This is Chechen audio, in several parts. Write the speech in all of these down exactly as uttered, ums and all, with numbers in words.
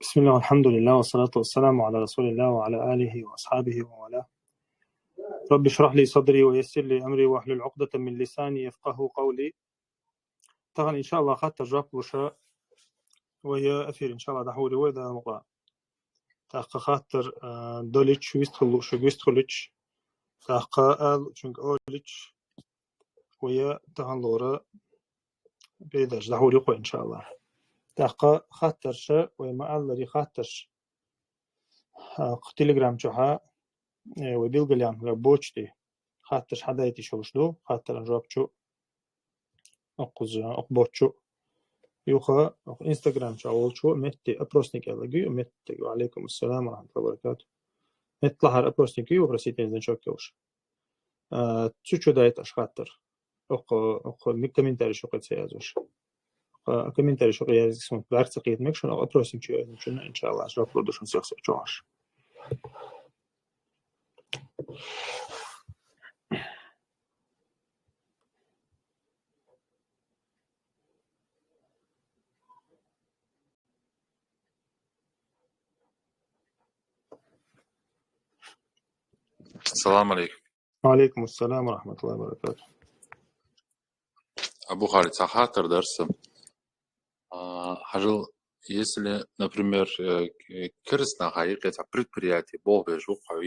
بسم الله والحمد لله والصلاة والسلام على رسول الله وعلى آله وأصحابه ومن والاه. رب اشرح لي صدري ويسر لي أمري واحلل عقدة من لساني يفقهوا قولي. Тахан, иншаллах, хаттар жоп луш вай эфир, иншаллах, дӀахьур вай, Дала мукъа. ТӀаккха хаттар, а, долча, вистхула, шуга вистхулача, тӀаккха аьлчунга олуча, вай тахан лора передача дӀахьур ю-кх вай, иншаллах. ТӀаккха хаттарш, вай ма аллара хаттарш, а, кху Telegram чухьа, э, вай билгалъяьнна почте хаттарш хьадайта йиш йолаш ду, хаттаран жоп чу, укхаза, укх бот чу. Юха, укх Instagram чу волчо метте опросник аьлла ю, метте, ва алейкум ассалам ва рахматуллахи ва баракатух. Метте лахьара опросник ю, вопросительный значок йолаш. А, цу чу дайта аша хаттар. Укх, укх ми-, комментарий чу кхы ца язъеш. Укх комментарий чу кхы язъеш, сона бӀарга ца кхетар мегаш, укх опросник чу язъеш, иншаллах, жоп лур ду шун сих-сих чу аша. السلام عليكم. وعليكم السلام ورحمة الله وبركاته. Абу Халид, цхьа хаттар дар са. А, хьажал, если, например, э, к-, кераста наха юкъе цхьа предприятие болх беш ва-кх хьо,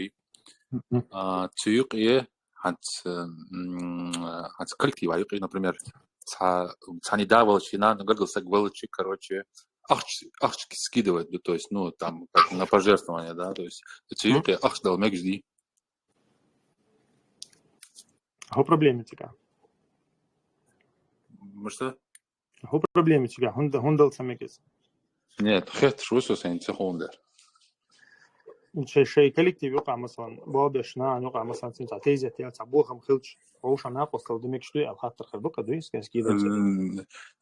а, цу юкъе хӀанз, м, хӀанз коллектива юкъе, например, цхьа, цхьанне да велча, нана, гаргара саг велча, короче, ахча, ахча скидывать ду, то есть, ну, там, как на пожертвование, да, то есть, цу юкъе ахча дала мегаш дий? ХӀу проблема цига? Мишта? ХӀу проблема цига, хӀунда, хӀунда дала ца мег из? Нет, хетташ ва со сайна, ца хӀунда дар. Шоай, шоай коллектива юкъе, масала, болх беш нахана юкъе, масала, цхьа тезет яц, цхьа бохам хилча, вовшашта накъостал де мегаш дуй аьнна хаттар хир ба-кх, дуй, скидывать.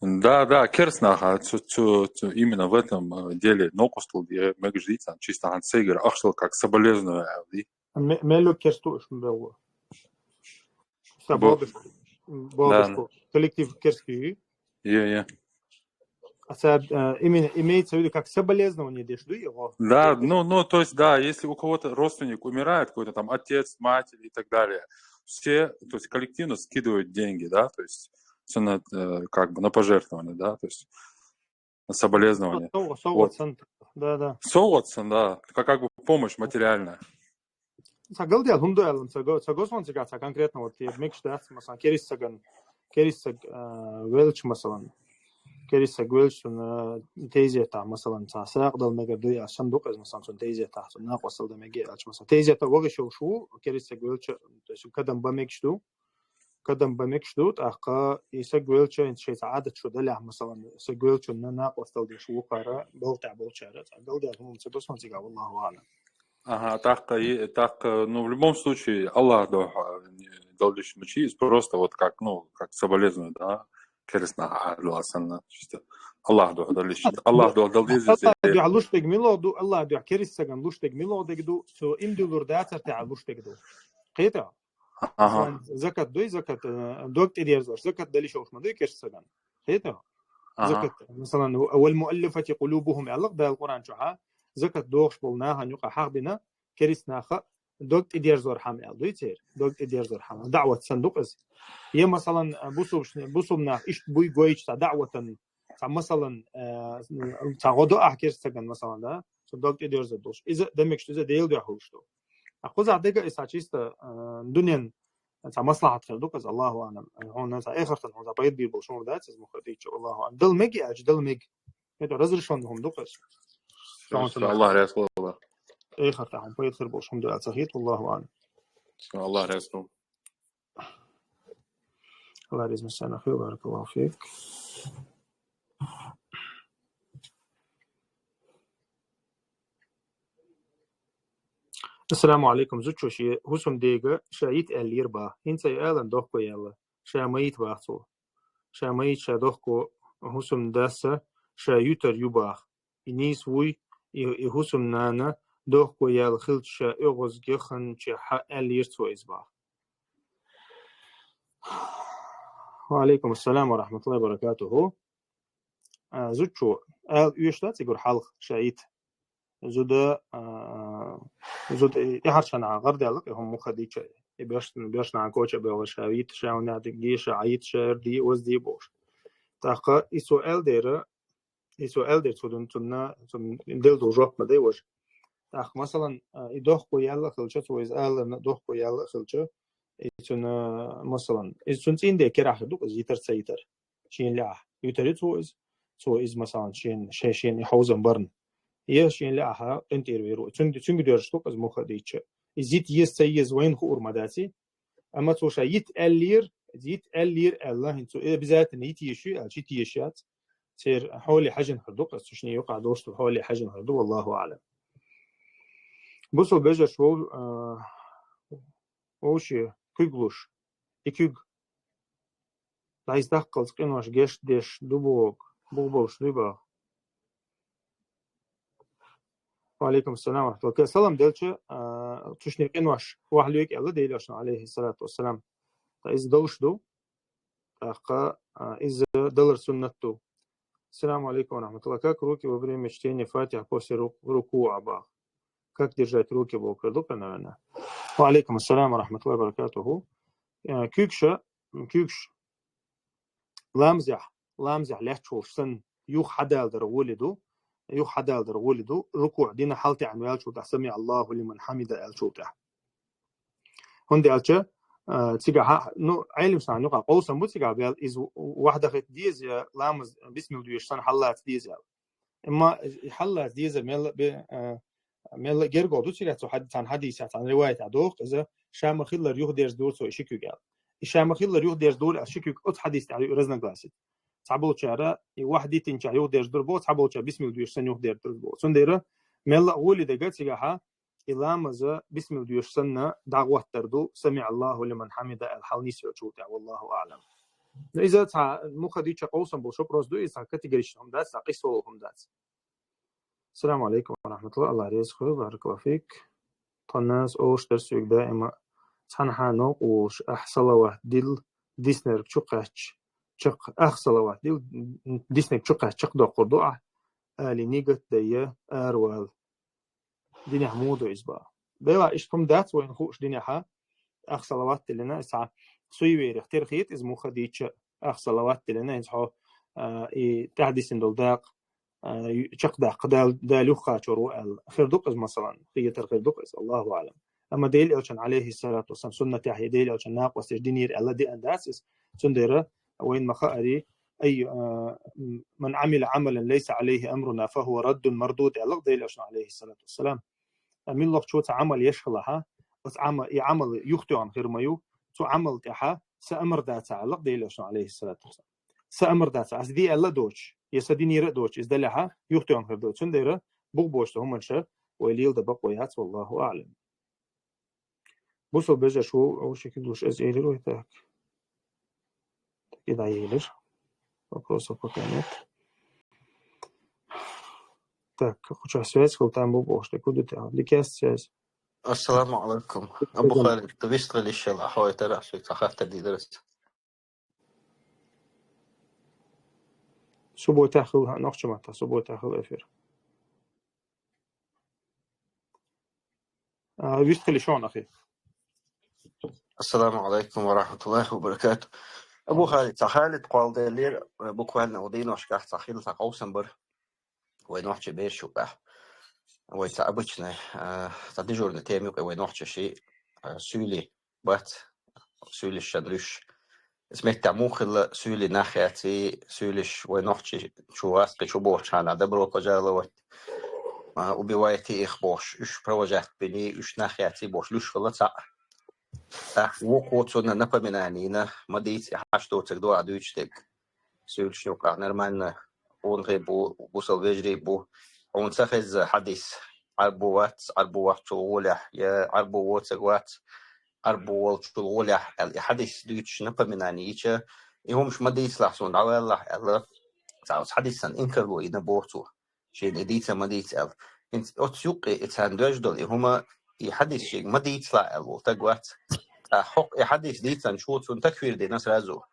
М, да, да, кераста наха, цу, цу, цу, именно в этом, э, деле накъостал де мегаш дий царна, чисто хӀанз сайгара ахча дала, как соболезнование, дий? Ме-, мел кераста уж ма беллу. Са бо-, болх беш, болх беш, да, коллектив кераста ю? Е, е. А са, э, именно имеется в виду как соболезнование деш дуй йоах? Да, ну, ну, то есть, да, если у кого-то родственник умирает, какой-то там отец, мать и так далее, все, то есть коллективно скидывают деньги, да, то есть цена, э, как бы на пожертвование, да, то есть на соболезнование. Со-, со-, вот. СовгӀат санна. Да, да. СовгӀат санна, да. Как, как бы помощь материальная. Цхьа галдаьлча хӀама да аьлча, цхьа го-, цхьа гос ван цига, цхьа конкретно, вот, е мегаш дац, масала, кераста саган, кераста саг, а, велча, масала, кераста саг велча, цунна тезета, масала, цхьа сагӀа дала мегар дуй аьлча, санна ду-кх из, масала, цунна тезета, цунна накъостал де мег аьлча, масала, тезета вагӀаш йолаш ва, кераста саг велча, то есть кадам ба мегаш ду, кадам ба мегаш ду, тӀаккха из саг велча, шоай цхьа Ӏадат шу далехь, масала, саг велчунна накъостал деш ва-кх укхара, балха тӀа болчара, цхьа галдаьлча хӀама ца гос ван цига, валлаху аӀлам. Ага, тӀаккха, и, тӀаккха, ну, в любом случае, АллахӀа духьа, э, дала дезаш ма дий из, просто вот как, ну, как соболезнование, да, кераста наха Ӏадат санна, чисто АллахӀа духьа дала дезаш, АллахӀа духьа дала дезаш. АллахӀа духьа луш дерг мила ду, АллахӀа духьа кераста сагана луш дерг мила дерг ду, цо иман диллар дацар тӀехьа луш дерг ду. Кхетий? Ага. Масала, закат дуй, закат, э, дог тӀадерзош, закат дала йиш йолаш ма дуй кераста сагана. Кхетий? Ага. Закат, масала, «والمؤلفة قلوبهم» аьлар-кх Дала Къуръан чухьа, закат дохаш бола нахана юкъе хьахьабаьнна, кераста наха дог тӀадерзор хӀама аьле дуй цар, дог тӀадерзор хӀама, даӀват санна ду-кх из. Е, масала, бусалба, бусалба нах иштта буй гойча цхьа даӀватан, цхьа, масала, э, цхьа гӀо до ахь кераста сагана, масала, да, цо дог тӀадерзадеш долаш. Из а да мегаш ду, из а Даьла духьа хулаш ду. А кхузахь дега из цхьа чисто, э, дунен цхьа маслахьат хир ду-кх из, АллахӀу аӀлам. Хьона цхьа эхартан, хьона цхьа пайда бе болаш хӀама дац из, мухадича, АллахӀу аӀлам. Дала мег аьлча, дала мег. Это разрешённый хӀама ду-кх из. Просто АллахӀ раьза хилва. Эхартан хьона пайда хир болаш хӀама да аьлча, хет, АллахӀу аӀлам. Всё, АллахӀ раьза хилва. АллахӀ раьза хилва, баракаллаху фик. Ассаламу Ӏалайкум. Зудчо ший хӀусамдега ша йита аьллера бах. ХӀинца а аьлан дохко яьлла. Ша майит бах цо. Ша майит, ша дохко, хӀусамдас ша ютар ю бах. И нийса вуй, и, и хӀусамнана дохко яьлла хилча ша оьгӀазгаханча хьа аьллера цо из бах. Ва Ӏалайкум ассалам ва рахматуллахи ва баракатуху. А, зудчо, ала оьшуш дац цигара хьалха ша йита? зуда, а, зуда и, и хӀарчана гӀардаьлла, и хӀума муха дича, и беш-, бешна коча бевгӀа ша, вита ша, уна дин гиша, а йита ша, ди, оз ди бош. ТӀаккха и цо аьл дера, и цо аьл дера цо дун, цунна, цун дел ду жоп ма дай вож. ТӀаккха, масалан, а, и дохко яьлла хилча, цо из аларна дохко яьлла хилча, и цун, а, масалан, и цун цӀин де керахи ду, из йитар ца йитар. Шен лаьа. Ютари цо из, цо из, масалан, шен, шен, шен и хьовзан барна. Е шен лаьа къинтӀера веру. Цунг-, цунга дерш ду, из муха дича. Из йит ез ца ез вайн хуур ма даци. Амма цо ша йит аьллир, йит аьллир аьлла, хин цо, э, обязательно йит еш ю, аьлча йит еш яц. Цер хьоли хьажин хир ду, къа цушни юкъа дошту хьоли хьажин хир ду, валлаху аълам. Бусул бежаш вов, а, вовши куьглуш, и куьг. Дайс даккхалц къинош геш деш ду бог, бугъ болуш дуй бах. Ва алейкум ассалам ва рахматуллах. Салам делча, а, цушни къинош вахлюйк аьлла Делошна, алейхи салату вассалам. Та из долуш ду. ТӀаккха, а, из далар суннат ду. Ассаламу алейкум ва рахматуллах. Как руки во время чтения Фатиха после ру-, рукуа бах? Как держать руки, бог, наверное. Ва алейкум ассалам ва рахматуллахи ва баракатуху. Э, куьгша, куьгш. Ламзехь, ламзехь лаьтташ волуш санна, юха хьадалдар гӀоли ду, юха хьадалдар гӀоли ду, рукуъ дина хьалтаьӀна ваьллачул тӀаьхьа, «Сами Аллаху лиман хьамида», аьллачул тӀаьхьа. ХӀунда аьлча, а, цигахь, ну, Ӏелим санна юкъа къовсам бу цигахь бел, из вахьда хит деза, я ламаз бисмилла доьшуш санна хьаллаца деза аьлла. Амма хьаллаца деза мелла бе, а, мелла герго ду цигахь цу хьад-, цхьана хьадисехь, цхьана риваятехь доху, иза ша ма хиллар юхадерза дур цо и ши куьг аьлла. И ша ма хиллар юхадерза дур аьлла ши куьг оцу хьадис тӀехь ю разногласие. Цхьаболчара и вахь дитинчехь юхадерза дур бо, цхьаболчара бисмилла доьшуш санна юхадерза дур бо. Цундела мелла а гӀоли дега цигахьа, и ламаза бисмилла доьшуш санна дӀагӀоттар ду, «Сами Аллаху лиман хьамида» аьлла хьал нисвелчул тӀехь, валлаху аълам. Ну, иза цхьа муха дича къовсам болуш вопрос ду, иза цхьа категорично хӀума дац, цхьа къисволу хӀума дац. Ассаламу алейкум ва рахматуллах, Аллах реза хуьлда, баракаллаху фик. Тхо нас олуш дара соьга даима, цхьанхьа новкъа волуш, ахь салават дилла, диснарг чу кхаьчча, чакх-, ахь салават дилла, диснарг чу кхаьчча чекхдоккхур ду ахь, али нигат дайя, аравала. Динехь муха ду иза бах? Бела, иштта хӀума дац вайна хууш динехьа, ахь салават диллина, иза цхьа суевериех тера хета иза муха дича, ахь салават диллина, иза хьо, а, и тӀаьхьа дисина долу дакъа, а, ю-, чекхдаккха Дала, Дала юххачур ву аьлла. Хир ду-кх иза, масалан, хетар хир ду-кх иза, Аллаху аълам. Амма Делан Элчан, алейхи салату вассалам, суннатехь я Делан Элчан накъосташа динера аьлла деана дац иза. Цундела вайна ма хаари, ай, а, «Ман амила амалан лайса алейхи амруна, фахуа раддун мардуд», аьлла Делан Элчан, алейхи салату вассалам. Ткъа муьлххачо цхьа Ӏамал еш хилахьа, оцу Ӏама-, и Ӏамал юхатоьхна хир ма ю, цу Ӏамал тӀехьа сан амар дац аьлла Делан Элчан, алейхи салату вассалам. Сан амар дац, ас де аьлла а доцуш, я сан динера а доцуш, иза далехьа, юхатоьхна хир ду. Цундела бух боцу хӀуманаш вай леладан бакъо яц, валлаху аълам. Бусул бежаш ву, ву ши куьглуш, аз элира вай так. Так и да, елира. Вопросов пока нет. Так, кху чохь связь хила там бу бохуш, так куда ты? А, дикаьс связь. Ассаламу алейкум. Абу Халид, вистхила йиш йолу ахь, хьо тара, шуьга цхьа хаттар дийр дара аса. Суббота хила, нохча маттахь, суббота хила эфир. А, вистхила шуна, ахи. Ассаламу алейкум ва рахматуллахи ва баракату. Абу Халид, цхьа хӀалат кхолладеллера, буквально ву дийношкахь цхьа хилла цхьа къовсам бара вай нохчийн бераш юкъахь. Вай цхьа обычный, а, цхьа дежурный тема юкъа вай нохчаший, а, суьйли бац, суьйлиш шан луьш. Иза меттехь муха хилла, суьйли нах яций, суьйлиш вай нохчи чу вац, кхин чу бохучу хьана добро пожаловать, а, убивайте их бохуш, уьш провожать бини, уьш нах яций бохуш, луьш хилла цхьаъ. ТӀаккха вукхо цунна напоминание йина, ма дийца, и хьашт доцург ду ахь дуьйцуш дерг. Суьйлиш юкъахь нормально, хьуна хир бу, бусал вежарий бу. Хьуна ца хезза хьадис, Ӏарбо вац, Ӏарбо вахчул гӀолехь, я Ӏарбо воцург вац, Ӏарбо волчул гӀолехь аьлла, и хьадис дуьйцуш напоминание йича, и хӀумаш ма дийцалахь суна, дӀаваьллахь аьлла, цхьа оцу хьадисан инкарло йина боху цо. Шена и дийца ма дийца аьлла. ХӀинца оцу юккъе и царна доьжна долу и хӀума, и хьадис шега ма дийцалахь аьлла волу стаг вац. Ткъа хӀокху и хьадис дийцинчу цунна такфир дина сразу.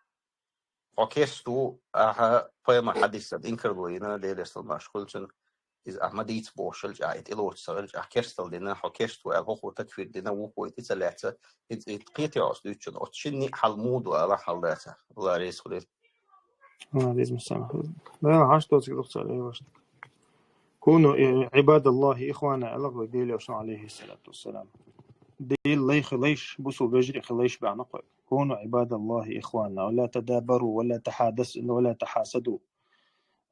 Хьо керста ву, ахьа пайхамар хьадисана инкарло йина, Делера салам-маршо хуьлда цунна. из ахьа ма дийца бохуш хилча, и тӀелоцуш ца хилча, керстал дина, хьо керст ву аьлла, хӀокхо такфир дина, вукхо и тӀе ца лаьцна, и, и кхетий оцу дуьйцучунна, оцу шинна а хьал муха ду ала хьал дац, Аллах реза хуьлийла. Аллах реза хуьлийла. Да, хьашт доцург дукха ца левашт. Куну, э, ибадаллахи ихвана, аьлла вай Делан Элчано, алейхиссалату вассалам. Делан лай хилайш, бусул вежарий хилайш баьхна кхой. Куну ибадаллахи ихвана, ва ла тадабару, ва ла тахадас-, ва ла тахасаду,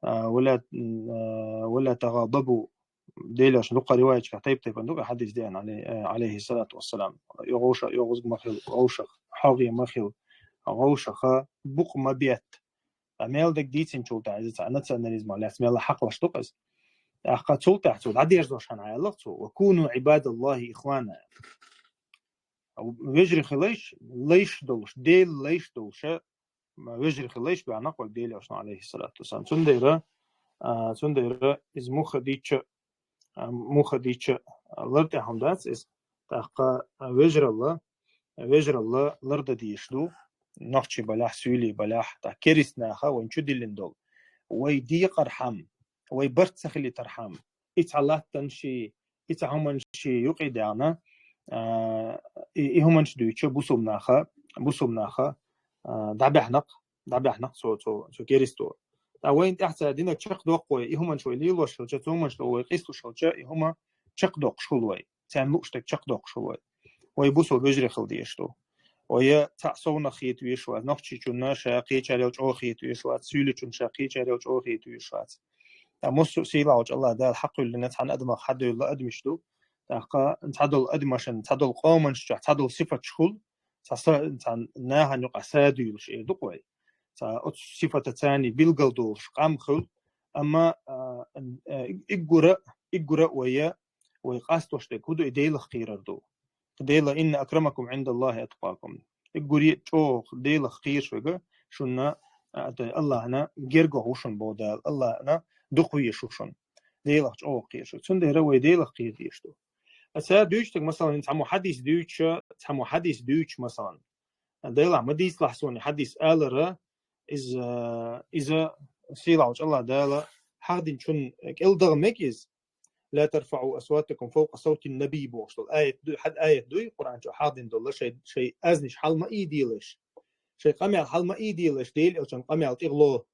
а, ва ла, а, ва ла тагадабу. Делан Элчано дукха риваятча тайп-тайпана дукха хьадис деана, алей-, э, алейхиссалату вассалам. ЙогӀуша, йогӀузг ма хила, гӀовшах, хьогӀе ма хила, гӀовшаха, букъ ма бетта. Ткъа мел дерг дийцинчул тӀаьхьа иза цхьа национализмах лаьцна мел хьакхалаш ду-кх иза. ТӀаккха цул тӀаьхьа цо дӀадерзош хьана аьлла цо, ва куну ибадаллахи ихвана. Вежарий хилайш, лайш долуш, Делан лайш долуша, вежарий хилайш баьхна кхой Делан Элчано, алейхиссалату вассалам. Цундела, а, цундела иза муха дийча, а, муха дийча, а, лар тӀехь хӀума дац иза. ТӀаккха, а, вежаралла, вежаралла лар дан дезаш ду, нохчий балахь, суьйлий балахь, тӀаккха керист наха вайн чу диллина долу. Вай декъархьама, вай барт ца хилийтархьама, и цхьа латтанаш, и цхьа хӀуманаш юкъе даьхна, а, и, и хӀуманаш дуьйча бусулба наха, бусулба наха, а, дӀабаьхьнакх, дӀабаьхьнакх цо, цо, цо керисто. Ткъа вайна тӀехь цара динарг чекхдоккху вай, и хӀуманаш вай лелош хилча, цу хӀуманашна вай къийсалуш хилча, и хӀума чекхдоккхуш хуьлу вай. Царна лууш дерг чекхдоккхуш хуьлу вай. Вай бусул вежарий хила дезаш ду. Вай цхьаъ совнах хета везаш вац, нохчичунна ша кхечарел чӀогӀа хета везаш вац, суьйличунна ша кхечарел чӀогӀа хета везаш вац. Ткъа массо а сийлахьчу Аллах Дала хьакхуьллина цхьана адамах хьадевлла адамаш ду. ТӀаккха цхьадолу адамашна, цхьадолу къоманаш чохь цхьадолу сифаташ хуьлу, цхьа са-, цхьа нахана юкъа са дуьйлуш эр ду-кх вай. Цхьа оцу сифата царний билгал долуш къам хуьлу, амма, а, а, иггура, иггура а вай, вай къастош дерг хӀун ду, и Делах кхерар ду. Дела, инна акрамакум гӀиндаллахи аткъакум. Иггуре а чӀогӀа Делах кхераш верг шуна, а, АллахӀана гергахь ву шуна боху Дала, АллахӀана дукха везаш ву шуна. Делах чӀогӀа кхераш верг. Цундела вай Делах кхера дезаш ду. Аса дуьйцург, масалан, цхьаммо хьадис дуьйцуша, цхьаммо хьадис дуьйцуш, масалан. Делахь ма дийцалахь суна хьадис алара, иза, иза сийлахьчу Аллах Дала хьахдинчун кӀел даха мег иза. «Ла тарфаӀу асватакум фавкъа савтин набий», бохуш долу аят дуй, хьад аят дуй, Къуръан чу хьахдина долу, шай, шай азниш хьал ма ийделаш. Шай къамел хьал ма ийделаш, Делан Элчан къамел тӀехло,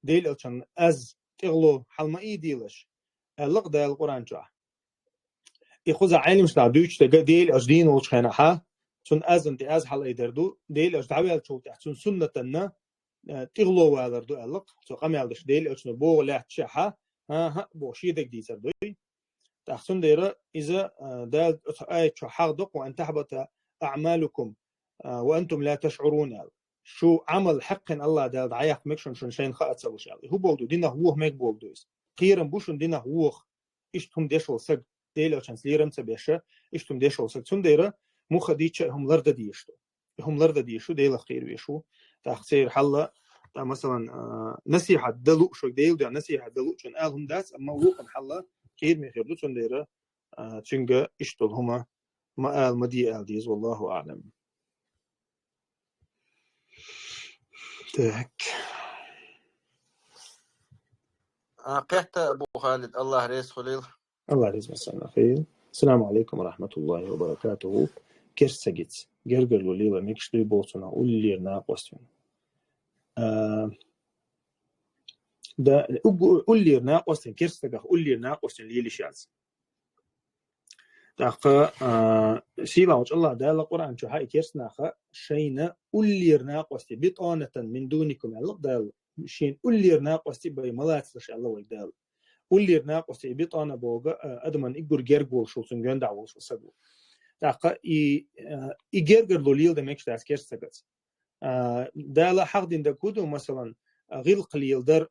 Делан Элчан аз тӀехло хьал ма ийделаш, аьлла-кх Дала Къуръан чохь. И кхуза Ӏеламнаха дуьйцуш дерг Делан Элча дийна волчу хенахьа, цунна азан тӀе аз хьалаайдар ду, Делан Элча дӀаваьллачул тӀаьхьа цунна суннатанна, э, тӀехло валар ду аьлла-кх. Цо къамел деш Делан Элчано боху лаьтташехьа, хӀан-хӀа, боху шен дерг дийцар дуй. ТӀаккха цундела иза, э, Дала оцу аят чохь хьахдо-кх: «Ва ан тахьбата аъмалукум, э, ва антум ла ташъурун», аьлла. Шу Ӏамал хьаькхина Аллах Дала дӀаяккха мег шуна, шуна шайна хаа ца луш аьлла. И хӀун болу ду? Динах воха мег болу ду иза. Кхерам бу шуна динах воха. Иштта хӀума деш волу саг, Делан Элчанца лерам ца беш, иштта хӀума деш волу саг. Цундела муха дийча а хӀума лардан дезаш ду. И хӀума лардан дезаш ду, Делах кхера везаш ву. ТӀаккха церан хьалла, тӀа, масалан, а, насихьат дан лууш верг, Делан дуьхьа насихьат дан луучунна ала хӀума дац, амма вукхунна хьалла кхераме хир ду, цундела, а, цуьнга иштта долу хӀума ма ала, ма де ала деза, валлаху аълам. Так. А, кхетта, Абу Халид, Аллах реза хуьлийла. Аллах реза хуьлийла. Ассаламу алейкум ва рахматуллахи ва баракатуху. Керста сагица гергарло лела мегаш дуй боху цунах уллера накъост вина. А, да, уг-, уллера накъост вина, керста сагах уллера накъост вина лелаш яц. ТӀаккха, а, сийлахьчу Аллах Дала Къуръан чу хьа и керста наха шайна уллера накъосте, битӀанатан мин дунакум аьлла Дала, шен уллера накъосте бай ма лацалаш аьлла вай Дала. Уллера накъосте и битӀана боху, а, адаман иггур герга волуш ву, цуьнан гондахь волуш ву саг ву. ТӀаккха и, а, и гергарло лела дан мегаш дац керста сагаца. А, Дала хьахдина дерг хӀун ду, масалан, гӀиллакх леладар,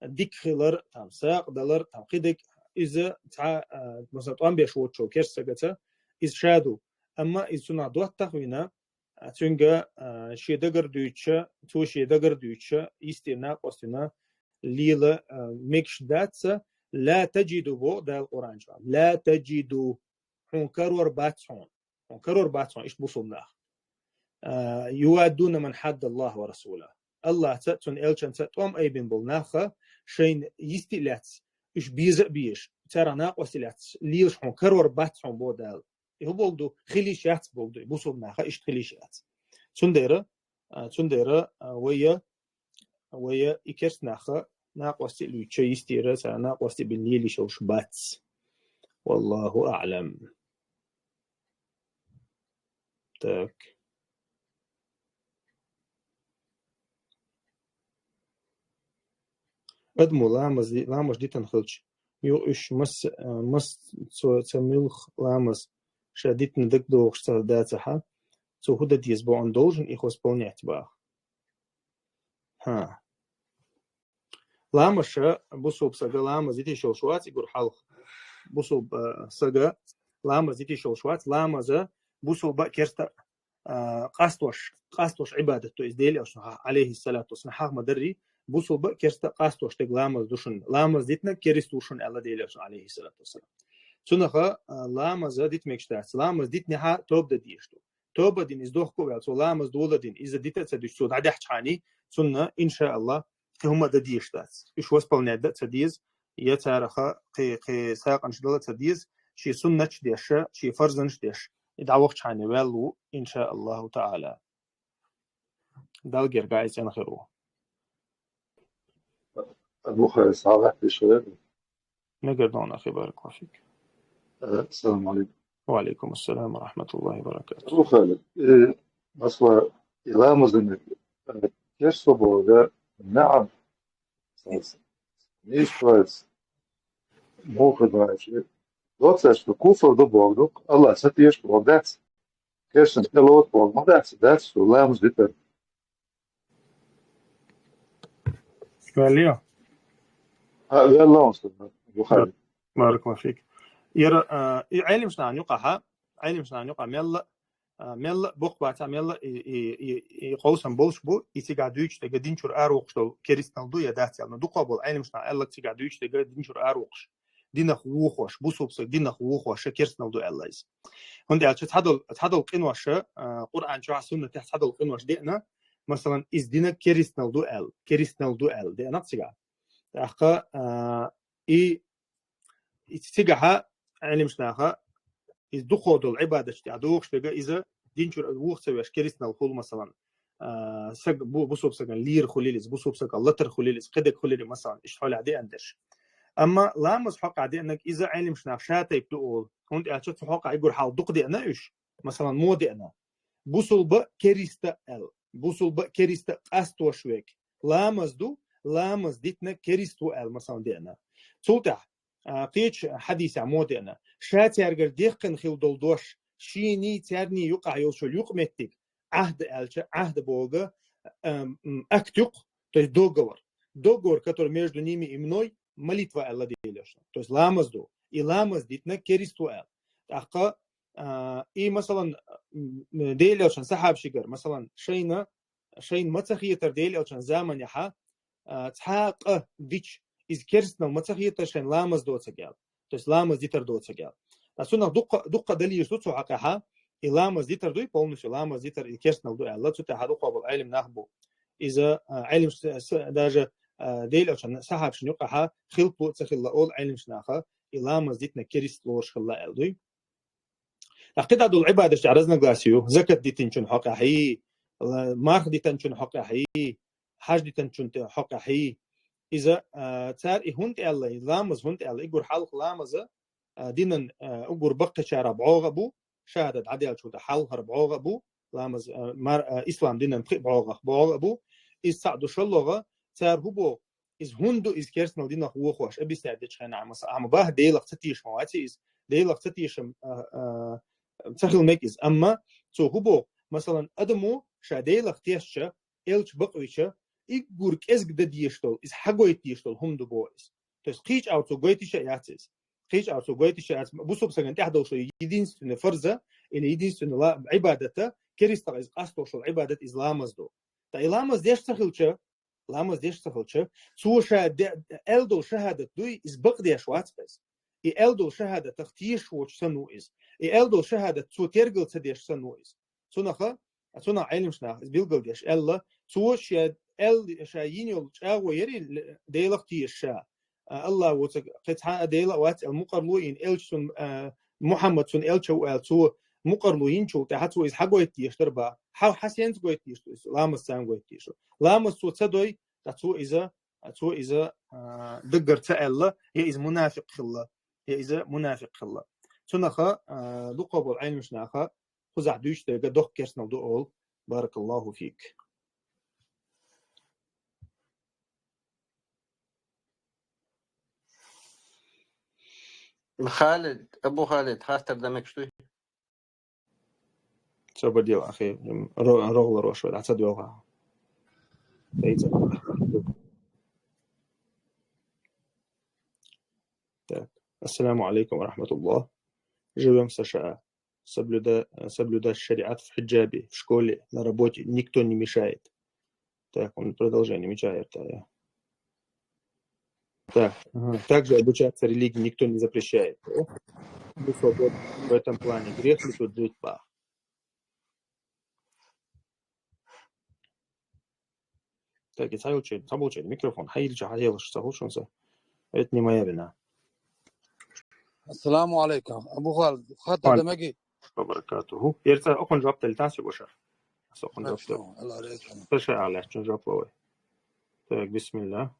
дика хилар, там, сагӀа далар, там, кхидерг, иза цхьа, а, масала, тӀом беш воцучу керста сагаца, иза ша ду. Амма иза цунах доттагӀа вина, а, цуьнга, а, шен дагар дуьйцуша, цо шен дагар дуьйцуша, йистера накъост вина лела, а, мегаш дац, ла таджиду боху Дала Къуръан чохь. Ла таджиду. Хьуна карор бац хьуна. Хьуна карор бац хьуна, иштта бусулба нах. А, юваддуна ман хьадда Аллах ва расула. Аллахца, цуьнан элчанца тӀом айбина болу наха шайна йисте а лаьцна, уьш беза а безаш, царах накъостий лаьцна лелаш хьуна карор бац хьуна боху Дала. И хӀун боху ду? Хила йиш яц боху ду, бусулба наха иштта хила йиш яц. Цундела, а, цундела, а, вайя, вайя и керста наха накъостий луьйча йистера, цара накъостий бина лела йиш йолуш бац. Валлаху аълам. Так. Адамо ламаз, ламаз дитина хилча, юха уьш масса, а, масса цо ца муьлхха ламаз ша дитина дагадогӀуш ца дацахьа, цо хӀун дан деза боху, он должен их восполнять боху. ХӀа. Ламаз ша бусулба сага ламаз дитиш йолуш вац, и гур хьалха. Бусулба, а, сага ламаз дитиш йолуш вац, ламаза бусулба а керста а, къастош, къастош Ӏибадат ду иза Делан Элчано, Ӏалайхиссалату вассалам, хьаха ма-дарра, бусулба а керста а къастош дерг ламаз ду шуна. Ламаз дитинарг керста ву шуна аьлла Делан Элчано, Ӏалайхиссалату вассалам. Цунах, а, ламаза дита мегаш дац. Ламаз дитинехьа тоба дан дезаш ду. Тоба дина иза дохко а ваьлла, цо ламаз дола дина, иза дита а ца дуьсуш, цо дӀадехча хьаний, цунна, иншааллах, кхин хӀума а дан дезаш дац. Уьш восполнять дан а ца деза, я цараха кхин, кхин сагӀанаш дала а ца деза, шен суннаташ деш, шен фарзанаш деш, и дӀавахча хьаний ваьлла ву, иншааллаху таӀала. Далла гергахь иза цӀена хир ву. Абу Хайр, салам алейкум, шейх. Мегар дона, ахи, баракаллаху фик. Э, салам алейкум. Ва алейкум ассалам ва рахматуллахи ва баракатух. Абу Хайр, э, масала, и ламаза, э, керста боху, да? Наам. Муха дац, э, доцца, что куфр ду боху, Аллах ца теша боху дац. Керстан тӀелоцу боху ма дац, дац, что ламаз дитар. Ваьлла? А, ваьлла он, что Бухари. Баракаллаху фик. Яра, а, и Ӏелимаш нахана юкъахьа, Ӏелимаш нахана юкъахьа мелла, а, мелла боккха бацахь, мелла и, и, и, и къовсам болуш бу, и цигахь дуьйцуш дерг дин чуьра аравоккхуш долу керстанал ду я дац аьлла. Но дукха болу Ӏелимаш наха аьлларг, цигахь дуьйцуш дерг дин чуьра аравоккхуш, динах вохош, бусулба саг динах вохош, керстанал ду аьлла иза. ХӀунда аьлча цхьадолу, цхьадолу къинош, а, Къуръан чохь, суннатехь цхьадолу къинош деана, масалан, иза динаг керстанал ду аьлла, керстанал ду аьлла деана цигахь. ТӀаккха, а, и И цигахьа Ӏелимаш наха, иза дукха долу Ӏибадаташ тӀехь дохуш дерг, иза дин чуьра вуха ца веш, керстанал хуьлу, масалан, а, саг бу-, бусулба саган лийр хуьлийла иза, бусулба саган латар хуьлийла иза, кхидерг хуьлийла, масалан, иштта хьолехь деана дерш. Амма ламаз хьокъехь деанарг иза Ӏелимаш наха ша тайпа ду олу, хӀунда аьлча цу хьокъехь и гур хьал дукха деана уьш, масалан, мо деана. Бусулба керста аьлла. Бусулба керста къастош верг. Ламаз ду, ламаз дитинарг керста ву аьлла, масалан, деана. Цул тӀаьхьа, а, кхечу хьадисехь мо деана. Ша цаьргара дехкина хила долу дош, шений, цаьрний юкъахь йолчул юкъаметтиг, Ӏахда аьлча, Ӏахда боху, ам, м, акт ю-кх, то есть договор. Договор, который между ними и мной, молитва аьлла Делан Элчано. То есть ламаз ду. И ламаз дитинарг керста ву аьлла. ТӀаккха, а, и, масалан, м, Делан Элчан сахьабашкара, масалан, шайна, шайна ма ца хетара Делан Элчан заманехьа, а, цхьа къа дича, иза керстанал ма ца хетара шайна ламаз доцург аьлла. То есть ламаз дитар доцург аьлла. Ткъа цунах дуккха, дуккха далилаш ду цу хьокъехьа, и ламаз дитар дуй, полностью ламаз дитар и керстанал ду аьлла, цу тӀехьа дуккха болу Ӏелим нах бу. Иза, а, Ӏелимаш с-, с-, даже, а, Делан Элчан сахьабашна юкъахьа хилпо а ца хилла олу Ӏелимаш наха, и ламаз дитинарг керста лоруш хилла аьлла дуй. ТӀаккха кхидӀа долу Ӏибадаташ тӀехь разногласие ю, закат дитинчун хьокъехьий, ла-, марха дитинчун хьокъехьий, хьаж дитинчун тӀе-, хьокъехьий. Иза, а, цара и хӀунда аьлла, и ламаз хӀунда аьлла, и гур хьалха ламаза, а, динан, а, угур баккхачара бӀогӀа а бу, шахӀадат дӀаделлачул тӀаьхьа хьалхара бӀогӀа а бу, ламаз, а, мар-, а, ислам динан пхи бӀогӀах бӀогӀа а бу, иза цхьаъ ду шоллагӀа, цара хӀун боху, иза хӀунда ду, иза керстанал динах вохош, объяснять дечу хенахь, масала, ахьа ма бахьа, Делах ца теша ма вац иза, Делах ца тешам, а, а, ца хила мега иза. Амма цо хӀун боху, масалан, адамо ша Делах тешча, элча бакъвича, и гур кӀезиг дан дезаш долу, иза хьагойту дезаш долу хӀума ду боху иза. То есть кхечу агӀор цо гойтуш а яц иза. Кхечу агӀор цо гойтуш а яц. Бусулба сагана тӀехь долуш единственный фарза или единственный ла-, Ӏибадата, керстах иза къастошал Ӏибадат иза ламаз ду. Ткъа и ламаз деш ца хилча, ламаз деш ца хилча, цо ша де-, аьлла долу шахӀадат дуй, иза бакъдеш вац иза. И аьлла долу шахӀадатах тешаш воцуш санна ву иза. И аьлла долу шахӀадат цо тергал ца деш санна ву иза. Цунаха, цунах Ӏелимаш наха иза билгалдеш аьлла, цо ша аьлла, ша йина йолу чӀагӀо яри Делах теша ша. а, Аллах ву ца, кхы цхьа а Дела а вац аьлла мукъарло йина, элча цунна, а, Мухьаммад цунна элча ву аьлла, цо мукъарло йинчул тӀаьхьа цо иза хьагойтта дезаш дар бах. Хьа, хьа сенца гойтта дезаш ду иза? Ламаз царна гойтта дезаш ду. Ламаз цо ца дой, ткъа цо иза, цо иза, а, даггара ца аьлла, я иза мунафикъ хилла, я иза мунафикъ хилла. Цунах, а, дукхагӀбола Ӏилманча наха кхузахь дуьйцуш дерг доккха керстанал ду олу. Баракаллаху фик. Халид, Абу Халид, хаттар дан мегаш дуй? Цо бадел, ахи, ро-, рогӀларош вай, дӀа ца доьлху. Дай ца. Так. Ассаламу алейкум ва рахматуллах. Живем в США. Соблюда-, соблюдать шариат в хиджабе, в школе, на работе никто не мешает. Так, он продолжение меча это, я. Так, ага. Также обучаться религии никто не запрещает. О, мы свободны в этом плане. Грех ли тут жить, бах? Так, и цхьа йолчу, цхьа болчу микрофон хьайилча хьаелаш ца хуьлуш хӀунца. Это не моя вина. Ассаламу алейкум. Абу Халид, хаттар дан мегий? Баракатуху. Эрца окхунна жоп дали тассе гуша. Со окхунна жоп дали. Аллах реза хуьлда. Ша аьлла, чун жоп ловай. Так, бисмилла.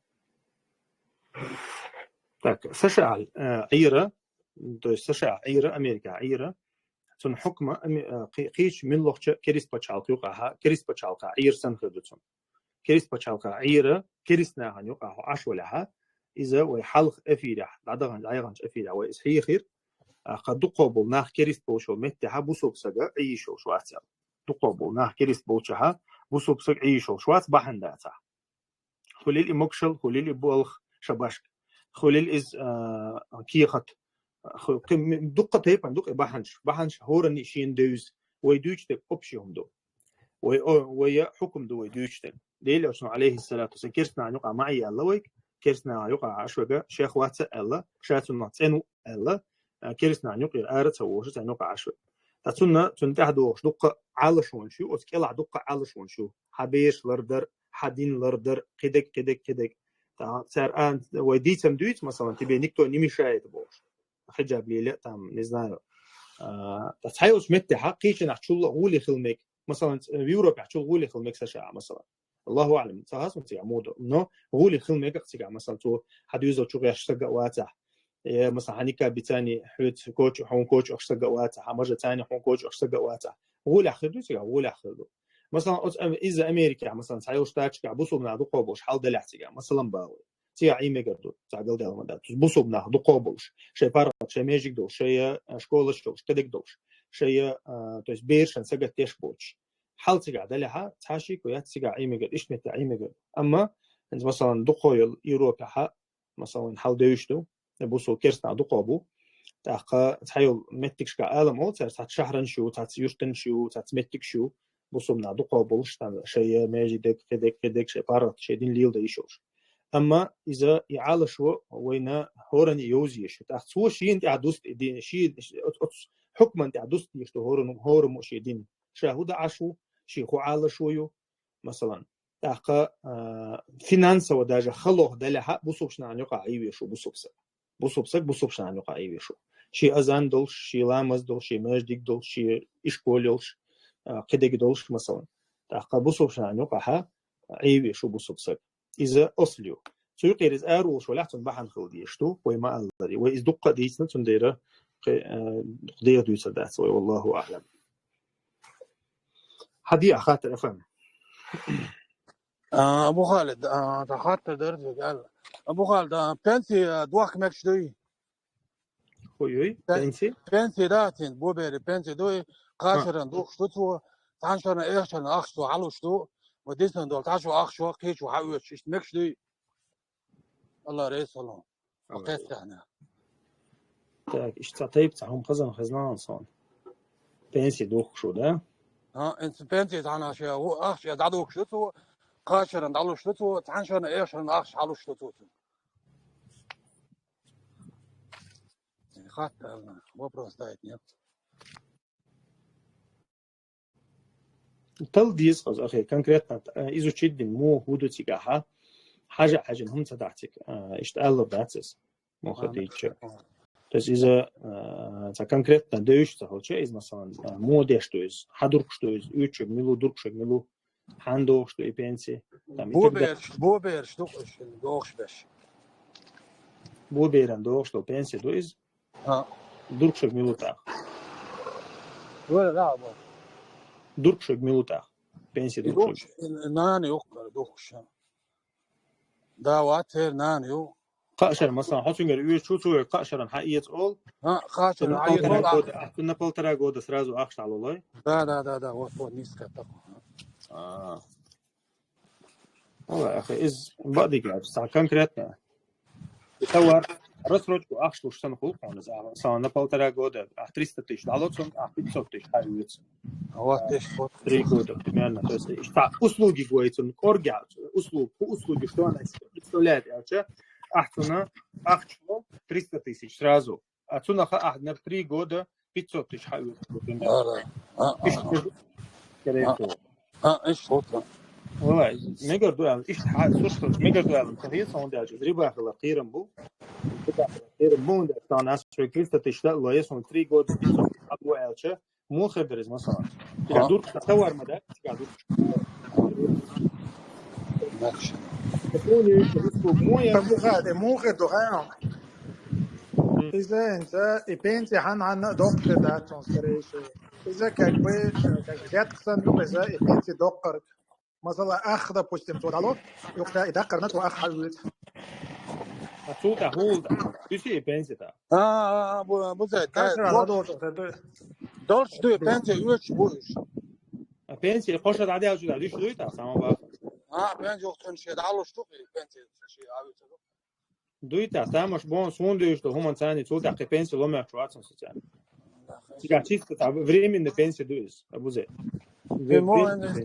Так, США, э, Ӏийра, то есть США Ӏийра, Америка Ӏийра, цунна хьукма, ами, э, кхи-, кхечу миллахча керист пачхьалкх юкъахьа, керист пачхьалкха Ӏийра санна хир ду цунна. Керист пачхьалкха Ӏийра, керист нахана юкъахьа хьо Ӏаш валехьа, иза вай хьалха эфирехь, дӀадаханчу, дӀаяханчу эфирехь вай иза хьийхира, а, кха дукхо болу нах керист болчу меттехьа бусург сага Ӏийш йолуш вац аьлла. Дукхо болу нах керист болчахьа бусург сага Ӏийш йолуш вац бахьана дацахь. Хуьлил и могушалла, хуьлил и балха шабашка, хуьлил иза, а, кехат. Ху-, кхин ми-, дуккха тайпана ду-кх и бахьанаш. Бахьанаш хӀоранна шена девза. Вай дуьйцуш дерг общий хӀума ду. Вай о-, вай я хьукум ду вай дуьйцуш дерг. Делан Элчано, алейхиссалату вассалам, керстанахьа юкъа ма Ӏийна аьлла вайга, керстанахьа юкъа Ӏаш вега, шех вац аьлла, ша цунах цӀена ву аьлла, а, керстанахьа юкъера ара ца вожа, царна юкъа Ӏаш вега. Ткъа цунна, цунна тӀаьхьа догӀуш дуккха Ӏалашонаш ю, оцу кӀелахь дуккха Ӏалашонаш ю. Хьан бераш лардар, хьан дин лардар, кхидерг, кхидерг, кхидерг. Ткъа цара а, вай дийцам дуьйцу, масалан, тебе никто не мешает бохуш. Хиджаб леле а там, не знаю. А, ткъа цхьайолчу меттехьа кхечанахь чул гӀоле хила мега. Масалан, в Европехь чул гӀоле хила мега США, масалан. Аллаху аълам, ца хасун цигахь муха ду. Но гӀоле хила мега цигахь, масалан, цо хьан доьзал чу гӀеш сага а вацахь. Э, масалан, хьан никаб бицани хьоьца коча, хьуна коча ахча сага а вацахь, хьан мажа цани хьуна коча ахча сага а вацахь. ГӀолехь хир ду цигахь, гӀолехь хир ду. Масалан, оцу Ам-, иза Америкехь, масалан, цхьайолчу штаташкахь бусулба нах дукхо болуш хьал делахь цигахь, масалан, бахуй. Цигахь Ӏиймегар ду, цхьа галдала ма дац. Бусулба нах дукхо болуш, шайн паргӀат, шайн межиг долуш, шайн, а, школаш долуш, кхидерг долуш, шайн, а, то есть берашан сагатдеш боцуш. Хьал цигахь далехьа, цхьа шико яц цигахь Ӏиймегар, иштта метте Ӏиймегар. Амма, хӀинца, масалан, дукхо йолу Европехьа, масалан, хьал девзаш ду, бусул керстанах дукхо бу. ТӀаккха цхьайолу меттигашка Ӏалам олу цара, цхьацца шахьранаш ю, цхьацца юьртанаш ю, цхьацца меттигаш ю, бусулба нах дукхо болуш, там, шайн межигег, кхидерг, кхидерг, шайн паргӀат, шайн дин леладан йиш йолуш. Амма иза и Ӏалашо вайна хӀоранна йовза езаш ю. ТӀаккха цо шена тӀехь дуста и дин, шен, оц-, оцу хьукман тӀехь дуста езаш ду хӀоранна, хӀораммо шен дин. Ша хӀун дан Ӏаш ву, шен хӀун Ӏалашо ю, масалан. ТӀаккха, а, финансово даже халох далехьа, бусулба нахана юкъахь Ӏийвеш ву бусулба саг. Бусулба саг, бусулба нахана юкъахь Ӏийвеш ву. Шен азан долуш, шен ламаз долуш, шен межиг долуш, шен ишкол йолуш, а, кхидерг долуш, масалан. ТӀаккха бусулба нахана юкъахьа Ӏийвеш ву бусулба саг. Иза асл ю. Цу юкъера иза ара волуш валахь, цунна бахьана хила дезаш ду, вай ма-аллара. Вай иза дуккха а дийцина, цундела кхе-, а, дукха деха дуьйцур дац вай, валлаху аълам. Хьан де а хаттар, ФМ? А, Абу Халид, а, сан хаттар дара, аьлла. Абу Халид, а, пенси, а, дохка мегаш дуй? ХӀун юй? Пен-, пенси? Пенси, да, цуьнан бобери пенси дуй, кхаа шарна духкуш ду цо, цхьана шарна, эха шарна ахча цо хьалуш ду, ва дисна долу цхьа шо ахча, кхечо хьаоьцуш, иштта мегаш дуй? Аллах реза хуьлда. Ой. Кхестехьна. Так, иштта цхьа тайпа цхьа хӀума хазан хезна суна. Пенси духкуш ву, да? А, инца пенси цхьана шен ву-, ахча дӀадухкуш ду цо, кхаа шарна дӀалуш ду цо, цхьана шарна, эха шарна ахча хьалуш ду цо. Хатта аьлла, вопрос ставить нет. Тал деза хаза, ахе, конкретно, э, изучить дина, муха хӀун ду цигахьа. хьажа хьажина хӀума ца дахьа цига. А, иштта аллар дац иза. Муха дийча. То есть иза, а, ца конкретно девиш ца хилча, иза, масалан, а, мо деш ду иза, хьа дургуш ду иза, уьйчуьг милу, дургушуьг милу, хьан дохуш ду и пенсия. Там, и так далее. Боберш, боберш ду, дохуш беш. Боберан дохуш ду пенсия ду иза. А. Дургушуьг милу тӀаккха. Вала, да, бо. Дургушуьг милу тӀаккха. Пенсия дургушуьг. Дохуш, нана юккъара дохуш. Да, ватер нана ю. Кхаа шера, масалан, хьо цуьнгара уьйраш чу цу вер кхаа шеран хьаэца ол. А, кхаа шеран хьаэца ол. На полтора года, а, на полтора года сразу ахча дӀалулой. Да, да, да, да, вот, вот, низко так. А. Вала, ахи, из бадига, са конкретно. И товар, рассрочку ахча луш санна хул хьуна, са, са на полтора года, а, триста тысяч дӀалоцун, а, пятьсот тысяч хьаэца. Вот, а, здесь вот. Три года примерно. То есть, и та услуги гойцун, коргя, услуг, по услуги, что она из себя представляет, я вообще, ахча на, ахча триста тысяч сразу. А цунах ахча на три года пятьсот тысяч хьаэца. А, да. А, а, а. Иштта, скорее всего. А, иштта вот, да. Валай, мегар ду аьлла, иштта хьа, слушай, мегар ду аьлла, ца хьеса хӀунда аьлча, из риба хила кхерам бу. Риба хила кхерам бу, хӀунда аьлча, тахана аз шоай триста тысяч да, лоес он три года, пятьсот тысяч хьабу аьлча, муха хир дар из, масалан. Цига дургуш, товар ма да, цига дургуш. Нахша. Муха хир ду, хьа? Иза, инца, и пенсия хьан-хьанна доккха дац, он, скорее всего. Иза как бы, э, как взятка санна ю иза, и пенсия доккхар. Масала, ах, допустим, цо дӀало, юкъа и даккхарна цо ах хьаэца. А цул тӀехьа хӀул да? Уьси и пенсия тӀа. А, а, а, бу-, бузай, да, кашра вот. Ладо, то, то, то. Долча ду и пенсия уьш бу уьш. А пенсия кхо ша дӀадаьлча да, уьш дуй тӀа, самое бахар. А, пенсия юхатун ше дӀалуш ду, и пенсия ше а уьш ду. Дуй тӀа, тамаш бон, сун дуйш ду, хӀуман цани, цул тӀехьа кхы пенсия ломехь чу вацун социально. Цига чисто тӀа временная пенсия ду из, абузе.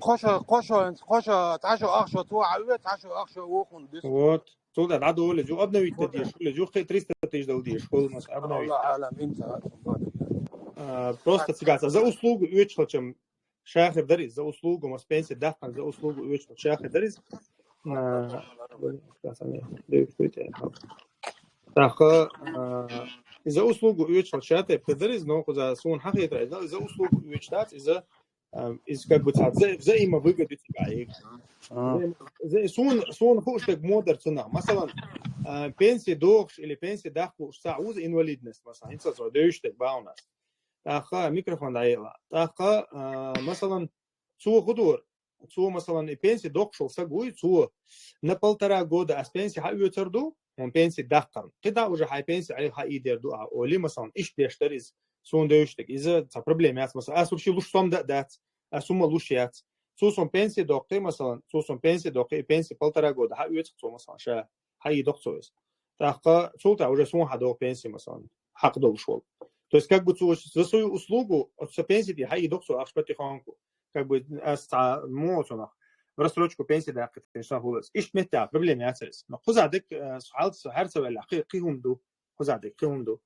Кхо ша, кхо ша, кхо ша, цхьа ша ах ша, цо а уьш, цхьа ша ах ша, вохун дис. Вот. Цул тӀа дӀадола, жу обновить да деш, хуле, жу кхы триста тысяч дал деш, хул мас обновить. Аллах алам, инца. А, просто цига, за услугу уьш хилчам, ша хир дар из, за услугу, мас пенсия дахкан, за услугу уьш хилча ша хир дар из. А, тӀаккха, а, за услугу уьш хилча ша тайпа хир дар из, но кхуза сун хьахетар из, за услугу уьш дац, иза а, из как бы цхьа вза-, взаимовыгода цига. А. Взаим-, вза-, сун, сун хууш дерг мо дар цунах. Масалан, а, пенсия дохуш или пенсия дахка лууш цхьа уза инвалидность, масалан, хӀинца цо девиш дерг ба у нас. ТӀаккха микрофон дӀаела. ТӀаккха, а, масалан, цо хӀу дора, цо, масалан, и пенсия доккхуш вола саг вуй, цо на полтора года аз пенсия хьаоьцур ду, хӀун пенсия даккхарна. КхидӀа уже хьай пенсия Ӏе хьаийдер ду ахьа, олий, масалан, иштта деш дар иза, сун девиш дерг. Иза цхьа проблема яц, масалан, аз уьш луш сом да а дац, аз хӀума луш яц. Цо сом пенсия доккхий, масалан, цо сом пенсия доккхий, и пенсия полтора года хьаоьцу цо, масалан, ша хьаийдоккху цо иза. ТӀаккха цул тӀехьа уже сун хьадогӀу пенсия, масалан, хьакъ долуш волу. То есть, как бы цо за свою услугу, оцу сан пенсия тӀе хьаийдоккху цо ахча потихоньку. Как бы, аз цхьа мо цунах в рассрочку пенсия даккхийтина сан хӀуллаз. Иштта меттехь проблема яцара иза. Но кхуза дерг, э, хьал-, хьар ца ваьлла, кхи-, кхин хӀума ду. Кхуза дерг кхин хӀума ду.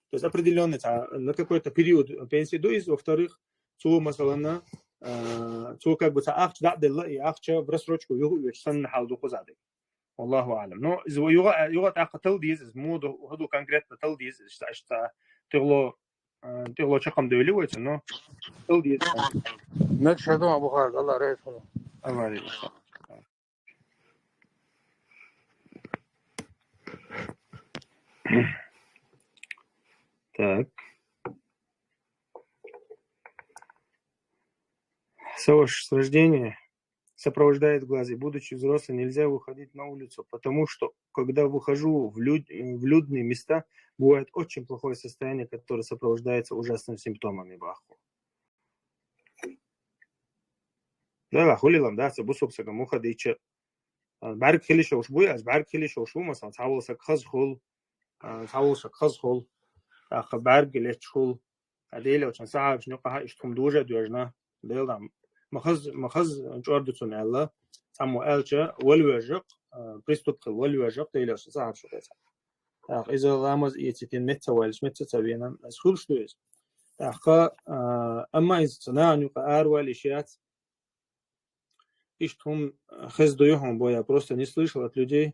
То есть определённый цхьа, на какой-то период пенсия ду иза, во-вторых, цо, масалан, э, цо как бы цхьа ахча дӀа а делла, и ахча в рассрочку юха оьцу санна хьал ду кхуза дерг. Валлаху аълам. Но иза юха, юха тӀаккха тала деза, иза муха ду, хӀун ду конкретно тала деза, иза иштта тӀехула, э, тӀехула чакхам девли вайца, но тала деза. Мегаш ду, Абу Халид, Аллах реза хуьлда. Аллах реза хуьлда. Так. С рождения сопровождает глаз, и будучи взрослым, нельзя выходить на улицу, потому что, когда выхожу в люд-, в людные места, бывает очень плохое состояние, которое сопровождается ужасными симптомами, баху. Да, хулилам, да, ца бусург сага муха дича. А, бӀаьрг хила йиш йолуш буй, ас бӀаьрг хила йиш йолуш ву, масалан, цхьа волу саг хаза хуьлу, а, цхьа волу саг хаза хуьлу, тӀаккха бӀаьрг лечча хуьлу. Ткъа Делан волчун сахьабашна юкъахь иштта хӀума дужа а доьжна, Делан, ма хаза, ма хаза чӀор ду цунна аьлла, цхьаммо аьлча, вала вежа-кх, а, приступ хила, вала вежа-кх, Делан волчун сахьабаш ву кхетахь. ТӀаккха иза ламаз эцийтина меца ваьлча, меца ца вена, аса хуьлуш ду иза. ТӀаккха, а, амма иза цу нахана юкъа аравала йиш яц. иштта хӀума хеза ду хьуна, бо, я просто не слышал от людей,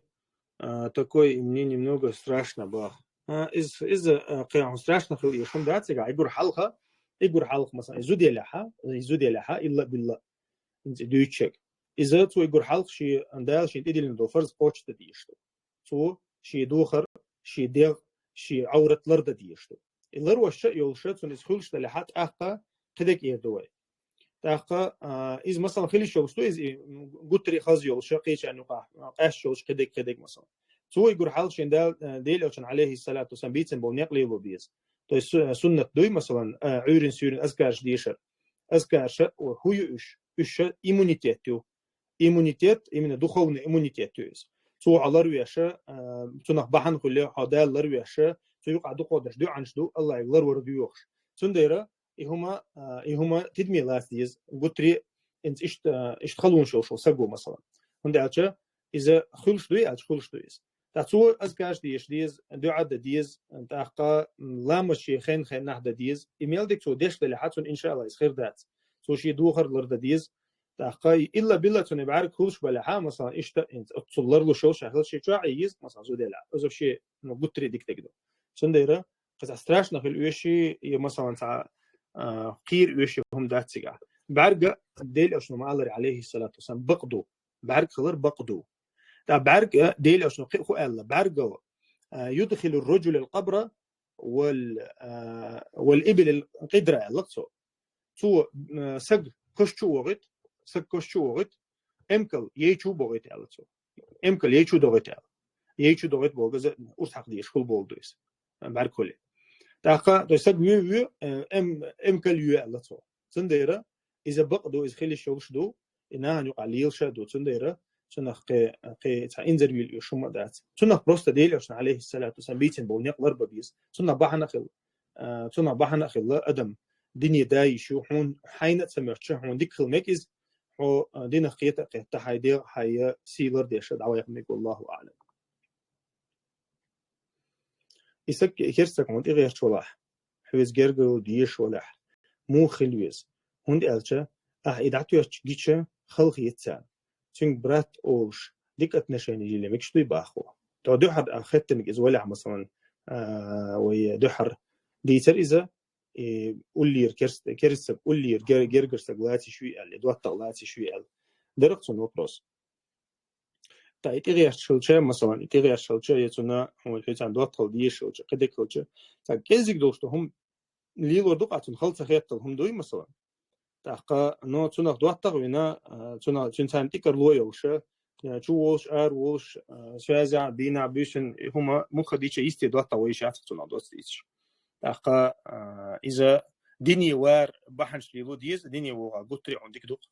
а, такой, и мне немного страшно было. А, из, из, а, кхы хьуна страшно хила еш хӀума дац, цига, игур хьалха, игур хьалха, масалан, из зуда елахьа, из зуда елахьа, илла билла, инца дуьйцучег. Иза цо игур хьалха ши, Дала шийна тӀедиллина долу фарз кхочушдан дезаш ду. Цо ши духар, ши дегӀ, ши Ӏаврат лардан дезаш ду. И ларваш а йолуша, цунна иза хуьлуш далехьа, тӀаккха кхидерг эр ду вай. ТӀаккха, а, иза, масалан, хилиш йолуш ду, иза и гуттари хаза йолуша, кхечарна юкъахь, а, къаьсташ йолуш кхидерг, кхидерг, масалан. Цо игур хьалха шен Дал-, а, Делан Элчан, алейхиссалату вассалам, бийцина болу некъ лело беза. То есть су-, суннат дуй, масалан, а, Ӏуьйрин суьйрин азкарш дешар. Азкарша хӀу ю уьш? Уьш иммунитет ю. Иммунитет, именно духовный иммунитет ю иза. Цо хьо ларвеша, а, цунах бахьана хуьле, хьо Дала ларвеша, цу юкъа дукхо деш дуьхьанаш ду, Аллахьига ларвар доьхуш. Цундела и хӀума, а, и хӀума тидаме лаца деза, гуттари инца иштта, иштта халонаш йолуш волу саго, масалан. ХӀунда аьлча иза хуьлуш дуй аьлча, хуьлуш ду иза. Ткъа цо азкарш деш деза, дуьӀа дан деза, тӀаккха, м, ламаз шен хен-хеннахь дан деза. И мел дика цо деш далехьа, цунна, иншаалла, иза хир дац. Цо шен духар лардан деза. ТӀаккха илла билла цунна бӀаьрг хуьлуш балехьа, масалан, иштта, инца, оццул ларлуш йолуш а хила шен чохь а йийза, масалан, зуда елахь. Иза вообще, ну, гуттари дика дерг ду. Цундела, кхузахь страшно хила оьший, и, масалан, цхьа, а, кхийра оьший хӀума дац цигахь. БӀаьрга Делан Элчано ма-аллара, алейхиссалату вассалам, бакъ ду. БӀаьрг хилар бакъ ду. ТӀаккха бӀаьрг, а, Делан Элчано кхин а хӀу аьлла, бӀаьргал, а, юдхилу ар-раджула ал-къабра вал, а, вал ибила ал-къидра аьлла цо. Цо, а, саг каш чу а вогӀуьйту, саг каш чу а вогӀуьйту, эмкал ей чу а богӀуьйту аьлла цо. Эмкал ей чу а догӀуьйту аьлла. Ей чу а догӀуьйту бохург иза урс хьакха дезаш хӀума болу ду иза. БӀаьрг хуьлий. ТӀаккха, то есть саг вуьй, вуьй, э, эм-, эмкал юьй аьлла цо. Цундела иза бакъ ду, иза хилиш йолуш ду, и нахана юкъахь лелаш а ду, цундела цунах кхин, кхин цхьа инзарвийла оьшу хӀума а дац. Цунах просто Делан Элчано, алейхиссалату вассалам, бийцина болу некъ ларбан беза. Цунах бахьана а хилла, а, цунах бахьана а хилла адам дине да йиш ю, хьуна хьайна а ца моьттуш, хьуна дика хила мега иза, хьо, а, динах кхета а кхетта, хьайн дегӀ, хьайн сий лардеш а дӀавайкха мега, валлаху аӀлам. И саг, керста саг хьуна тӀегӀерташ валахь, хьоьца гергарло дезаш валахь, муха хила веза? ХӀунда аьлча ахьа и дӀатоьттуш гича халахета царна. Цуьнга брат олуш, дика отношение йилла мегаш дуй боху. Тхо дуьхьал а хеттарг иза валахь, масалан, а, вай дуьхьал дийцар иза, и уллера керст-, керста саг уллера гер-, гергара саг лацийш вуй аьлла, и доттагӀа лацийш вуй аьлла. Дара-кх цунна вопрос. Ткъа и тӀегӀерташ хилча, масалан, и тӀегӀерташ хилча, я цунна хьуна хьоьца доттагӀалла дезаш хилча, кхидерг хилча, цхьа кӀеззиг долуш ду хӀума лелор ду-кх, цунна хала ца хеттал хӀума дуй, масалан. ТӀаккха, но цунах доттагӀа вина, а, цунах, цуьнца тӀекӀарло йолуша, а, чу волуш, ара волуш, а, связь а, дийнахь, буьйсанна, и хӀума муха дийцича, йисте доттагӀа вайша яц-кх цунах доцца дийцича. ТӀаккха, а, иза дине вар бахьанаш лело деза, дине вогӀа гуттари хьуна дика ду-кх,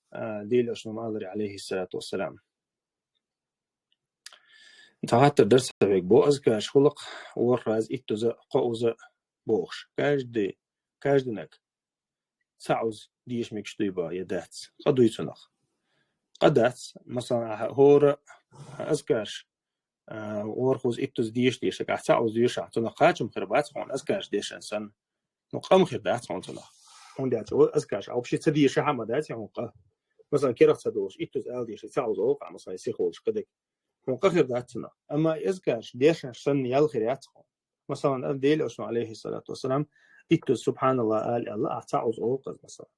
а, Делан Элчано ма-аллара, алейхиссалату вассалам. Цхьа хаттар дара сан вайга, бо, азкарш хуьлу-кх ворхӀаза, иттаза, кхоаза бохуш. Каждый, каждый наг цхьаъаза деша мегаш дуй боху, я дац? Къа дуй цунах? Къа дац. Масалан, ахьа хӀора азкарш, а, ворхӀаза, иттаза деша дешарг ахьа цхьаъаза доьшахь, цунах кхачам хир бац хьуна азкарш дешна санна. Ну, къа-м хир дац хьуна цунах. ХӀунда аьлча азкарш а вообще ца дешахь а ма дац хьуна къа. Масалан, керахь ца долуш, иттаза ала дешарг цхьаъаза олу-кх, масалан, сиха волуш кхидерг. Хьуна къа хир дац цунах. Амма азкарш дешнаш санна ял хир яц хьуна. Масалан, Делан Элчано, алейхиссалату вассалам, иттаза субханаллах ала аьлла, ахьа цхьаъаза олу-кх иза, масалан.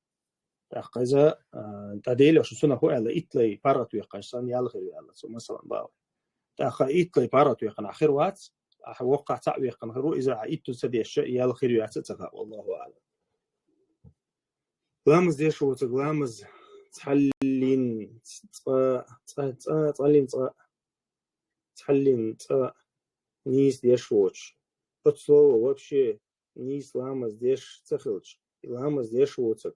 ТӀаккха иза, а, ткъа Делан Элчано цунах хӀу аьлла, иттлай паргӀатваьккхинчу санна ял хир ю аьлла цо, масалан, боху. ТӀаккха иттлай паргӀатваьккхина ахьа хир вац, ахьа воккхахь цхьаъ ваьккхина хир ву, иза ахьа иттаза ца дешча, ял хир ю яц а ца хаьа, валлаху аӀлам. Ламаз деш воцург ламаз цхьаллин цкъа, цкъа, цкъа, цкъаллин цкъа, цхьаллин цкъа нийса деш воцуш. Оцу слово вообще нийса ламаз деш ца хилча, и ламаз деш воцург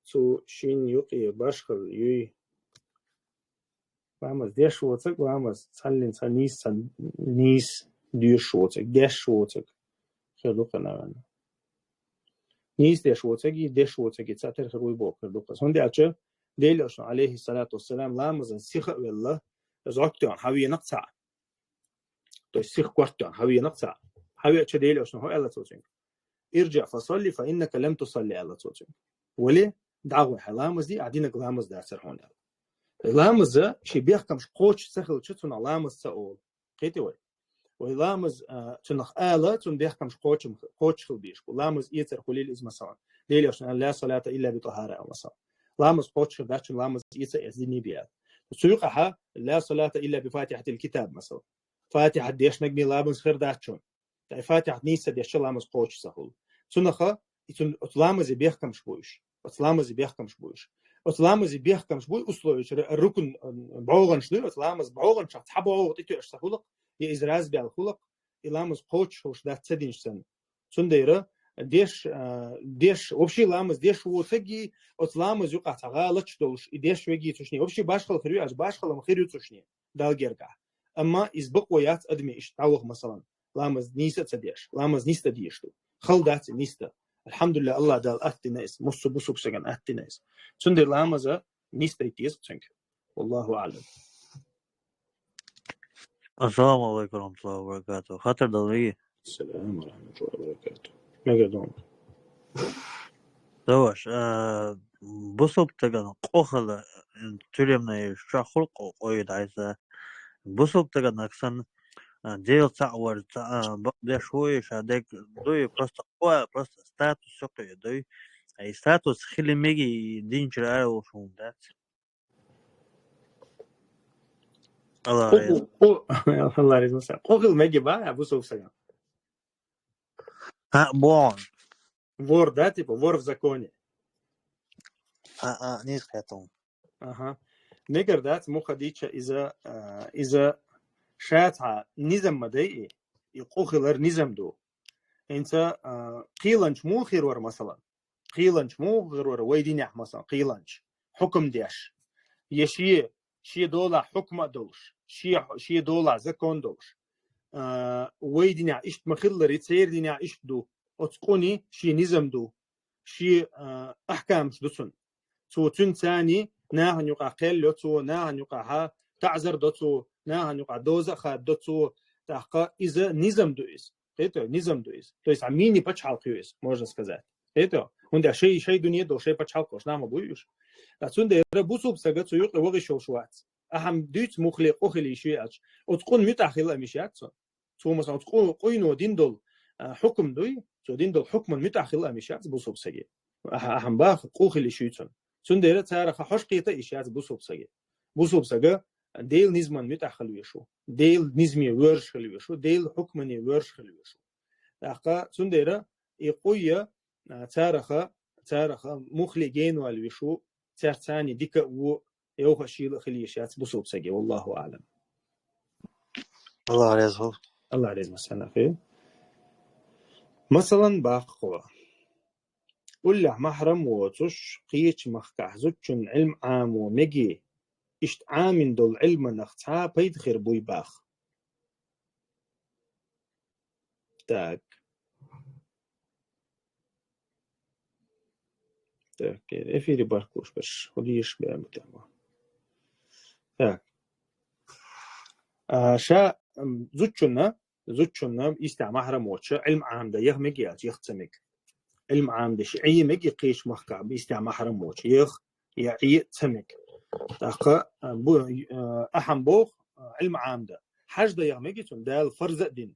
цу шин юкъе башхалла юй. Ламаз деш воцург, ламаз цхьаллин цхьа нийса, цхьа нийса доьшуш воцург, деш воцург хир ду-кх, наверное. Нийса деш воцург и деш воцург и цхьатерра хир вуй бохург ду-кх иза. ХӀунда аьлча Делан Элчано, алейхиссалату вассалам, ламазан сиха а велла, зӀок тоьхна хьавеана-кх цхьаъ. То есть сиха корта тоьхна хьавеана-кх цхьаъ. Хьавеача Делан Элчано хӀу аьлла цо цуьнга? «Ирджиъ фасалли, фа иннака лам тусалли», аьлла цо цуьнга. Вали, дӀагӀой, хьайн ламаз де, ахьа динарг ламаз дацара хьуна аьлла. Ламаза ши бехкамш кхочуш ца хилча, цунах ламаз ца олу. Кхетий вай? Вай ламаз, а, цунах ала, цунна бехкамш кхочуш, кхочуш хила безаш бу. Ламаз эцар хуьлийла иза, масалан. Делан Элчано: «Ла салата илла би тахара», масалан. Ламаз кхочуш хир дац, цунна ламаз эца эца дина беа. Цу юкъахь: «Ла салата илла би фатихатил китаб», масалан. Фатихат дешнарг ма ламаз хир дац цунна. Тай Фатихьат нийса дешча ламаз кхочуш ца хуьлу. Цунаха, и цун оцу ламазе бехкамаш бу уьш. Оцу ламазе бехкамаш бу уьш. Оцу ламазе бехкамаш бу условиеш, р-, рукн, м, бӀогӀанаш ду, оцу ламаз бӀогӀанчах цхьа бӀогӀа тӀетоьуш ца хуьлу, я иза разбел хуьлу, и ламаз кхочуш хуьлуш дац ца динчу санна. Цундела деш, а, деш, вообще ламаз деш ву саги, оцу ламаз юкъахь цхьа гӀалаташ долуш, и деш веги цушне. Вообще башхала хир ю, аш башхала ма хир ю цушне. Далла гергахь. Амма иза бакъо яц адамийн иштта дӀаваха, масалан, ламаз нийса а ца деш, ламаз ниста деш ду. Хала дац и ниста. Алхьамдулиллах, Аллах Дала аттина иза, муссу бусург сагана аттина иза. Цундела ламаза ниста дайта деза цуьнга. Валлаху аълам. Ассаламу алейкум ва рахматуллахи ва баракатух. Хатар дал веги? Ассаламу алейкум ва рахматуллахи ва баракатух. Мега дом. Даваш, а, бусург тагана къохала, м, тюремная чохур къо-, къойда айса. Бусург тагана ксан, а, дел цаъ вар, цаъ, а, бакъдеш вуй, ша дег дуй, просто къо-, просто статус сокъе дуй. А и статус хили меги динчра ара ву шун дац. Аллах Къу-, реза. Къу-, Аллах реза маса. Къохил меги ба, а бусург сагана. А, бон. Вор, да, типа, вор в законе. А, а, не скажу. Ага. Мегар дац муха дича иза, а, иза ша цхьа низам ма дай и, и къу хилар низам ду. Инца, а, кхийланча муха хир вара, масалан? Кхийланча муха хир вара вай динехь, масалан, кхийланча? Хьукам деш. Я шен, шен долахь хьукма а долуш, шен, шен долахь закон долуш. А, вай динехь иштта ма хиллари, церан динехь иштта ду. Оцу къуни шен низам ду. Шен, а, ахкамаш ду цунна. Цо цуьнан царний нахана юкъахь кхел йо цо, нахана юкъахь таӀзар до цо, нахана юкъахь доза а хаддо цо, тӀаккха иза низам ду иза. Кхетий, низам ду иза. То есть, а мини пачхьалкх ю иза, можно сказать. Кхетий? ХӀунда шай, шай дуьне долу, шай пачхьалкх долуш нах ма буй уьш. Ткъа цундела бусург сага цу юкъе вагӀа йиш йолуш вац. Ахьа дуьйцу муххале къу хила йиш ю аьлча, оцу къун муьтӀахь хила а йиш яц цунна. Цо, масалан, оцу къу-, къуйно дин долу, а, хьукам дуй, цо дин долу хьукман муьтӀахь хила а йиш яц бусург саге. Ахьа, ахьа баха къу хила йиш ю цунна. Цундела царах хьожа кхета а йиш яц бусург саге. Бусург сага Делан низаман муьтӀахь хила веш ву. Делан низаме воьрзуш хила веш ву. Делан хьукмане воьрзуш хила веш ву. ТӀаккха цундела и къуйя, а, цараха, цараха муххале генавала веш ву, цаьрца царний дика а ву, йовха а шийла а хила йиш яц бусург саге. Валлаху аълам. Аллах реза хуьлда. Аллах реза маса нах хир. Масалан, баккхо. Уллехь махьрам воцуш, кхечу махкахь зудчун Ӏилма Ӏамо меги, иштта Ӏамин долу Ӏилманах цхьа а пайда хир буй бах. Так. Так, эфире баркуш берш. Худиш бен бутама. Так. А, ша, м, зудчунна, зудчунна истя махьрам воцуша Ӏилма Ӏамда яха мега яц, яха ца мега. Ӏилма Ӏамда ши Ӏе мега кхечу махкахь, истя махьрам воцуша, яха, я Ӏе ца мега. ТӀаккха, а, бу-, а, ахьа боху, а, Ӏилма Ӏамда. Хьаж дан яха мега цунна, Дала фарз а дина.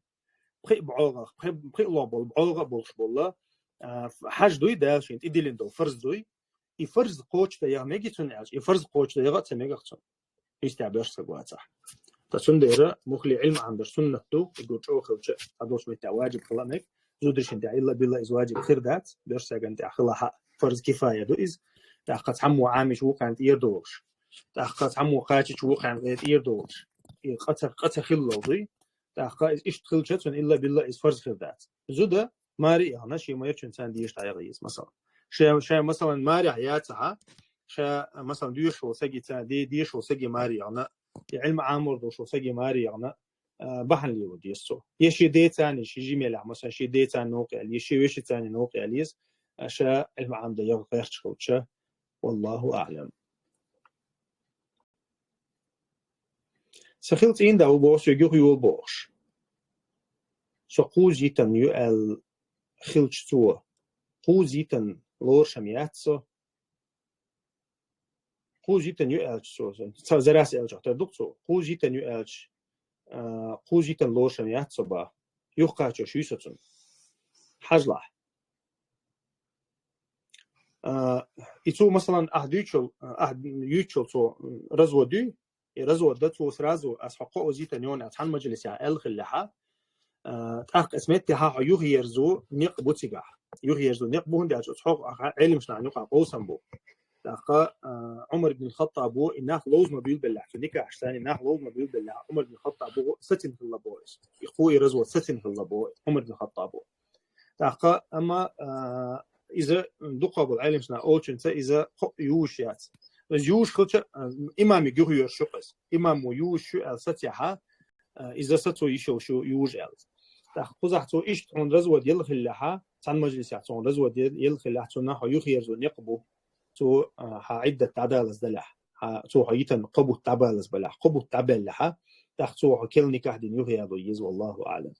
Пхи бӀогӀах, пхи, пхи ло болу, бӀогӀа а болуш болла, а, хьаж дуй Дала шен тӀедиллина долу фарз дуй. И фарз кхочушдан яха мега цунна аьлча, и фарз кхочушдан яха а ца мегах цунна. Истя боьрша саг вацахь. Ткъа цундела муххале Ӏилма Ӏамдаш суннат ду, и гур чӀогӀа хилча, цхьадолчу меттехь ваджиб хила а мега, зударшна тӀехь илла билла иза ваджиб хир дац, боьрша сагана тӀехь хилахь а фарз кифая ду иза. ТӀаккха цхьаммо Ӏамийча вукхарна тӀера долуш. ТӀаккха цхьаммо кхачийча вукхарна тӀера долуш. И къа ца, къа ца хилла дуй. ТӀаккха иза иштта хилча, цунна илла билла иза фарз хир дац. Зуда маре а яхана, шен майрачун царна деша дӀаяха иза, масалан. Ша, ша, масалан, марехь яцахьа, ша, масалан, доьшуш волу саги ца-, де-, доьшуш волу саги маре а яхана, я Ӏилма Ӏамор долуш волу саги маре а яхана, а, бахьана лело деза цо. Я шен децани, шен жимелехь, масалан, шен децани новкъа яьлла, я шен вешицани новкъа яьлла иза, а, ша Ӏилма Ӏамдан яха гӀерташ хилча, валлаху аълам. Сан хила цӀийнда ву боху, соьга юха йолу бохуш. Со кхузза йитина ю аьлла хилча цо, кхузза йитина лоруш-м яц со. кхузза йитан ю аьлча цо, ца зарас аьлча тера ду-кх цо, кхузза йитан ю аьлча, а, кхузза йитан лоша яц цо бах. Юхакхачош юй со цунна. Хьажалахь. А, и цо, масалан, ахь дуьйцучул, ахь юьйцучул цо развод юй, и развод да цо сразу, аз хьо кхоъ оза йитан йона, цхьан мажлисехь аьлла хиллехьа, а, тӀаккха аса метте хьа хьо юхаерзо никъ бу цигахь. Юхаерзо никъ бу, хӀунда аьлча оцу хьо-, ахьа Ӏеламнахана юкъахь къовсам бу. ТӀаккха, а, Ӏумар ибн Хаттабо и нах ловза ма буьйлабеллехь, цу никахьашца и нах ловза ма буьйлабеллехь, Ӏумар ибн Хаттабо сацина хилла боху иза. И кху и развод сацина хилла боху Ӏумар ибн Хаттабо. ТӀаккха, амма, а, иза дукхахболу Ӏеламнахана олучуьнца иза кхоъ юзуш яц. Иза юзуш хилча, а, имамига юхайоьрзуш ю-кх иза. Имамо юзуш ю аьлла сацахь, а, иза сацо йиш йолуш ю юзуш аьлла. ТӀаккха кхузахь цо иштта хьуна развод елла хиллехьа, цхьана мажлисехь цо хьуна развод елла хиллехь, цунна хьо юхаерзо некъ бу. Цо, а, хьан Ӏиддат дӀадалаза далехь, хьан, цо хьо йитан кхо бутт дӀабалаза балехь, кхо бутт дӀабаьллехьа, тӀаккха цо хьо керла никахь дина юхаяло еза, валлаху аӀлам.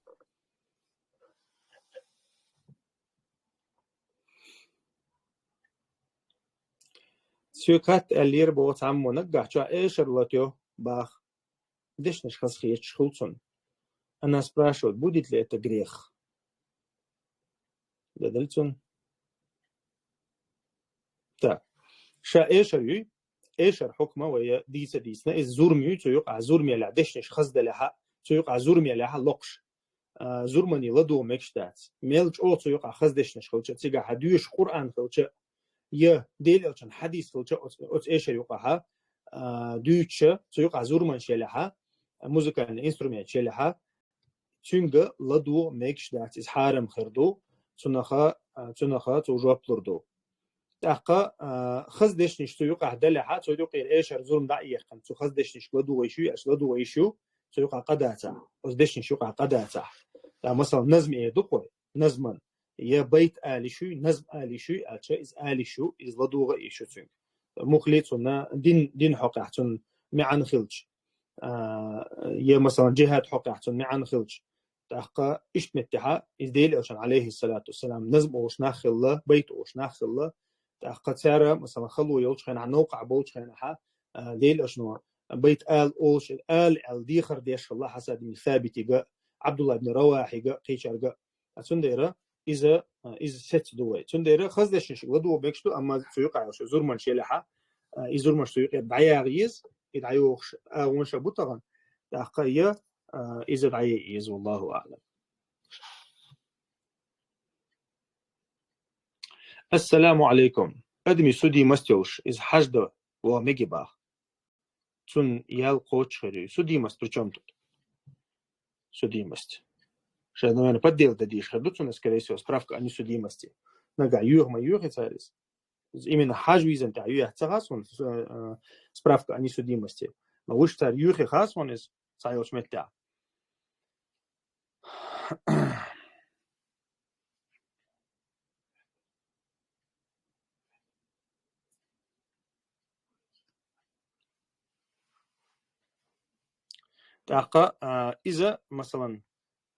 Соьга хатта аьллера боху цхьаммо, наггахь чохь эшар латайо бах. Дешнаш хаза хеташ хуьлу цунна. Она спрашивает, будет ли это грех? Дадал цунна. Так. Ша эшар юй, эшар хьукма вай дийца дийцина, иза зурма юй, цу юкъахь зурма елахь, дешнаш хаза делахьа, цу юкъахь зурма елахьа локхуш. А, зурмане ладугӀу мегаш дац. Мел чӀогӀа цу юкъахь хаза дешнаш хилча, цигахь хьан доьшуш Къуръан хилча, я Делан Элчан хьадис хилча, оцу, оцу эшар юкъахьа, а, дуьйцуша, цу юкъахь зурманаш елахьа, музыкальный инструменташ елахьа, цуьнга ладугӀу мегаш дац, иза хьарам хир ду, цунаха, а, цунаха цо жоп лур ду. ТӀаккха, а, хаза дешнаш цу юкъахь делахьа, цу юкъера эшар зурма дӀа а яьккхина, цу хаза дешнашка ладугӀу йиш ю, аьлча ладугӀу йиш ю, цу юкъахь къа дацахь, оцу дешнаш юкъахь къа дацахь. ТӀаккха, масала, назм эр ду-кх вай, назман, я байт ала йиш юй, назм ала йиш юй, аьлча иза ала йиш ю, иза ладугӀу а йиш ю цуьнга. Муххале цунна дин, дин хьокъехь цунна маьӀна хилча, а, я, масалан, джихӀад хьокъехь цунна маьӀна хилча, тӀаккха иштта меттехьа, иза Делан Элчан, Ӏалайхиссалату вассалам, назм олуш нах хилла, байт олуш нах хилла, тӀаккха цара, масалан, хало йолчу хенахь, новкъахь болчу хенахьа, а, Делан Элчано байт ала олуш, ала аьлла дехар деш хилла Хьасан ибн Сабитига, Ӏабдулла ибн Равахьига, кхечаьрга. А, цундела иза, а, иза сецца ду вай. Цундела хаза дешнаш ладугӀу мегаш ду, амма цу юкъахь йолуш зурманаш елахьа, а, и зурманаш цу юкъера дӀаяха еза, и дӀайохуш агӀонаш а бу тахана, тӀаккха я, а, иза дӀаяйа еза, валлаху аӀлам. Ассаламу Ӏалайкум. Адамийн судимость йолуш, иза хьажда ваха мегий баха? Цунна ял кхочуш хир ю. Судимость при чём тут? Судимость. Ша, наверное, подделать дан дезаш хир ду цунна, скорее всего, справка о несудимости. Нагахь йоьху ма йоьху цара иза. Иза именно хьажа визан тӀехь ю яц ца хаьа суна, э, э, справка о несудимости. Но уьш цара йоьхий хаьа суна иза, цхьайолчу меттехь. ТӀаккха, а, иза, масалан,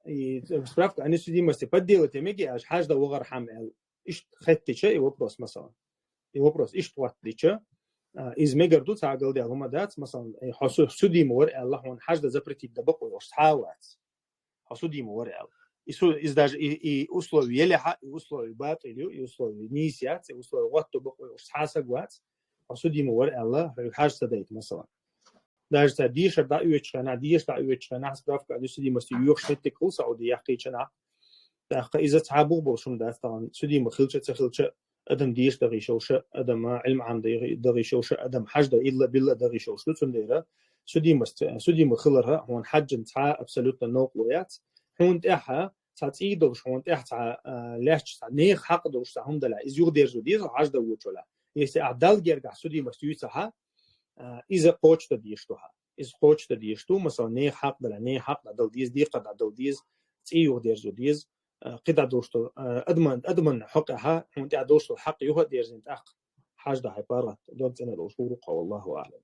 и справка о несудимости подделать ян мегий аьлча, хьажда вахархьама аьлла, иштта хеттича и вопрос, масалан. И вопрос иштта хӀоттадича, а, иза мегар ду, цхьа а галдаьлла хӀума дац, масалан, и хьо су-, судим вара аьлла, хьуна хьажда запретить дан бакъо йолуш цхьа а вац. Хьо судим вара аьлла. И су-, иза даже и, и условие елехьа, и условие батӀил ю, и условие нийса яц, и условие гӀотто бакъо йолуш цхьа а саг вац. Хьо судим вара аьлла, хьоьга хьажа ца дайта, масалан. Даже цара дешар дӀаоьцучу хенахь, деша дӀаоьцучу хенахь, справка о несудимости йоьхуш меттиг хуьлу Саудехь кхечанахь. ТӀаккха иза цхьа бух болуш хӀума дац, тахана судим хилча а, ца хилча а, адам деша дан гӀийш йолуш а, адам Ӏилма Ӏамадан гӀи-, дан гӀийш йолуш а, адам хьажда илла-билла дан гӀийш йолуш ду, цундела судимость, судим хиларх хьуна хьаьжжина цхьа абсолютно новкъарло яц. Хьуна тӀехь цхьа цӀий долуш, хьуна тӀехь цхьа, а, лаьтташ цхьа нехан хьакъ долуш цхьа хӀума далахь, иза юхадерзо деза хьажда воьдучул. Если ахь Далла гергахь судимость юьйцахьа, а, иза кхочушдан дезаш ду хьан. Иза кхочушдан дезаш ду, масала, нехан хьакъ далахь, нехан хьакъ дӀадала деза, декхар дӀадала деза, цӀий юхадерзо деза, а, кхидӀа долуш долу, а, адаман, адаман хьокъехьа, хьуна тӀехь долуш долу хьакъ юха а дерзийна тӀаккха хьажда хьайн паргӀат, дог цӀена долуш вур ву-кх хьо, валлаху аӀлам.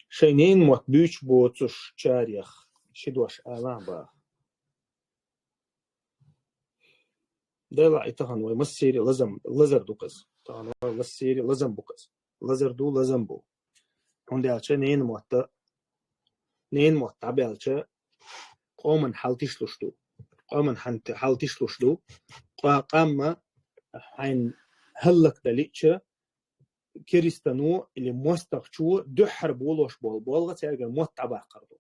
Шайн ненан мотт буьйцуш боцуш чарех ши дош алахьа баха. Делахь и тахан вай массери лазам, лазар ду-кх из. Тахан вай массери лазам бу-кх из. Лазар ду, лазам бу. ХӀунда аьлча ненан мотт, ненан мотт дӀабаьлча, къоман хьал тишлуш ду. Къоман хьан-, хьал тишлуш ду. Къа-, къамма хьайн хӀаллакдалича, керистано или мостагӀчо дуьххьара болош бола болх цаьргара мотт дӀабаккхар ду.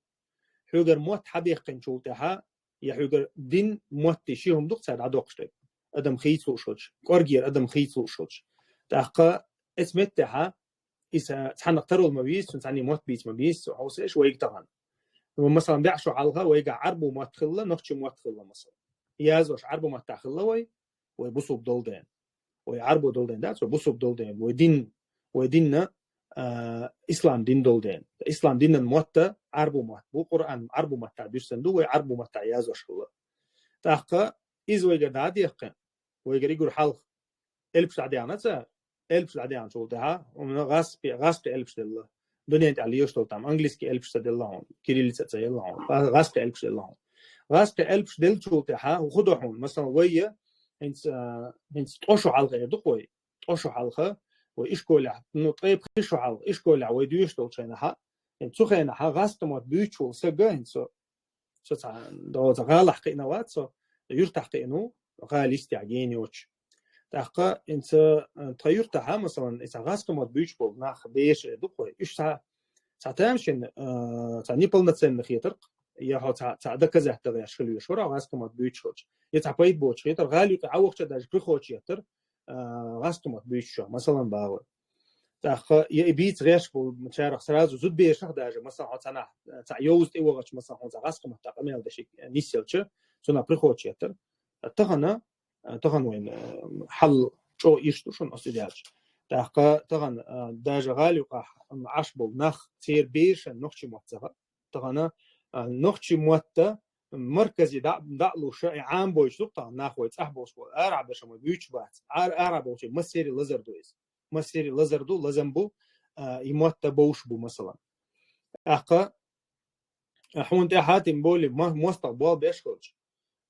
Хьоьгара мотт хьабаьккхинчул тӀаьхьа, я хьоьгара дин, мотт ши хӀума ду-кх цар дӀадоккхуш дерг. Адам хийца лууш хилча, кӀоргера адам хийца лууш хилча. ТӀаккха эцу меттехьа, иза цхьаннах тарвала ма веза, цунна цхьанне мотт бийца ма беза, хьовсийша вайга тахан. Масала, бӀаь шу хьалха вайгахь Ӏарбо мотт хилла, нохчи мотт хилла, масала. Язъеш Ӏарбо маттахь хилла вай, вай бусулба долу ден. Вай Ӏарбо долу ден дац, вай бусулба долу ден. Вай дин, вай динна, а, ислам дин долу ден. Ислам динан мотт Ӏарбо мотт бу, Къуръан Ӏарбо маттахь дуьссина ду, вай Ӏарбо маттахь язъеш хилла. ТӀаккха иза вайгара дӀадаьккхина, вайгара и гур хьалха элпаш дӀадаьхна цара, элпаш дӀадаьхначул тӀаьхьа, хӀунда гӀазкхи, гӀазкхи элпаш делла. Дуьнен тӀехь лелаш долу там английский элпаш ца делла хьуна, кириллица ца елла хьуна, гӀа-, гӀазкхи элпаш делла хьуна. ГӀазкхи элпаш деллачул тӀаьхьа хӀун ду хьуна? Масала, вай, хӀинца, а, хӀинца ткъо шу хьалха эр ду-кх вай, ткъо шу хьалха, вай ишколехь, ну, ткъе пхи шу хьалха, ишколехь вай доьшуш долчу хенахьа, хӀинца цу хенахьа гӀазкхи мотт буьйцуш волу сага, хӀинца со, со цхьа, догӀу цхьа гӀалахь кхиъна вац со, юьртахь кхиъна ву, гӀала йистехь гена йоцуш. ТӀаккха хӀинца, а, тхан юьртахьа, масалан, и цхьа гӀазкхи мотт буьйцуш болу нах, бераш эр ду-кх вай. Уьш цхьа, цхьа тамашийна, а, цхьа неполноценный хетар-кх, я хьо цхьа, цхьа доказать дан гӀерташ хила везаш вара гӀазкхи мотт буьйцуш хилча. Я цхьа пайда боцуш хетар, гӀала юкъа Ӏа вахча даже прихочу еттар, а, гӀазкхи мотт буьйцуш, масалан, баху. ТӀаккха я и бийца гӀерташ болчарах сразу зудаберашах даже, масалан, хьо цхьаннахь, цхьа йовза тӀе вахча, масалан, хьуна цхьа гӀазкхи маттахь къамел деш нисъелча, цунах прихочу еттар. Тахана, тахана вайн, э, хьал чӀогӀа ирс ду шуна оцу и даьлча. ТӀаккха тахана, э, даже гӀала юкъахь Ӏаш болу нах, церан берашна нохчи мотт ца хаьа. Тахана, а, нохчи мотт марказе дӀа, дӀа а луш, и Ӏамабойчу ду-кх тахана нах вай цӀахь болуш болу. Арахь берш ма буьйцуш бац. Ара, арахь болчу массеран лазар ду иза. Массеран лазар ду, лазам бу, а, и мотт бовш бу, масалан. ТӀаккха, а, хьуна тӀаьхьа тем более мо-, мостагӀа болх беш хилча,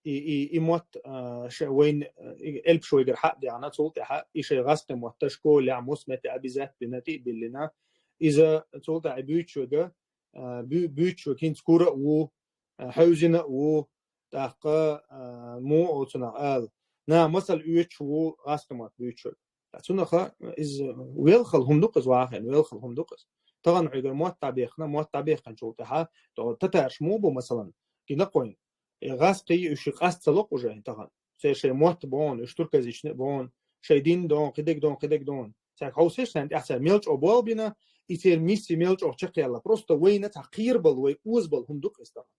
и, и, и мотт, а, ша-, вайн, а, и элпаш вайгара хьа а даьхна, цул тӀаьхьа и шайн гӀазкхи мотт школехь, массо а метте обязательно тӀе а биллина, иза цул тӀаьхьа и буьйцуш вайга, а, буь-, буьйцуш вайга хӀинца кура а ву, а, хьевзина а ву, тӀаккха, а, муха оцунах ала, наха масал оьцуш ву гӀазкхи мотт буьйцуш вайга. Ткъа цунах иза велхал хӀума ду-кх иза вахана, велхал хӀума ду-кх иза. Тахана хьоьгара мотт дӀабаьккхина, мотт дӀабаьккхинчул тӀаьхьа, тӀо татараш муха бу, масалан, гина кхойн. И гӀазкхий уьш и къаста ца ло-кх уже тахана. Церан шайн мотт боху, уьш турказична а боху, шайн дин доху, кхидерг доху, кхидерг доху. Цаьрга хьовсийша, царна тӀехь цара мел чӀогӀа болх бина, и церан миссия мел чӀогӀа чекхъяьлла. Просто вайна цхьа кхерабалла вай озабалла хӀума ду-кх иза тахана.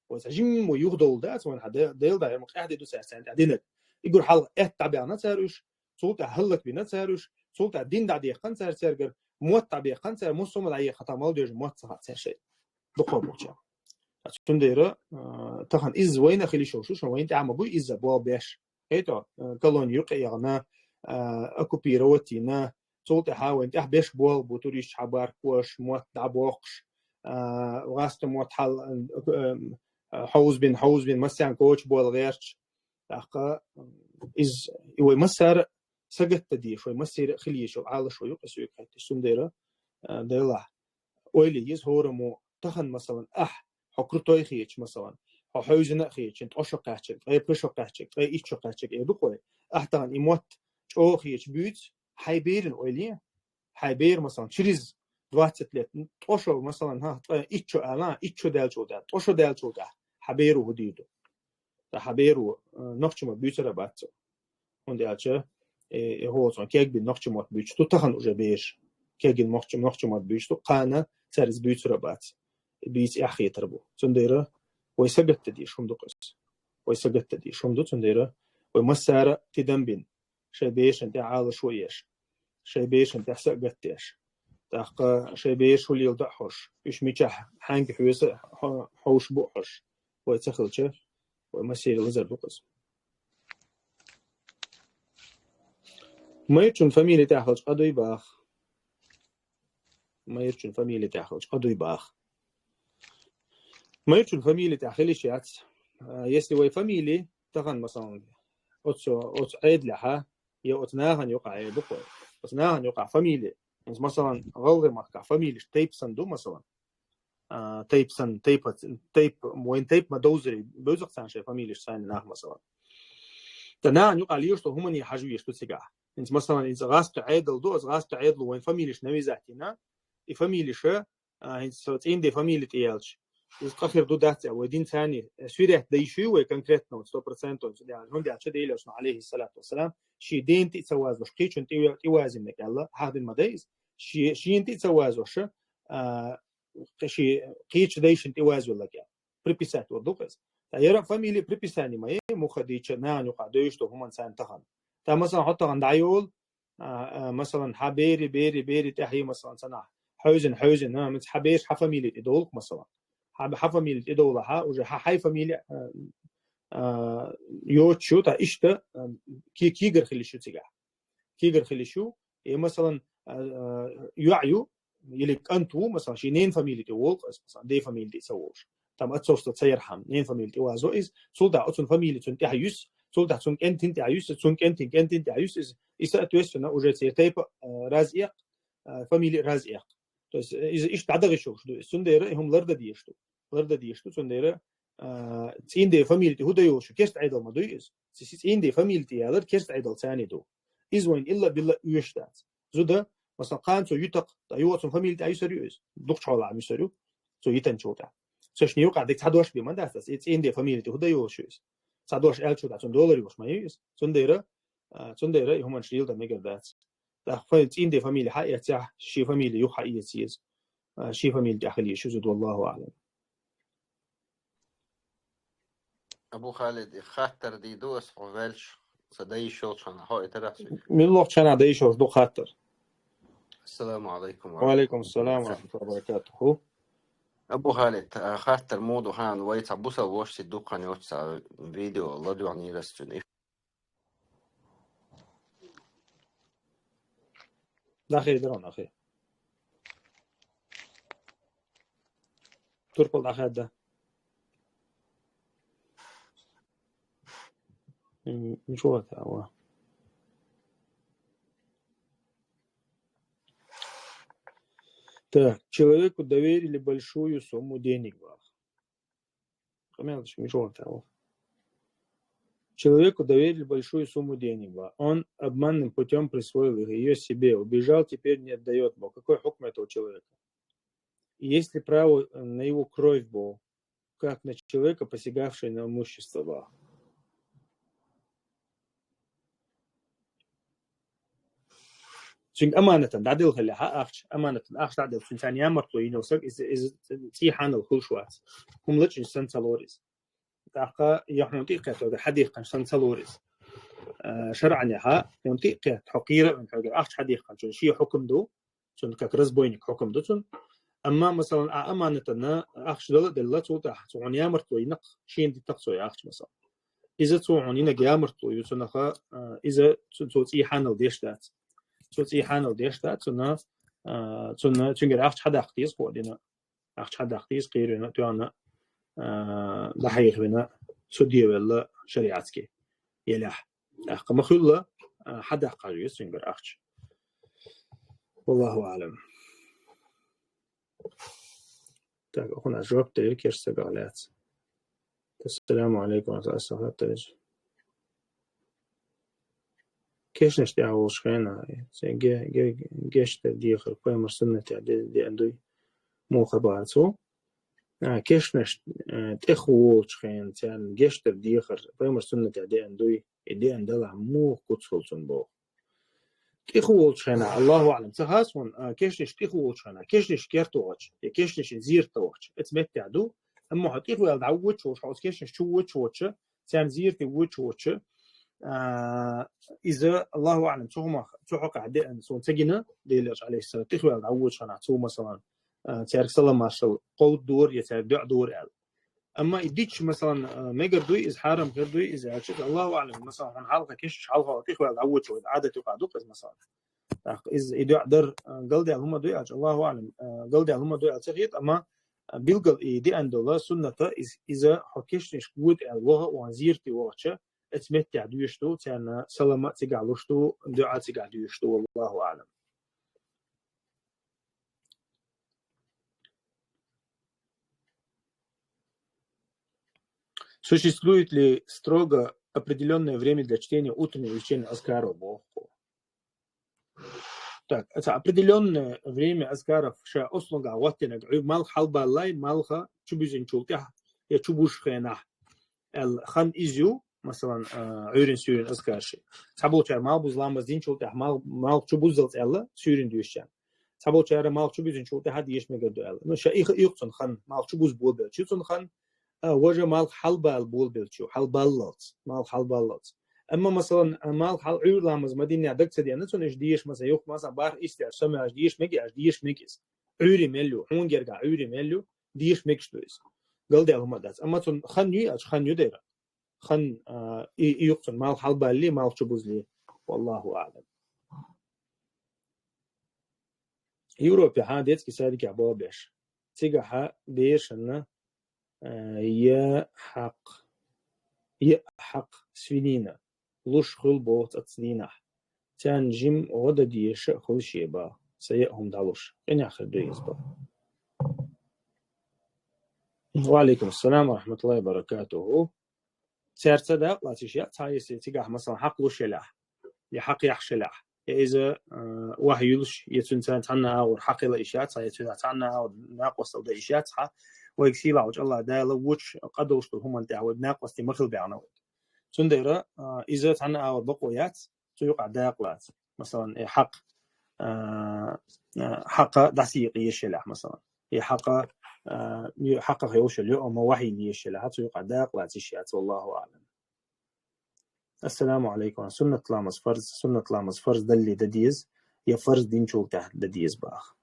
Вай цхьа жимма вай юхадовла дац, вайна хьан де-, Дела дӀа, я ма къаьхьа де ду цара царна тӀехь динарг. И гур хьалха аьтта дӀабаьхна цара уьш, цул тӀаьхьа хӀаллакбина цара уьш, цул тӀаьхьа дин дӀадехкана цара цаьргара, мотт дӀабехкана цара, массо а ма дӀаехкан, тахана мел доьжна мотт ца хаьа цаьршинна. Дукха бохуча. Цундела, а, тахана иза вайна хила йиш йолуш ду, шуна вайна тӀехь ма буй иза болх беш. ХӀета, а, колони юкъа яхана, а, оккупировать йина, цул тӀаьхьа вайна тӀехь беш болх бу, туристаш хьабаргбеш, мотт дӀабоккхуш, а, гӀазкхи мотт хьал, а, хьовзабина, хьовзабина, массарна коча болх гӀерташ. ТӀаккха иза, и вай массара сагатдан дезаш, вай массеран а хила езаш йолу Ӏалашо ю-кх иза соьга хетташ. Цундела, а, делахь, ойла е еза хӀораммо, тахана, масалан, ахь, хьо крутой хеташ, масалан, хьо хьевзина а хеташ, ткъо шо кхаьчнарг, ткъе пхи шо кхаьчнарг, ткъе итт шо кхаьчнарг эр ду-кх вай. Ахь тахана и мотт чӀогӀа хеташ буьйцу, хьайн берана ойла е. Хьайн бер, масалан, через двадцать лет, ткъо шо, масалан, хьан, ткъе итт шо ала, итт шо даьлчул тӀаьхьа, ткъо шо даьлчул тӀаьхьа, хьан беро хӀун дийр ду? Ткъа хьан беро, а, нохчи мотт буьйцур а бац цо. ХӀунда аьлча, э, э, хӀокху цунна кегбина нохчи мотт буьйцуш ду тахана уже бераш. Кегбина нохчи, нохчи мотт буьйцуш ду, кхана цара иза буьйцур а бац. Бийца эхь хетар бу. Цундела вай сагатдан дезаш хӀума ду-кх иза. Вай сагатдан дезаш хӀума ду, цундела вай массара а тидам бина, шайн берашна тӀехь Ӏалашо еш, шайн берашна тӀехь са а гатдеш. ТӀаккха шайн бераш хӀун леладо а хьожуш, уьш мичахь, хьаьнга хьоьсу а хьо-, хьовш бу а хьожуш. Вай ца хилча, вай массеран лазар ду-кх иза. Майрачун фамили тӀехь хилча къа дуй баха. Майрачун фамили тӀехь хилча къа дуй баха. Майрачун фамили тӀехь хила йиш яц. А, если вай фамили, тахана, масалан, оцу, оцу Ӏедалехьа, я оцу нахана юкъа Ӏедал ду-кх вай. Оцу нахана юкъа фамилия. ХӀинца, масалан, гӀалгӀай махкахь фамилеш тайпа санна ду, масалан. А, тайпа санна, тайпа, тайпа, вайн тайпа ма довзаре, бевза-кх царна шайн фамилеш царна нах, масалан. ТӀаккха нахана юкъа лелаш долу хӀумане хьажа везаш ду цигахь. ХӀинца, масалан, хӀинца гӀазкхийн Ӏедал ду, оцу гӀазкхийн Ӏедало вайн фамилеш навязать йина, и фамилеш а, хӀинца цӀийнан ден фамили тӀе яьлча, иза къа хир ду, дац аьлла, вай динца цхьаьна, э, сверять дан йиш ю вай конкретно, сто процентов, цу тӀехь, хӀунда аьлча Делера Элчано, Ӏалайхи ссалату вассалам, шен ден тӀе а ца вазош, кхечунна тӀе, тӀе вазийнарг аьлла, хьахдина ма дай иза, шен, шена тӀе а ца вазош, а, кхе-, шен кхечу дайшна тӀе вазвелларг аьлла. Приписать вар ду-кх иза. ТӀаккха яра фамили приписание ма ю, муха дийцча, нахана юкъа девзаш долу хӀуманца царна тахана. ТӀаккха, масалан, хьо тахана дӀайолу, а, а, масалан, хьан бери, бери, бери тӀаьхье, масалан, цхьанхьа хьевзина, хьевзина, а, мис хьан бераш хьан фамили тӀе довлу-кх, масалан. Хьан, хьан фамили тӀе довлахь, уже хьан, хьайн фамили, а, а, йоцуш ю, тӀаккха иштта, а, ки-, кийгара хила йиш ю цигахь. Кийгара хила йиш ю, и, масалан, а, а, йоӀ ю, или кӀант ву, масалан, шен ненан фамили тӀе волу-кх иза, масалан, ден фамили тӀе ца волуш. Там отцовство ца ярхьама, ненан фамили тӀе вазво иза, цул тӀаьхьа оцунна фамили цунна тӀаьхьа юьсу, цул тӀаьхьа цунна кӀентан тӀаьхьа юьсу, цунна кӀентан кӀентан тӀаьхьа юьсу иза. И, соответственно, уже церан тайпа, а, разъекъ, а, фамили разъекъ. То есть, э, иза иштта дӀадаха йиш йолуш ду иза. Цундела и хӀума лардан дезаш ду. Лардан дезаш ду, цундела, а, цӀийнан ден фамили тӀе хӀун дан йолуш ю? Керста Ӏедал ма дуй иза. Ци-, ци-, цӀийнан ден фамили тӀе ялар керста Ӏедал царна ду. Иза вайна илла-билла оьшуш дац. Зуда, масалан, кхана цо йитакх, тӀаккха юха цунна фамили тӀе юьсур ю иза. Дукхачу хьолахь юьсур ю. Цо йитанчул тӀаьхьа. Цу шен юкъахь дерг цхьа дош бен ма дац аса. И цӀийнан ден фамили тӀе хӀун дан йолуш ю иза? Цхьа дош аьллачул тӀаьхьа цунна долар йолуш ма ю иза. Цундела, а, цундела и хӀуманаш лелдан мегар дац. ТӀаккха фа-, цӀийнан ден фамили хьаэццехь, шен фамили юха хьаэца еза. А, шен фамили тӀехь хила еза шу зуда, валлаху аӀлам. Абу Халид, и хаттар дийр ду ас хьо ваьлча, сан дан йиш йолчу хана, хьо и тарахь суьга. Муьлххачу хана дан йиш йолуш ду хаттар? Ассаламу алайкум ва Ва алайкум ассалам ва рахматуллахи ва баракатуху. Абу Халид, а, хаттар муха ду хьан, вай цхьа бусалба вашас дукха хан йоццу цхьа видео ладоьгӀнера ас цуьнан. Нахе, даро, нахе. Турпал дӀахаьдда. М, ничего такого. Так, человеку доверили большую сумму денег, бах. Человеку доверили большую сумму денег, бах. Он обманным путём присвоил их, её себе, убежал, теперь не отдаёт, бах. Какой хукм этого человека? Есть ли право, э, на его кровь, бах? Как на человека, посягавшего на имущество, бах. Цуьнга аманатан дӀаделла хилла ахча, аманатан ахча дӀаделла, цуьнца ямартло йина саг, иза, иза цӀий хьанал хуьлуш вац. ХӀума лачкъийна санна ца лору иза. ТӀаккха я хьуна тӀе а кхетта, хьан дехкъанчу санна ца лору иза. Э, шарӀанехьа, хьуна тӀе а кхетта, хьо кхера а вина, хьоьгара ахча хьан дехкъанчу, шен хьукам ду, цунна как разбойник хьукам ду цунна. Амма, масалан, а аманатана ахча дала а делла, цул тӀаьхьа цо хьуна ямартло йина-кх, шена дита-кх цо и ахча, масалан. Иза цо хьуна йинарг ямартло ю цунах, а, иза цу-, цо цӀий хьанал деш дац. Цо цӀий хьанал деш дац, цунна, а, цунна, цуьнгара ахча хьадаккха деза кхо дина. Ахча хьадаккха деза, кхийрина, тоьхна, а, дӀахьехавина, суде велла шариатски елахь. ТӀаккха ма-хуьллу, а, хьадаккха хьажа веза цуьнгара ахча. Валлаху аӀлам. Так, ахуна жоп дерг кеш сагах лаьцна. Ассаламу алейкум, аса хаттараш. Кешнаш тӀехь волчу хенахь, церан ге-, ге-, гечдар дехар пайхамар суннатехь де-, деана дуй, муха бацу. А, кешнаш, э, тӀех волчу хенахь, царна гечдар дехар пайхамар суннатехь деана дуй, и деана далахь муха куц хуьлу цунна боху. ТӀех волчу хенахь, Аллаху аӀлам, ца хаьа суна, а, кешнаш тӀех волчу хенахь, кешнаш керта вахча, я кешнашна зерат вахча, эца меттехь ду, амма хьо тӀех ваьлла дӀавоьдуш волуш, хьо оцу кешнаш чу воьдуш воьдуш, царна зерате воьдуш воьдуш, а, иза, Аллаху аӀлам, цу хӀумах, цу хьокъехь деана суна ца гина, Делера Элча, алейхиссалам, тӀех ваьлла дӀавоьдуш хенахь, цо, масалан, а, цаьрга салам-маршалла кховдадора я цаьрга доӀа дора аьлла. Амма и дича, масалан, а, мегар дуй иза, хьарам хир дуй иза аьлча, Аллаху аӀлам, масалан, хьуна хьалха кешнаш хьалха тӀех ваьлла дӀавоьдуш воьдуш Ӏадат юкъахь ду-кх иза, масалан. ТӀаккха иза и доӀа дар, а, галдаьлла хӀума дуй аьлча, Аллаху аӀлам, а, галдаьлла хӀума дуй аьлла ца хета, амма, а, билггал и деана долу сунната иза, иза хьо кешнашка воьду аьлла ваха, ван зерате вахча, эцу меттехь доьшуш ду, царна салам а цигахь луш ду, дуьӀа а цигахь доьшуш ду, валлаху аӀлам. Существует ли строго определённое время для чтения утреннего и вечернего азкара, боху? Так, это определённое время азкаров ша ослунгахь гӀоттинарг, Ӏуьйр малх хьалабаллале, малх чубузинчул тӀаьхьа, я чубузучу хенахь, аьлла, хан иза ю, масалан, а, Ӏуьйрин суьйрин азкараш. Цхьаболчара малх буза ламаз динчул тӀаьхьа мал-, малх чубуззалц аьлла, суьйрин доьшучарна. Цхьаболчара малх чубузинчул тӀаьхьа деша мегар ду аьлла. Ну, ша и, и юкъа цунна хан, малх чубуза болабелча ю цунна хан, а, важа малх хьалабала болабелча ю, хьалабаллалц, малх хьалабаллалц. Амма, масалан, а, малх хьал Ӏуьйр ламаз ма динехь даг ца деана цунна, уьш деша, масалан, юха, масалан, бархӀ, исс деш, самаяш деша мега, аш деша мега иза. Ӏуьйре мел ю, хьуна гергахь Ӏуьйре мел ю, деша мегаш ду иза. Галдаьлла хӀума дац. Амма цунна хан ю, аьлча хан ю дера. Хан, а, и, и юкъа цунна малх хьалабаллале, малх чубузале. Валлаху аӀлам. Европе хьан детский садикехь болх беш. Цигахь берашна, а, я хьакха, я хьакха свинина луш хуьлу боху цкъаццу дийнахь. Царна жима гӀо дан дезаш а хуьлу шен бан, сан яа хӀума дӀалуш. Къинехь хир ду иза бан. Ва алейкум ассалам ва рахматуллахи ва баракатуху. Цаьрца дакъа лаца йиш яц хьан, если цигахь, масалан, хьакха луш елахь, я хьакха яхьаш елахь, я иза, а, вахь юьллуш, я цуьнца цхьанна агӀор хьакха яла йиш яц хьан, я цуьнца цхьанна агӀор накъосталла дан йиш яц хьан, вайга сийлахь волчу АллахӀ Дала вочу къа долуш долу хӀуманна тӀехь вайга накъостий ма хила баьхна вайга. Цундела, а, иза цхьанна агӀор бакъо яц, цу юкъахь дакъа лаца. Масалан, и хьакха, а, а, хьакха дӀасаекъа езаш елахь, масалан. И хьакха, а, ю-, хьакха хевшал ю, амма вахь йина езаш елахь, цу юкъахь дакъа лаца йиш яц, валлаху аӀлам. Ассаламу алейкум. Суннат ламаз фарз, суннат ламаз фарз далле дан деза, я фарз динчул тӀаьхьа дан деза баха.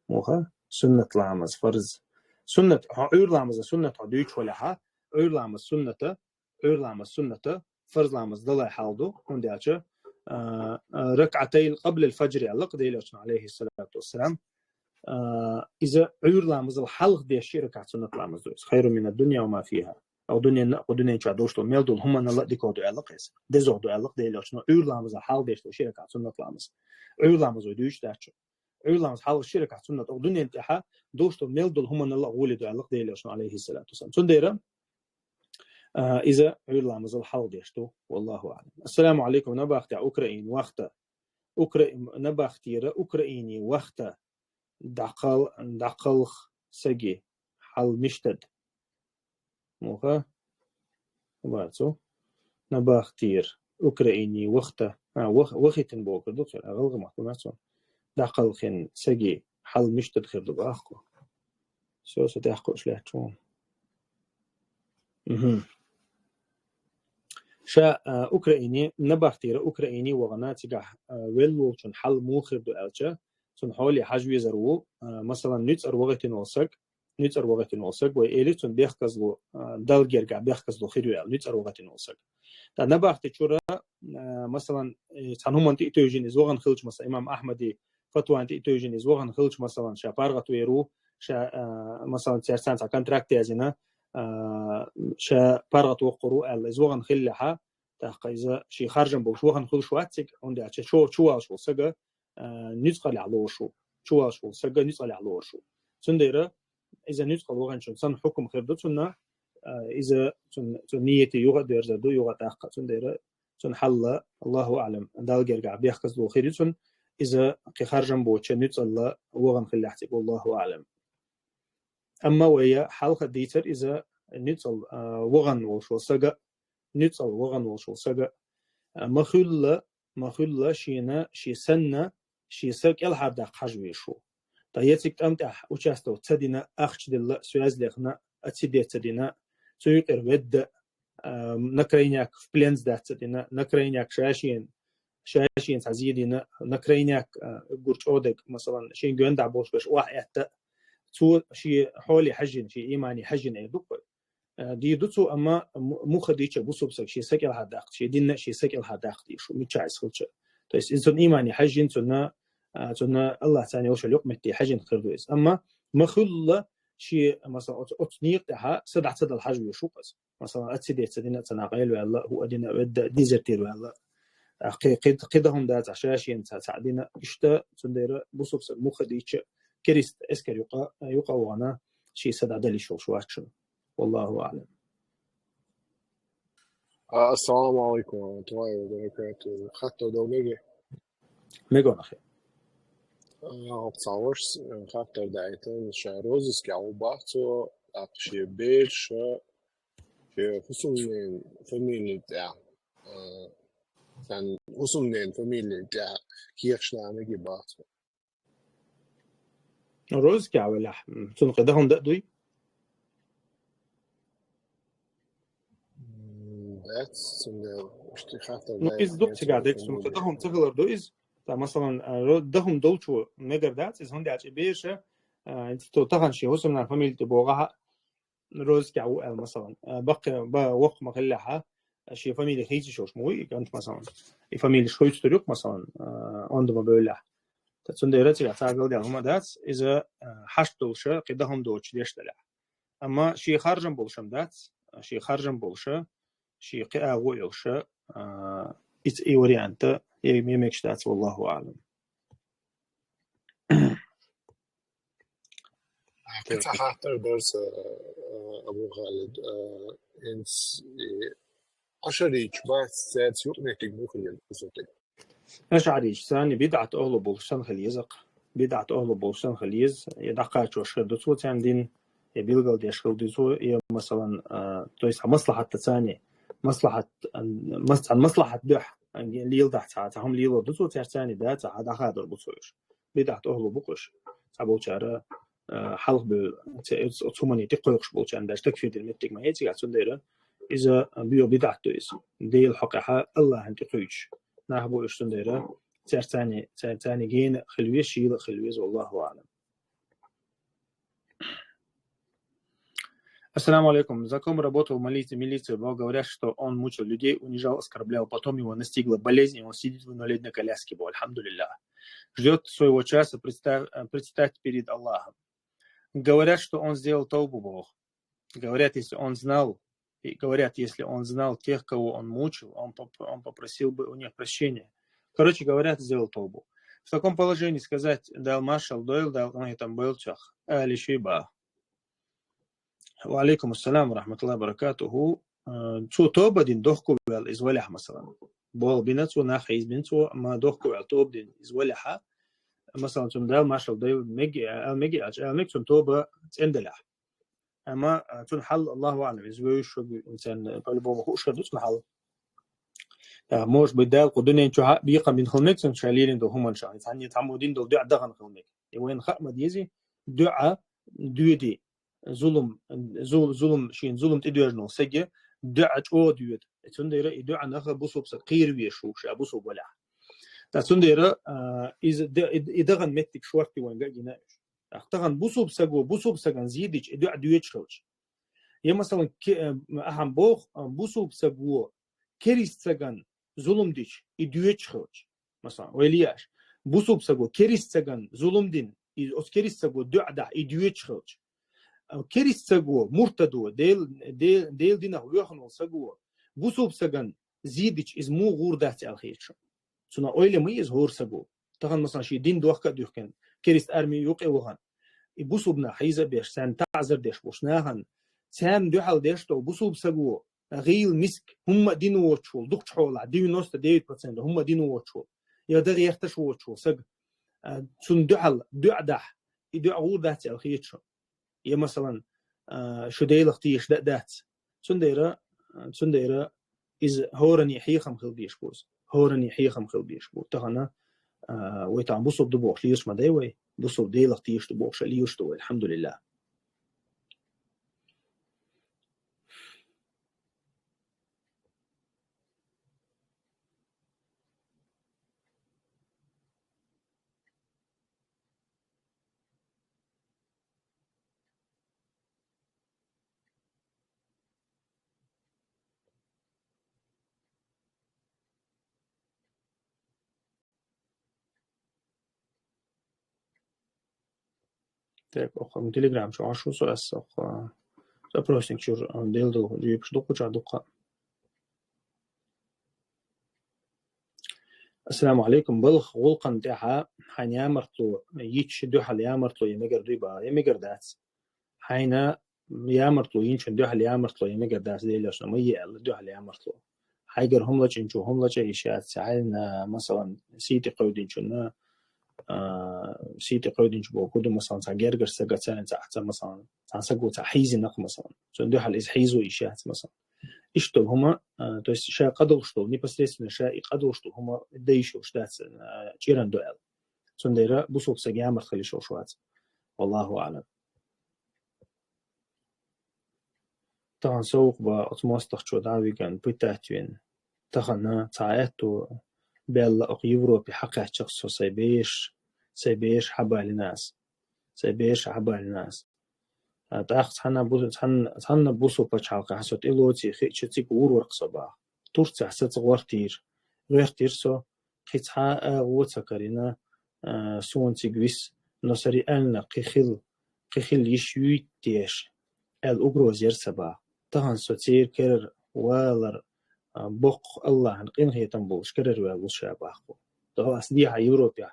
Муха? Суннат ламаз фарз. Суннат, хьо Ӏуьйр ламаза суннат хьо дуьйцуш валахь, Ӏуьйр ламаз сунната, Ӏуьйр ламаз сунната, фарз ламаз далале хьал ду, хӀунда аьлча, а, а, ракъатайл къаблал фаджр аьлла-кх Делан Элчано, алейхиссалату вассалам, а, иза Ӏуьйр ламазал хьалха деш ши ракаӀат суннат ламаз ду иза. Хайрун минад дунья ва ма фиха. Кху дуьненна, кху дуьнен чохь долуш долу мел долу хӀуманал а дикагӀа ду аьлла-кх иза. ДезагӀа ду аьлла-кх Делан Элчано, Ӏуьйр ламазал хьалха деш долу ши ракаӀат суннат ламаз. Ӏуьйр ламаз вай дуьйцуш дац. Ӏуьйр ламаз хьалха ши ракаӀат суннат, кху дуьненна тӀехь долуш долу мел долу хӀуманал а гӀоле ду аьлла-кх Делан Элчано, алейхиссалату вассалам. Цундела, а, иза Ӏуьйр ламазал хьалха деш ду, валлаху аӀлам. Ассаламу алейкум, набахтехь Украин вахта. Укра-, набахтера Украине вахта дӀакхал-, дӀакхалха саги хьал мишта да? Муха? Бацу. Набахтера Украине вахта. А, вах-, вахийтина бохург ду цара, гӀалгӀа мах ду цунна. ДӀакхалхина саги хьал мишта да хир ду боху. Со, со тӀаккха уьш лаьтташ ву. Мгм. Ша, а, Украине, набахтера Украине вахана цигахь, а, велла волчун хьал муха хир ду аьлча, цунна хьоле хьажа везар ву, а, масалан, нуьцкъара вахийтина волу саг, нуьцкъара вахийтина волу саг, вай элира цунна бехказло, а, Далла гергахь бехказло хир ю аьлла, нуьцкъара вахийтина волу саг. Ткъа набахти чуьра, а, масалан, э, цхьана хӀуманна тӀе а тевжина иза вахана хилча, масалан, имам Ахьмади фатвана тӀе а тевжина иза вахана хилча, масалан, ша паргӀат вер ву, ша, а, масалан, цаьрца цхьа контракт язйина, а, ша паргӀат воккхур ву аьлла, иза вахана хиллехьа, тӀаккха иза шен харжам болуш вахана хуьлуш вац цига, хӀунда аьлча чу-, чувалуш волу сага, а, нуьцкъалехь лоруш ву, чувалуш волу сага нуьцкъалехь лоруш ву. Цундела иза нуьцкъала ваханчун санна хьукам хир ду цунна, а, иза цун, цун нийяте юха а доьрзар ду, юха а тӀаккха. Цундела цун хьалла, Аллаху аӀлам, Далла гергахь бехказло хир ю цун, иза кхин харжам боцучу нуьцкъала вахана хиллехь цига, Аллаху аӀлам. Амма вай хьалха дийцар иза нуьцкъала, а, вахана волуш волу сага, нуьцкъала вахана волуш волу сага, а, ма хуьлла, ма хуьлла шена, шен санна, шен са кӀелхьардаккха хьажа везаш ву. Ткъа я цига тӀам тӀехь участвовать ца дина, ахча делла, связь лехна, а цига де ца дина, цу юкъера ведда, а, на крайняк в плен сдац ца дина, на крайняк ша шена, ша шена цхьа зе дина, на крайняк, а, гур чӀогӀа дерг, масалан, шен гоьнда болуш берш охьа этта, цо шен хьоле хьаьжжина, шен имане хьаьжжина эр ду-кх вай. Э, дийр ду цо, амма му-, муха дийча бусулба саг шен са кӀелхьардаккха, шен динна шен са кӀелхьардаккха дийр шу, миччахь иза хилча. То есть иза цунна имане хьаьжжина, цунна, а, цунна Аллах царна йолуш йолу юкъаметте хьаьжжина хир ду иза. Амма ма хуьлла ши, масала, оцу, оцу некъа тӀехьа са дӀа ца дала хьажа веш ву-кх иза. Масала, ацци деца дина ца накъел ваьлла, хӀу а дина, ведда, дезертир ваьлла. А, кхи-, кхи-, кхи даха хӀума дац, а, ша шена ца, ца дина, иштта, цундела бусалба саг муха дийча, керист эскар юкъа, юкъа вахана, ши са дӀадала йиш йолуш вац шуна. Валлаху аълам. А, ассаламу алейкум ва рахматуллахи ва баракатуху. Хаттар дов мега? Мега нахе. А, цхьа вашас, э, хаттар даийтина, ша розыскехь ву бах цо, тӀаккха шен бераш, шен хӀусамненан фамили тӀехь, э, царна хӀусамненан фамили тӀехь кехаташ нана мега бах цо. Розыскехь велахь, м, цунна кхин даха хӀума дан а дуй? М, дац, цундела, иштта хаттар даийтина. Ну, иза дукха цигахь дерг, цунна кхин даха хӀума ца хилар ду иза. Ца, масалан, а, ро-, даха хӀума долчо мегар дац иза, хӀунда аьлча и бераш, а, цо тахана шен хӀусамненан фамили тӀе богӀахь, розыскехь ву аьлла, масалан, а, баккхий, ба-, воккха ма хиллехь, а, шен фамили хийца йиш йолуш ма вуй и кӀант, масалан. И фамилеш хуьйцур ю-кх, масалан, а, онда ма бевллехь. Ткъа цундела цигахь цхьа галдаьлла хӀума дац, иза, а, хьашт долуш, кхин даха хӀума доцуш деш далахь. Амма шен харжам болуш-м дац, шен харжам болуш, шен кхин агӀо а йолуш, а, и ц-, и вариант, я, я мегаш дац, валлаху аълам. Кхин цхьа хаттар дара сан, э, Абу Халид, э, хӀинца, э, ашарийча бац, цаьрца юкъаметтиг муха еза, кхузахь? Ашарийча царна бидӀат охьалу болуш санна хила еза-кх. БидӀат охьалу болуш санна хила еза, я дӀакхачош хир ду цо царна дин, я билгалдеш хир ду цо, я, масалан, э, то есть, хьан маслахьат дан царна, маслахьат, э, мас-, царна маслахьат дуьхьа, э, леладахь цхьа, цхьа хӀума лелор ду цо цаьрца царна, да, цхьа дӀахадор бу цо уьш. БидӀат охьалу бу-кх уьш. Цхьаболчара, э, хьалха бевлла, ц-, оцу хӀуманна тӀе кхойкхуш болчарна даже такфир дина меттиг ма яц цигахь, цундела иза, э, боьха бидӀат ду иза. Делан хьокъехь Аллахьна тӀе кхуьйчуш нах бу уьш, цундела цаьрца царна, цаьрца царна гена хила веза, шийла хила веза, валлаху аълам. Ассаламу алейкум. Знакомый работал в милиции, милиции, но говорят, что он мучил людей, унижал, оскорблял. Потом его настигла болезнь, и он сидит в инвалидной коляске, бо, альхамдулиллах. Ждёт своего часа предста-, э, предстать перед Аллахом. Говорят, что он сделал таубу, бо. Говорят, если он знал, и говорят, если он знал тех, кого он мучил, он поп-, он попросил бы у них прощения. Короче, говорят, сделал таубу. В таком положении сказать: «Дала маршалла дойла, Дала къинхетам бойла цох», ала йиш юй бах? Ва алейкум ассалам ва рахматуллахи ва баракатуху. Э, цо тоба дина дохко ваьлла иза валахь, масалан. Болх бина цо, нах хьийзабина цо, амма дохко ваьлла тоба дина иза валахь, масалан, цунна Дала маршалла дойла мега, ала мега аьлча, ала мега цунна тоба цӀена далахь. Амма, а, цуьнан хьал, Аллаху аълам, иза вевзаш верг, царна по-любому хууш хир ду цуьнан хьал. А, может быть, Дала кху дуьнен чохь а бекхам бина хила мега цунна ша лелийна долу хӀуманаш, цхьанне цхьаммо дина долу дуьхьа дахана хила мега. И вайна хаа ма деза, дуьхьа доьду, зулам, зул-, зулам, шена зулам тӀедоьжна волу стаге дуьхьа чӀогӀа доьду. Цундела и дуьхьанах бусалба стаг кхера везаш ву, ша бусалба валахь. Ткъа цундела, а, иза д-, и, и дахана меттиг шортта вайна гина уьш. Тахана бусалба стаго бусалба стагана зе дича, и дуьхьа доьдуш хилча. Я, масалан, ке-, э, ахьа боху, э, бусалба стаго керист стагана зулам дича, и доьдуш хилча. Масалан, вай лиаш. Бусалба стаго керист стагана зулам дина, и оцу керист стаго дуьхьа дахьа, и доьдуш хилча. Э, керист стаго, муртадо, Дел-, Дел-, Делан динах воьхна волу стаго бусалба стагана зе дича, иза муха гӀур дац аьлла хета шуна. Цунах ойла ма еза хӀора стаго. Тахана, масалан, шен дин дохка а дуьхкина, керист арми юкъа а вахана. И бусалба нах хьийза а беш, царна таӀзар деш болуш нахана, царна дуьхьал деш долу бусалба стаго, гӀийла, миска, хӀумма а дина воцуш волу, дукхачу хьолахь, девяносто девять процентов хӀумма а дина воцуш волу, я дан гӀерташ воцуш волу стаг, а, цунна дуьхьал дуьхьа дахьа, и дуьхьа гӀур дац аьлла хета шуна. Я, масалан, а, шу Делах тешаш дан а дац. Цундела, цундела иза хӀоранна хьехам хила дезаш бу иза. ХӀоранна хьехам хила дезаш бу. Тахана, а, вай тахана бусалба ду бохуш лелаш ма дай вай. Бусалба Делах тешаш ду бохуш лелаш ду вай. Алхьамдулиллах. Так, оху, Telegram чу ашу со ас, оху, запросник чур, а, дел ду, джипш дукха ча дукха. Ассаламу алейкум. Балх гулкан тяха, хань ямартлу, йич духал ямартлу, емегер дуйба, емегер дац. Хайна ямартлу, йинчун духал ямартлу, емегер дац, делешна, ма ел, духал ямартлу. Хайгар хумлачинчу, хумлача ишац, айна, масалан, сити койдинчуна, а, сити койдинчу бо, куду, масалан, ца гергар сага цаин, ца, ца, масалан, ца сагу, ца хизинах, масалан. Цун духал из хизу ишац, масалан. Ишту хума, а, то есть ша кадулшту, непосредственно ша и кадулшту хума дейшу штац, а, чиран дуэл. Цундера бусук саг ямарт хали шо швац. Валлаху алам. Тахан саук ба оц мостах чо давиган пытать вин. Тахана ца эту белла ох Европе хакачах со сай беш, сай беш хабалинас. Сай беш хабалинас. А тах цана бу-, цан-, цана бусу пачалка хасот илоци хичи цик урварк со ба. Турция сац гвартир. Гвартир со, кхицха а гуца карина, а, сунциг вис, но сари ална кхихил, кхихил йиш юйтеш, эл угрозер саба. Тахан со цир керер валар, а, бокх Аллахын къинхетам болш керер вал луша баху. Тахас диха Европе,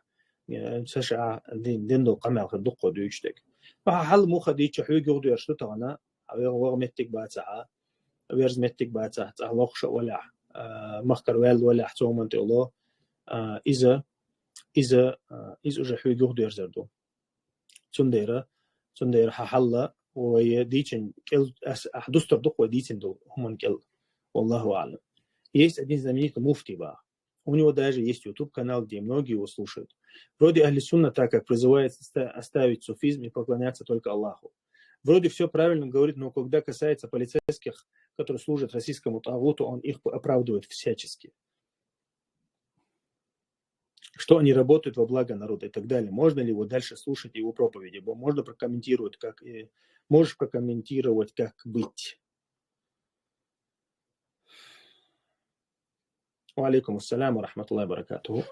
э, США дин, дин дол къамел хадукко дючтек. Ва хал муха дича хьуги гудерш ту тагана, а вега вага меттик бацаха, верз меттик бацаха, ца лохша валях, а, махкар вал валях цоман тило, а, иза, иза, а, из уже хьуги гудерзер ду. Цундера, цундера ха халла, вай дичен кел, ас, ах дустар дук вай дичен ду, хуман кел. Валлаху алам. Есть один знаменитый муфти ба. У него даже есть YouTube канал, где многие его слушают. Вроде Ахли Сунна, так как призывает оста-, оставить суфизм и поклоняться только Аллаху. Вроде все правильно говорит, но когда касается полицейских, которые служат российскому тагуту, он их оправдывает всячески. Что они работают во благо народа и так далее. Можно ли его дальше слушать, его проповеди? Бо-, можно прокомментировать, как, э, можешь прокомментировать, как быть? Ва алейкум ассалам ва рахматуллахи ва баракатуху.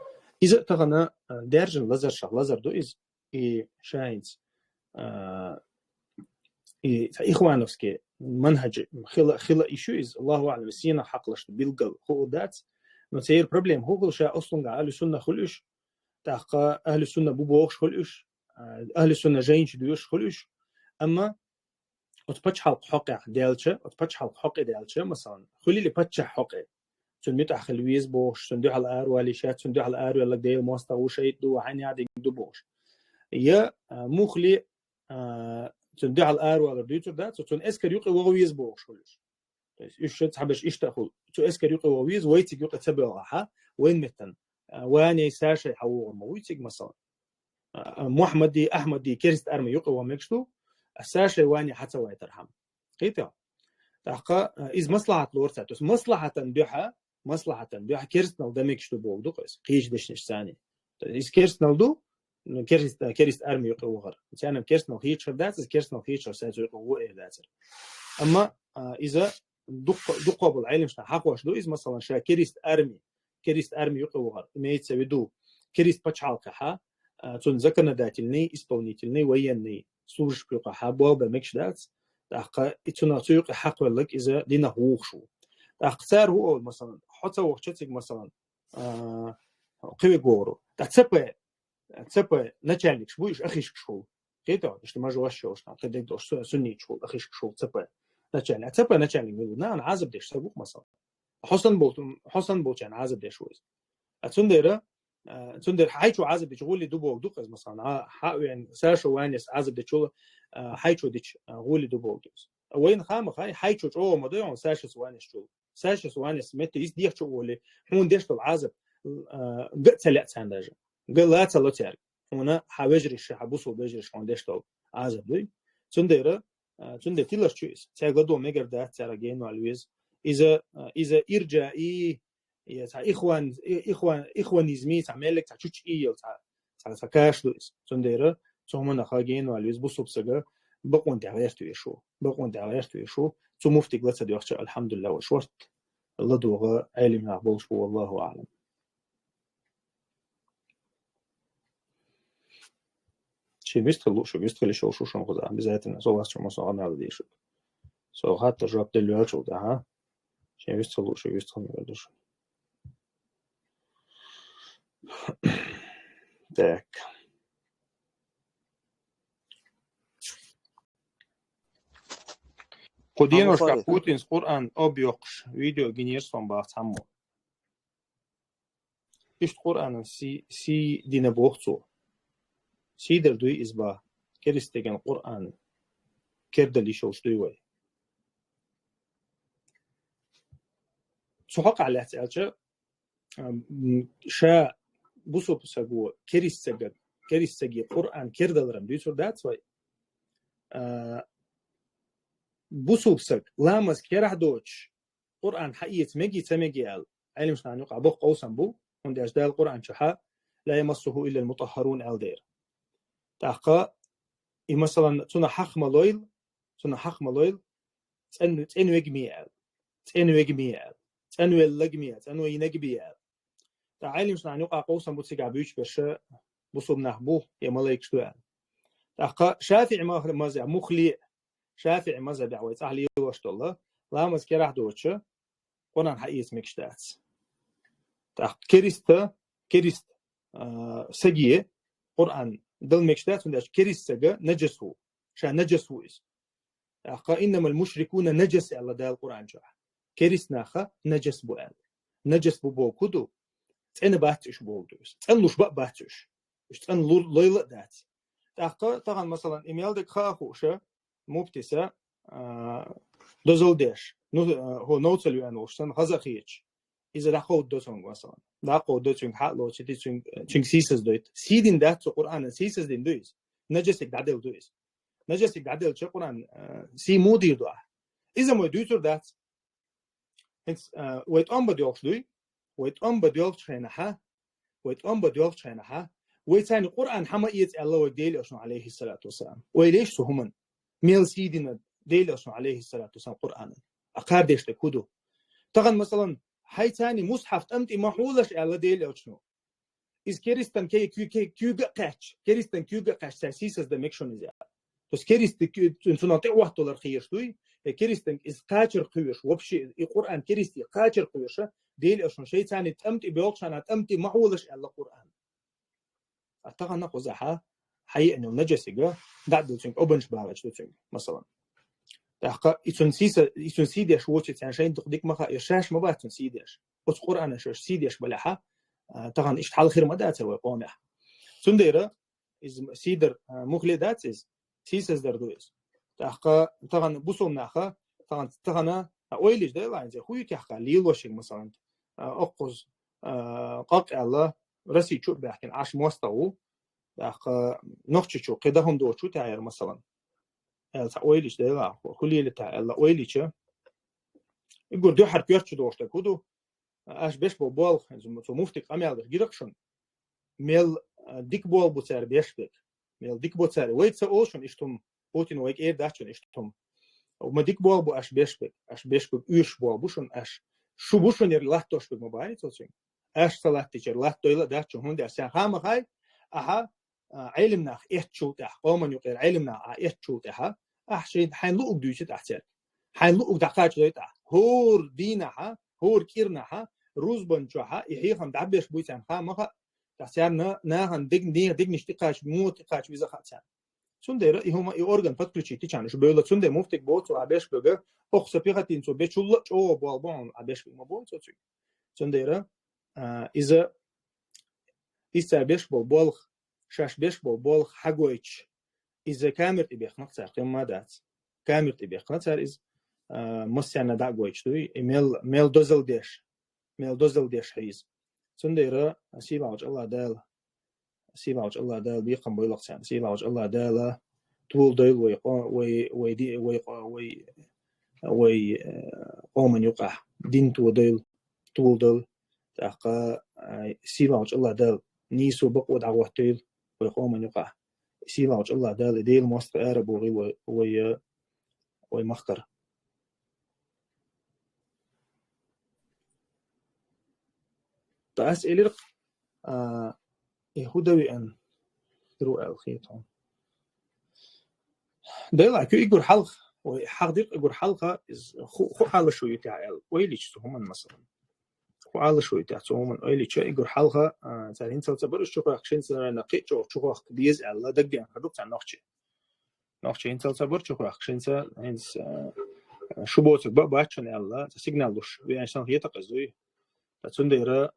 Иза тагана, э, держин лазар шах, лазар ду из, и шайнц, э, и ца ихвановский манхадж хила, хила ишу из, Аллаху алам, сина хакълашт билгал ху удац, но цейр проблем ху хул ша ослунга Ахли Сунна хулюш, тахка Ахли Сунна бу бохш хулюш, э, Ахли Сунна женч душ хулюш, амма от пачхалк хокъя делча, от пачхалк хокъя делча, масалан, хулили пачча хокъя. Цун мит ахил виз бохш, цун духал арвали ша, цун духал арвалак дейл моста ушайт ду, хани адик ду бохш. Я, а, мухли, а, цун духал арвалар дуйцур да, цу-, цун эскар юкъи вогъ виз бохш хулиш. То есть, иш шет хабеш ишта хул. Цу эскар юкъи вогъ виз, вайцик юкъи цабелга ха, вайн меттан. А, вани сашай хавугъ ма вайцик, масалан. А, Мухаммади, Ахмади, керст арми юкъи вогъ мекшту, а сашай вани хацавай тархам. Хита. Тахка, а, из маслахат лорца. То есть маслахатан духа, маслахатан духа керстнал дамекш ду болду, то есть киш дешнеш сани. То есть из керстнал ду, ну, керст, а, керст арми юкъи вогъар. Цянам керстнал хичхар дац, из керстнал хичхар сай юкъи вогъ эр дацар. Амма, а, иза дукъ-, дукъобал айлимшна хакъош ду, из масалан ша керст арми, керст арми юкъи вогъар. Имеется в виду, керст пачхалка ха, а, цун законодательный, исполнительный, военный служб юкъа ха, боба мекш дац, тахка, и цуна цу юкъи хакъвеллак иза дина хухшу. Тахка цар ху ол, масалан, хоца вохчацик, масалан, а, киве гору. Та ЦП, ЦП начальникш бу, иш ахишкш хул. Хита, ишта мажу ваш шош, там, кадек дош, су-, суннич хул, ахишкш хул, ЦП начальник. А ЦП начальник милу, на, ан азаб деш, сабук, масалан. Хосан бол, хосан болчан азаб деш уйз. А цундера, а, цундер хайчу азаб деш гули ду бог ду къаз, масалан, а, ха уян, саша ванес азаб деш ула, а, хайчу дич, а, гули ду бог ду. Вайн хама хай, хайчу чо ма ду, он саша ванес чул. Саша ванес мете из дих чу гули, хун деш тол азаб, а, г цаля цан даже. Г ла цало церг. Хуна ха вежриш, ха бусу вежриш, хун деш тол азаб дуй. Цундера, а, цунде тилаш чуис. Ця гладо мегар да, ця гейну альвиз. Иза, а, иза ирджа и, и ца ихван, и-, ихван, ихванизми, ца мелек, ца чуч и ел, ца, ца, ца каш дуис. Цундера, цомана ха гейну альвиз, бусубсага, бакъун дяверту ишу. Бакъун дяверту ишу. Цу муфти глаца дявча, альхамдулилла, ва шварт. Ладуга, айлим нах болш бу, валлаху алам. Шен вистхила лууш, вистхила йиш йолаш шу шун кхуза. Обязательно. Со вац чу ма со гӀамал дийшу. Со хатта жоп делла йолчул тӀаьхьа. Шен вистхила лууш, вистхила мегар ду шу. Так. Кху деношка Путинс Къуръан обйоккхуш видео гинера сон бах цхьаммо. Иштта Къуръанан сий, сий дина боху цо. Сий дар дуй иза бах, керистаган Къуръан кердал йиш йолуш дуй вай. Цу хьокъехь лаьцна аьлча, ам, ша бусулба саго керистага, керистаге Къуръан кердаларан дуьйцур дац вай. А, бусулба саг ламаз керахь доцуш, Къуръан хьаэца меги, ца меги аьлла, Ӏелимаш нахана юкъахь боккха къовсам бу, хӀунда аьлча Дала Къуръан чохь: «Ла ямассуху иллал мутаххарун», аьлла дера. ТӀаккха и, масалан, цунах хьакха ма лойла, цунах хьакха ма лойла, цӀен-, цӀенвегаме аьлла, цӀенвегаме аьлла, цӀенвеллагаме, цӀанвайнагаме аьлла. ТӀаккха Ӏелимаш нахана юкъахь къовсам бу цигахь буьйцуш берш бусулба нах бу, я малайкаш ду аьлла. ТӀаккха ШафиӀи мазхаб, мухле, ШафиӀи мазхабехь вай цӀахь лелош долу, ламаз керахь доцуш, Къуръан хьаэца мегаш дац. ТӀаккха кериста, кериста, а, саге Къуръан дала мегаш дац, хӀунда аьлча кериста сага наджас ву. Ша наджас ву иза. ТӀаккха: «Иннамал мушрикуна наджас», аьлла Дала Къуръан чохь. Кериста наха наджас бу аьлла. Наджас бу бохург хӀун ду? ЦӀена бац уьш бохург ду иза. ЦӀанлуш бан а бац уьш. Уьш цӀанлур-, лойла а дац. ТӀаккха тахана, масалан, и мел дерг хаа хууш, муфтиса, а, дозалла деш, ну, а, хӀо новцал веана волуш санна хаза а хеташ, иза дӀакховдадо цуьнга, масалан. ДӀакховдадо цуьнга, хьа а лоцуьйту, цуьнга, цуьнга сийсаздойту. Сий дина дац цо Къуръанан, сийсаздина ду иза. Наджасиг дӀаделла ду иза. Наджасиг дӀаделча Къуръан, а, сий муха дийр ду ахь? Иза ма вай дуьйцур дац. ХӀинца, а, вай тӀом бан доьлхуш дуй? Вай тӀом бан доьлхучу хенахьа, вай тӀом бан доьлхучу хенахьа, вай царна Къуръан хьан ма эца аьлла вай Делан Элчано, алейхиссалату вассалам. Вай леш цу хӀуман. Мел сий дина Делан Элчано, алейхиссалату вассалам, Къуръанан. А кхардеш дерг хӀун ду? Тахана, масалан, хьайн царна мусхьаф тӀам тӀе ма хьолаш аьлла Делан Элчано. Иза керистан ке-, ке-, ке-, куьйга а кхаьчча, керистан куьйга а кхаьчча, цара сийсаздан мегаш шуна иза. То есть кериста ку-, цунах тӀе а хӀотталар хезаш дуй, э, керистан иза кхачар кхоьруш, вообще, и Къуръан керисте кхачар кхоьруш, Делан Элчано шайн царна тӀам тӀе боьлхучарна тӀам тӀе ма хьолаш аьлла Къуръан. А тахана кхузахьа, хьаеана йолу наджасига, дӀа а ду цуьнга, обанаш багӀаш ду цуьнга, масалан. ТӀаккха и цунна сийса-, и цунна сий деш воций царна шайна дукха дика ма хаьа, шаьш ма бац цунна сий деш. Оцу Къуръанан шаьш сий деш балехьа, а, тахана иштта хьалхир ма дацара вай къомехь. Цундела иза сий дар, а, мухле дац иза, сийсаздар ду иза. ТӀаккха тахана бусулба наха, тахана, тахана, а, ойла йича дела, хӀинца хӀун ю техка лелош ерг, масалан, а, оккхуза, а, къакъ аьлла, Россия чу а баьхкина, Ӏаш мостагӀа ву, тӀаккха Нохчийчу кхин даха хӀума доцуш ву тӀаьхьара, масалан. Аьлла цхьа ойла йича дела, хӀу-, хӀун лелийта аьлла ойла йича, и гур дуьххьара коьртачу дохуш дерг хӀун ду? Аша беш бо болх, цу муфтиг къамел деш гира-кх шуна. Мел, а, дика болх бу цара беш берг. Мел дика бу цара. Вай ца олу шуна иштта хӀума, Путин вайга эр дац шуна иштта хӀума. Ма дика болх бу аша беш берг. Аша беш берг оьшуш болх бу шуна аша. Шу бу шуна яра латтош берг ма бахарий цо цуьнга. Аша ца латтичара латтойла а дац шуна, хӀунда аьлча сан ха ма хай, ахьа а, Ӏелим нах эцчул тӀаьхьа, къоман юкъера Ӏелим нах а эцчул тӀаьхьа, ахьа шайн, хьайн луъуг дуьйцуьйту ахьа цаьрга. Хьайн луъуг дӀакхачадойту ахьа. ХӀора дийнахьа, хӀора кӀирнахьа, рузбан чохьа и хьехам дӀабеш буй царна ха ма хаьа. Ткъа царна нахана дегна, нехан дегнаш тӀекхача, муха тӀекхача веза хаьа царна. Цундела и хӀума, и орган подключить йича уьш бевлла. Цундела муфтиг боху цо ахьа беш берг, окху сан пехотинцо бечул а чӀогӀа болх бу хьуна ахьа беш берг ма боху цо цуьнга. Цундела, а, иза, иза цара беш болу болх, шаьш беш болу болх хьагойтуш, иза камера тӀе бехкина-кх цара, кхин ма дац. Камера тӀе бехкина цара иза, а, массарна дӀа а гойтуш дуй, и мел, мел дозалла деш, мел дозалла деш хьийза. Цундела сийлахьчу АллахӀ Дала, сийлахьчу АллахӀ Дала бекхам бойла-кх царна, сийлахьчу АллахӀ Дала толадойла вай къо-, вай, вай ди-, вай къо-, вай, вай, э, къоман юкъахь дин тодойла, толадойла. ТӀаккха, а, сийлахьчу АллахӀ Дала нийсо, бакъо дӀахӀоттийла вай къоман юкъахь. Сийлахьчу АллахӀ Дала Делан мостагӀа ара бохийла вай, вай, э, вай махкара. Ткъа ас элира-кх, а, и хӀун дан веана ду аьлла хета хьуна. Дела, кхы игур хьалха, ой, хьахдир игур хьалха, из ху, ху Ӏалашо ю тӀехь аьлла, ойла йича цу хӀуман, масалан. Ху Ӏалашо ю тӀехь цу хӀуман ойла йича, игур хьалха, а, цара хӀинцалца бар уж чухахка, шинца на кхечӀо чухахка деза аьлла, даггенхар ду царна нохчий. Нохчий хӀинцалца бар чухахка, шинца, хӀинца, а, шу боцург ба-, баччана аьлла, цхьа сигнал луш, веана сан хетакъ из дуй. Ткъа цундела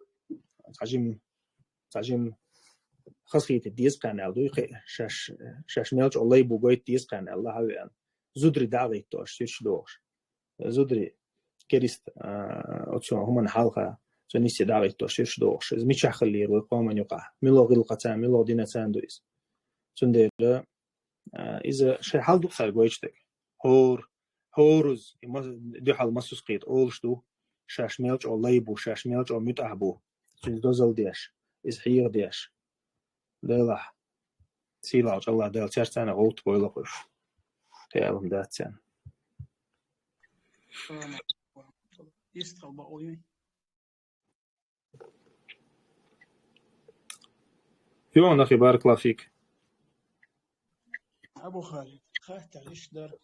цхьа жим, цхьа жим хазахийта деза кхаьна аьлла дуй, кхе-, шаш, шаш мел чӀо лай бу гойта деза кхаьна аьлла, хьавеана. Зударий дӀагӀиттош, сирш дохуш. Зударий керист, а, оцу хӀуман хьалха, цу ниссе дӀагӀиттош, сирш дохуш. Из мичахь хиллера вай къоман юкъахь? Мила гӀиллакхаца, мила динацан ду иза? Цундела, а, иза шайн хьал ду цаьрга вайчу дерг. ХӀор-, хӀоруз, и ма-, дуьхьал масус кхета олуш ду, шаш мел чӀо лай бу, шаш мел чӀо муьтӀахь бу, цуьнца дозалла деш, иза хьехадеш. Делахь, сийлахьчу Аллах Дала цаьрца цхьаьна гӀовтта бойла кхуьш. Кхиалам дац царна. Истхал бакъо юй? Юханахи, баракаллаху фик. Абу Халид, хаттар иш дара.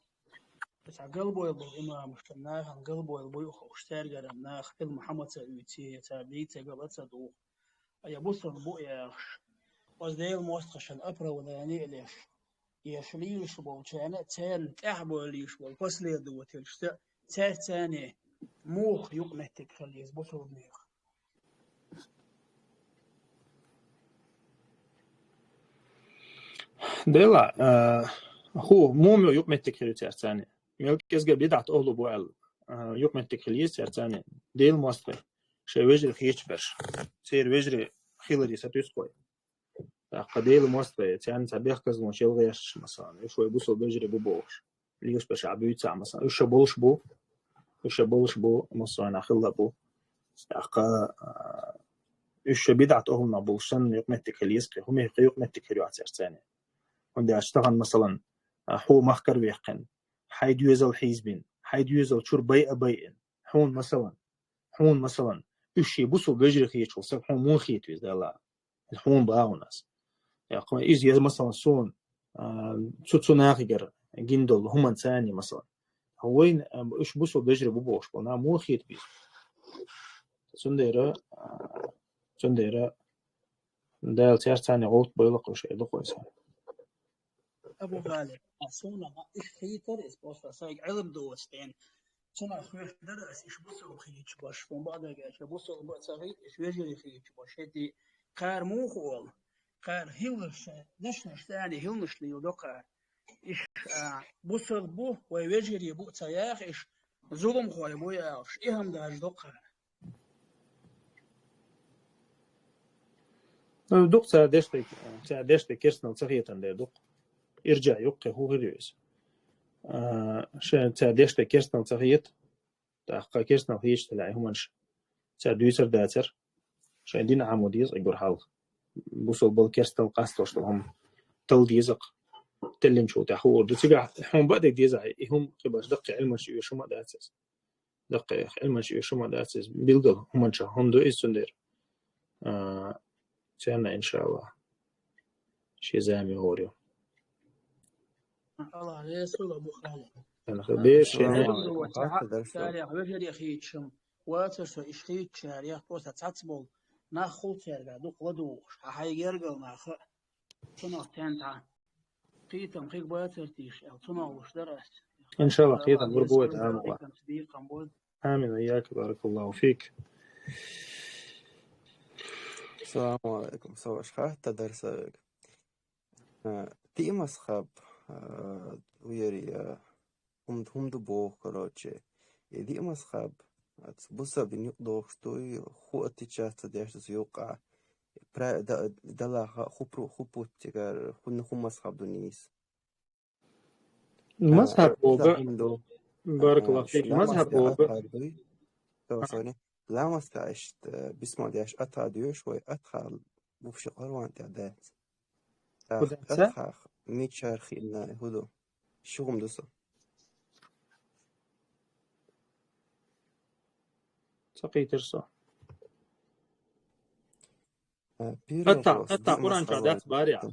Цхьа галбойла болу имамаш, нахана галбойла буй хууш, цаьргара нах хила Мухьаммад ца уьйций, цара дийца гала ца духу. Ая бусалба бу яхаш, оцу Делан мостагӀашна оправдание а леш, еш лийраш болчарна, царна тӀаьхьабойла йиш болу последовательшца, цаьрца царна муха юкъаметтиг хила еза бусалба нехан? Дела, а, хӀу, муха юкъаметтиг хила ю цаьрца царна? Мел кӀезга бидӀат охӀлу бу аьлла, а, юкъаметтиг хила еза цаьрца царна? Делан мостагӀий, шайн вежарий хеташ берш, церан вежарий хиларе сатуьйсу кхой. ТӀаккха Делан мостагӀий, царна цхьа бехказлонаш яла гӀерташ, масалан, уьш вай бусалба вежарий бу бохуш, леш берш а буьйцахь, масалан, уьш ша болуш бу, уьш ша болуш бу, массо а хилла бу. ТӀаккха, а, уьш ша бидӀат охӀлунах болуш санна юкъаметтиг хила еза кхин, хӀума юкъаметтиг хила ю цаьрца царна? ХӀунда аьлча тахана, масалан, а, хьо махкара ваьккхина, хьайн доьзал хьийзабина, хьайн доьзал чуьра байа а байина, хьуна, масалан, хьуна, масалан, уьш шен бусалба вежарий хеташ волу стаг хьуна муха хета веза, Дела? Иза хьуна бахьана ас. Я кхо-, иза, я, масалан, суна, а, цу, цу нахигара гина долу хӀуманца царна, масалан. Вайна, а, уьш бусалба вежарий бу бохуш болу нах муха хета беза? Цундела, а, цундела Дала цаьрца царна гӀовтта бойла кхуьш, эр ду кхо сан. Абу Халид, а суна ма уьш хийтара иза, просто сайга Ӏилма доцу ден. Цунах хьоьжуш дара ас, уьш бусалба хийташ баш, хӀун бакъдерг аьлча, бусалба а ца хийта, уьш вежарий хийташ баш. ХӀетий, кхара муха олу? Кхара хӀиллаш, дешнаш царна хӀиллаш лийла до кхара. Уьш, а, бусалба бу, вай вежарий бу ца яха уьш, зуламхой бу яхаш, и хӀума дажа до кхара. Ну, дукха цара деш дерг, цара деш дерг керстанал ца хетар дера дукха. Иржа юккъе хӀун хир ю иза? А, шайн цара деш дерг керстанал ца хета, тӀаккха керстанал хеташ делахь и хӀуманаш цара дуьйцур дацара. Шайн дин Ӏамо деза, игур хьалха. Бусалба керстанал къастош долу хӀума тала деза-кх. Теллинчул тӀаьхьа хуур ду. Цигахь хьуна бакъдерг дезахь, и хӀума кхин баш даккхий Ӏилманча оьшу хӀума дац иза. Даккхий Ӏилманча оьшу хӀума дац иза. Билггал хӀуманча хӀума ду иза цундела. А, царна, иншаллах, шен зама йогӀур ю. Аллах Расула бу хала. Царна хир бер шен. Ассаламу алейкум. Царах вежарий хийташам, вацар со иш хийтачарех, просто цхьацца болу нах хул цаьрга дукха ладугӀуш, хьан хьайн гергал наха. Цунах цхьаьна цхьа кхетам хиг бацар тийш аьлла, цунах луш дара ас. Иншаллах, кхетам гур бу вай тахана. Кхетамца дийкъам бу. Амин, ва ийяк, баракаллаху фик. Салам алейкум, со ваш хатта дар савег. А, диъ мазхаб, а, уяри, а, хӀум-, хӀум ду боху, короче. И диъ мазхаб, а, бусалба дин юкъадохуш дуй, хӀу отличаться деш ду цу юкъахь. Пра-, да-, далахь хупру-, хупуттигар, хӀунна хӀу мазхаб ду нийса. Мазхаб боху, баракаллаху фик, мазхаб боху. Ламаз кхаьчча, бисмал деш, атхьа доьшу вай, атхьа вовше Къуръан тӀехь дац. ТӀаккха атхьа мичара хиъна хӀу ду? Ши хӀума ду со. Ца кхийтира со. Атхьа, атхьа Къуръан чохь дац барехь.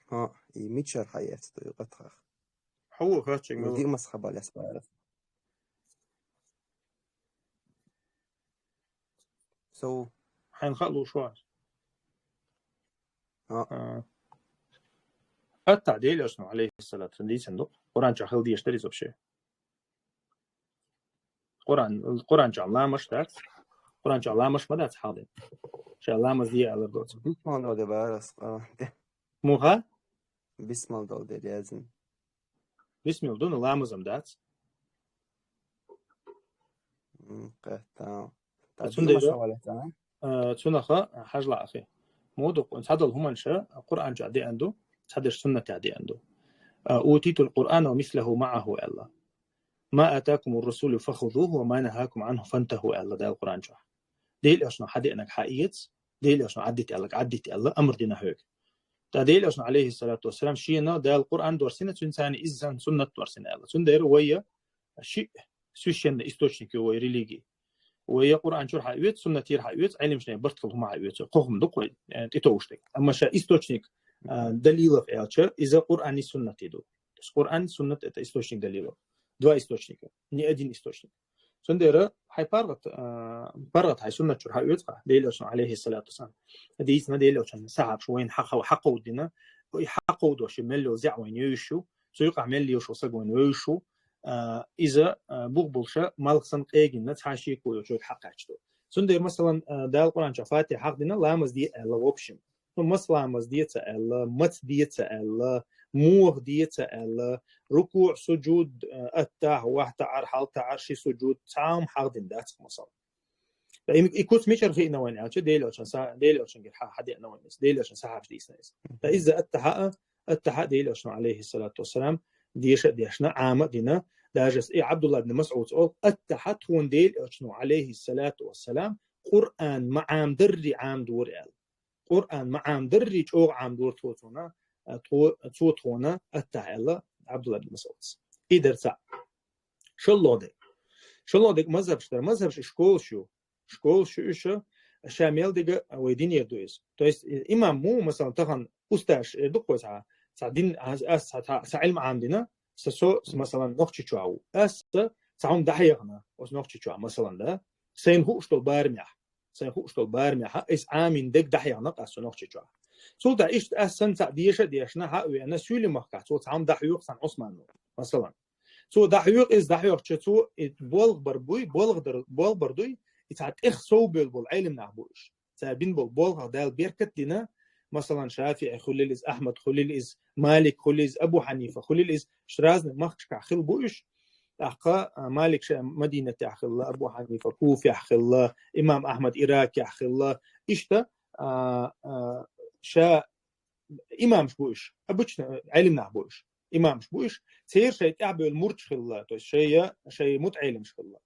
ХӀаъ, И мичара хьаэцду и къатхах? Хьо ву хачиг Ну, диъ мазхабал яс бара. So, Хьайн хаалуш вац. А. А. Атта Делошну, алейхиссалату, дийсан ду. Къуръан чу хил деш дарис вообще. Къуръан, Къуръан чу ламаз дац. Къуръан чу ламаз ма дац хьалдин. Ша ламаз дия алар доц. Бисмал де барас. Муха? Бисмал дал де язин. Бисмил дуна ламазам дац. Къатта. Цунда Э, цунаха хьажла ахи. Моду цадал хуманша Къуръан чу дианду, цадаш суннат дианду. Э, утитул Къуръана ва мисляху мааху Алла. Ма атакумур расулу фахузуху ва ма нахакум анху фантаху Алла Дал Къуръан чу. Делошну хьадианаг хьаиец, Делошну аддит Алла, аддит Алла, амр дина хьог. Та Делошну, алейхиссалату вассалам, шиена Дал Къуръан дорсина, цунцани иззан суннат дорсина Алла. Цундер вайя ши священный источник вай религии. Вай я Къуръан чур хьаъвец, суннатир хьаъвец, гӀелимшнай барт хӀума хьаъвец. Кхухум ду кой, э, тӀитовушдаг. Амма ша источник, э, далилов элча, иза Къуръан и суннати ду. То есть Къуръан, суннат — это источник далилов. Два источника, не один источник. Цундера хьай паргъат, э, паргъат хьай суннат чур хьаъвец ха, Делошну, алейхиссалату вассалам. Дийцна Делошну, сахабш вайн хьаха-, хьакъудина, и хьакъудоши мелло зя вайн юшу, цуйкъа мелло юшу саг вайн юшу, а, иза, а, бугъбулша малхсан къегинна цхьа шеко йолчуг хьакъачду. Цундер, масалан, а, Дал Къуръан чу Фатиха хьахдина, ламаз де аьлла, в общем. Ну, мас ламаз деца аьлла, мац деца аьлла, мух деца аьлла, рукуъ, сужуд, а, аттахь, вахтахьар, хьалтахьар, ши сужуд, цхьам хьахдин дац, масалан. Та им, и куц мичар хиъна вайн аьлча, Делошан са-, Делошан гир хьа-, хьадиана вайн из, Делошан сахабш дийсна из. Та иза аттахьа, аттахьа Делошну, алейхиссалату вассалам, деша дешна, Ӏама дина, даже с-, и Абдулла ибн Масъуд ол, аттахьа тхун Делошну, алейхиссалату вассалам, Къуръан ма Ӏамдарри Ӏамдур аьл. Къуръан ма Ӏамдарри чӀогӀ Ӏамдур тхо цуна, а, тхо, цо тхона аттахьа аьлла Абдулла ибн Масъуд. Идар ца. Шаллоде. Шаллоде мазхабш дар. Мазхабш школ шу. Школ шу иша, ша мел дига вай динер ду из. То есть, э, имам му, масалан, тахан усташ, э, дукхой ца, ца дин, ас, ас, ца, ца, ца илм Ӏамдина, са со, с-, масалан, нохчи чуа ву. Ас, ца, ца хум дахьехна, ос нохчи чуа, масалан, да. Сайн ху уштол бармях. Сайн ху уштол бармях, эс Ӏамин дег дахьехна, ас со нохчи чуа. Султа ишт ас сан ца деша дешна, хьа уяна, сули махка, цо ца хум дахьюх сан Осман, масалан. Цо дахьюх, из дахьюх, че цо, и болх бар буй, болх дар, болх бар дуй, и ца тех соу бел бол, илм нах буш. Ца бин бол, болх Дал беркат дина, масалан, Шафиъ хулил из, Ахмад хулил из, Малик хулил из, Абу Ханифа хулил из, ш-, разный махчка хил буш. Ахка, а, Малик ша Мадинатя хилла, Абу Ханифа Куфя хилла, имам Ахмад Иракя хилла. Ишта, а, а, ша имамш буш, обычно, э, илм нах буш. Имамш буш, цер шай тӀабел мурч хилла, то есть шай, шай мут илмш хилла.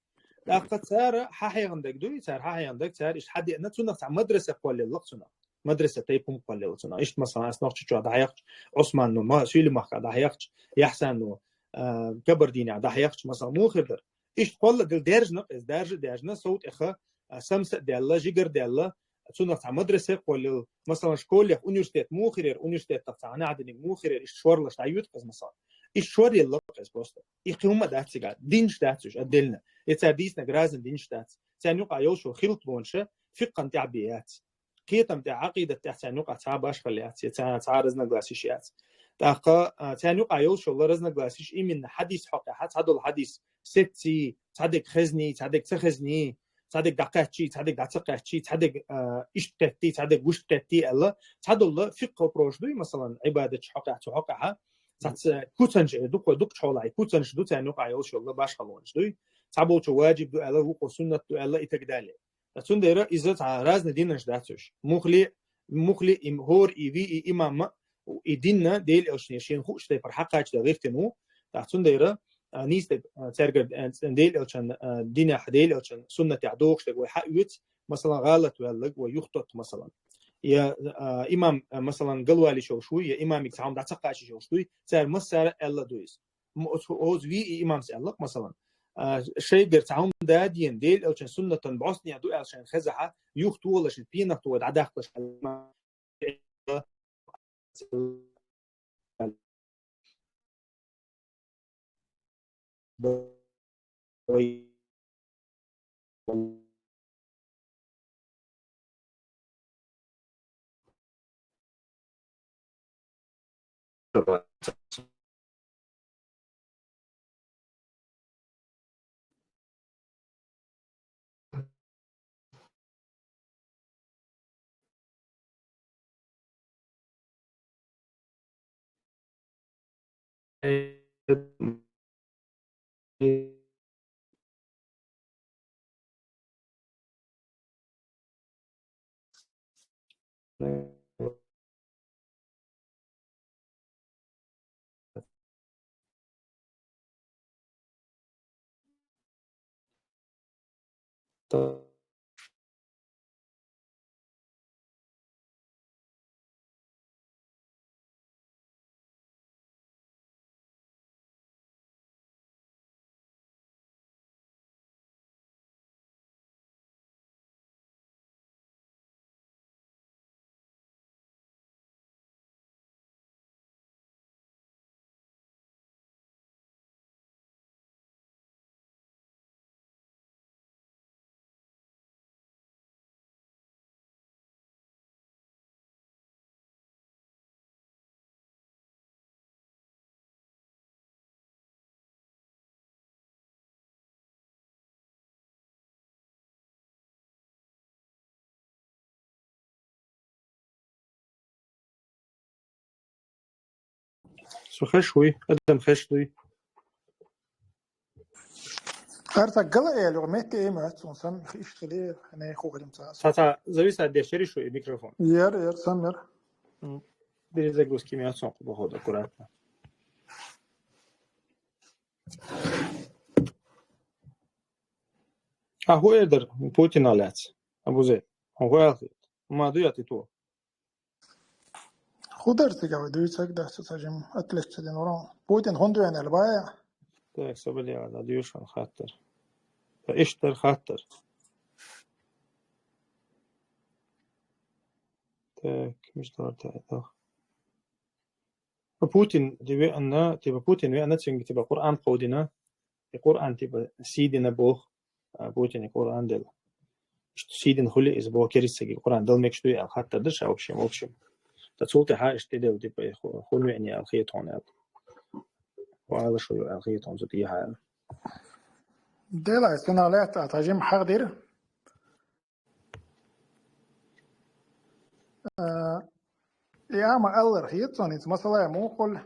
Дахка цара хьахьеган даг дуй, цар хьахьеган даг, цар иш хьадиана цунах ца мадраса коллеллах цунах. Мадраса тайпум коллелла цунах. Ишт, масалан, ас нохчи чуа дахьяхч, Осман ну, ма, Сули махка дахьяхч, Яхсан ну, а, Кабардиня дахьяхч, масалан, мухир дар. Ишт колла дил держна, эс держи держна, соут эха, а, самса делла, жигар делла, цунах ца мадраса коллел, масалан, школах, университет мухирер, университет так ца анадини мухирер, иш шорлаш да ют каз, масалан. Иш шорелла каз просто. И хиума даци га, динш дацуш отдельно. И ца дисна гразин динш дац. Ца нюка йолшу хилт бонша, фикъан тя бият. Кхетам тя, акъидат тя ца нюка ца баш халят, ца, ца разногласиш яц. Таха, а, ца нюка йолшу разногласиш именно хадис хьока, ца дол хадис, сетци, цадек хезни, цадек ца хезни, цадек дакъачи, цадек даца къачи, цадек, а, ишт къетти, цадек гушт къетти, Алла. Цадолла фикъ вопрос дуй, масалан, ибадат хьока, ца хьока, ха. Цац куцанш, э, дукъ, дукъ чхолай, куцанш ду ца нюка йолшолла баш халонш дуй. Ца болчу ваджиб ду, Алла, вукъо суннат ду, Алла, и так далее. Цундера иза ца разный динаш дацуш. Мухли, мухли им хор и ви и имам и динна Дел элчне шин хуш тайпар хьакъач да гъиртину. Та цундера, а, нистек, а, цергар, а, Дел элчан, а, динах Дел элчан суннатах дохштаг вай хьаъвиц, масалан, гъалат валлаг ва юхтот, масалан. Я, а, имам, а, масалан, галвали шош вуй, я имамик цаам даца къачи шош вуй, цар массара Алла дуйс. М-, оз, оз ви и имамс Алла, масалан. А, шайгар цаам дадиен, Дел элчан суннатан босния ду ал шайн хезаха, юхт валашин, пинах ту дадахлаш. Со хеш вуй, адам хеш дуй. Ар ца гала эль, метте эм ац, он сам хиш хиле, не хохрим ца. Ца ца зависит от дешери шу и микрофон. Ер, ер, сам ер. М, Перезагрузки ми отцом, походу, аккуратно. А ху эдер Путин аляц, абузе, он ху элхи. Ма дуя ти ту. Худар цигавы дуйцаг да, сажим отличца ден урон. Путин хун дуя нел бая. Так, соболева, да, дюшан хаттер. Да, иштер хаттер. Так, между это. Путин, тебе она, типа, Путин, ве она цинги, типа, Коран кодина. И Коран, типа, сидина Бог, а Путин и Коран дел. Что сидин хули из Бог керисаги Коран дел мек что я хаттер дыша, в общем, в общем. Та цулте ха, что дел, типа, ху-, хунвени алхиетон, я. Вала шо я алхиетон, зут я. Дела, сина лет, а тажим хагдир. Э, и ама аллар хиет сон, ит масала мухул,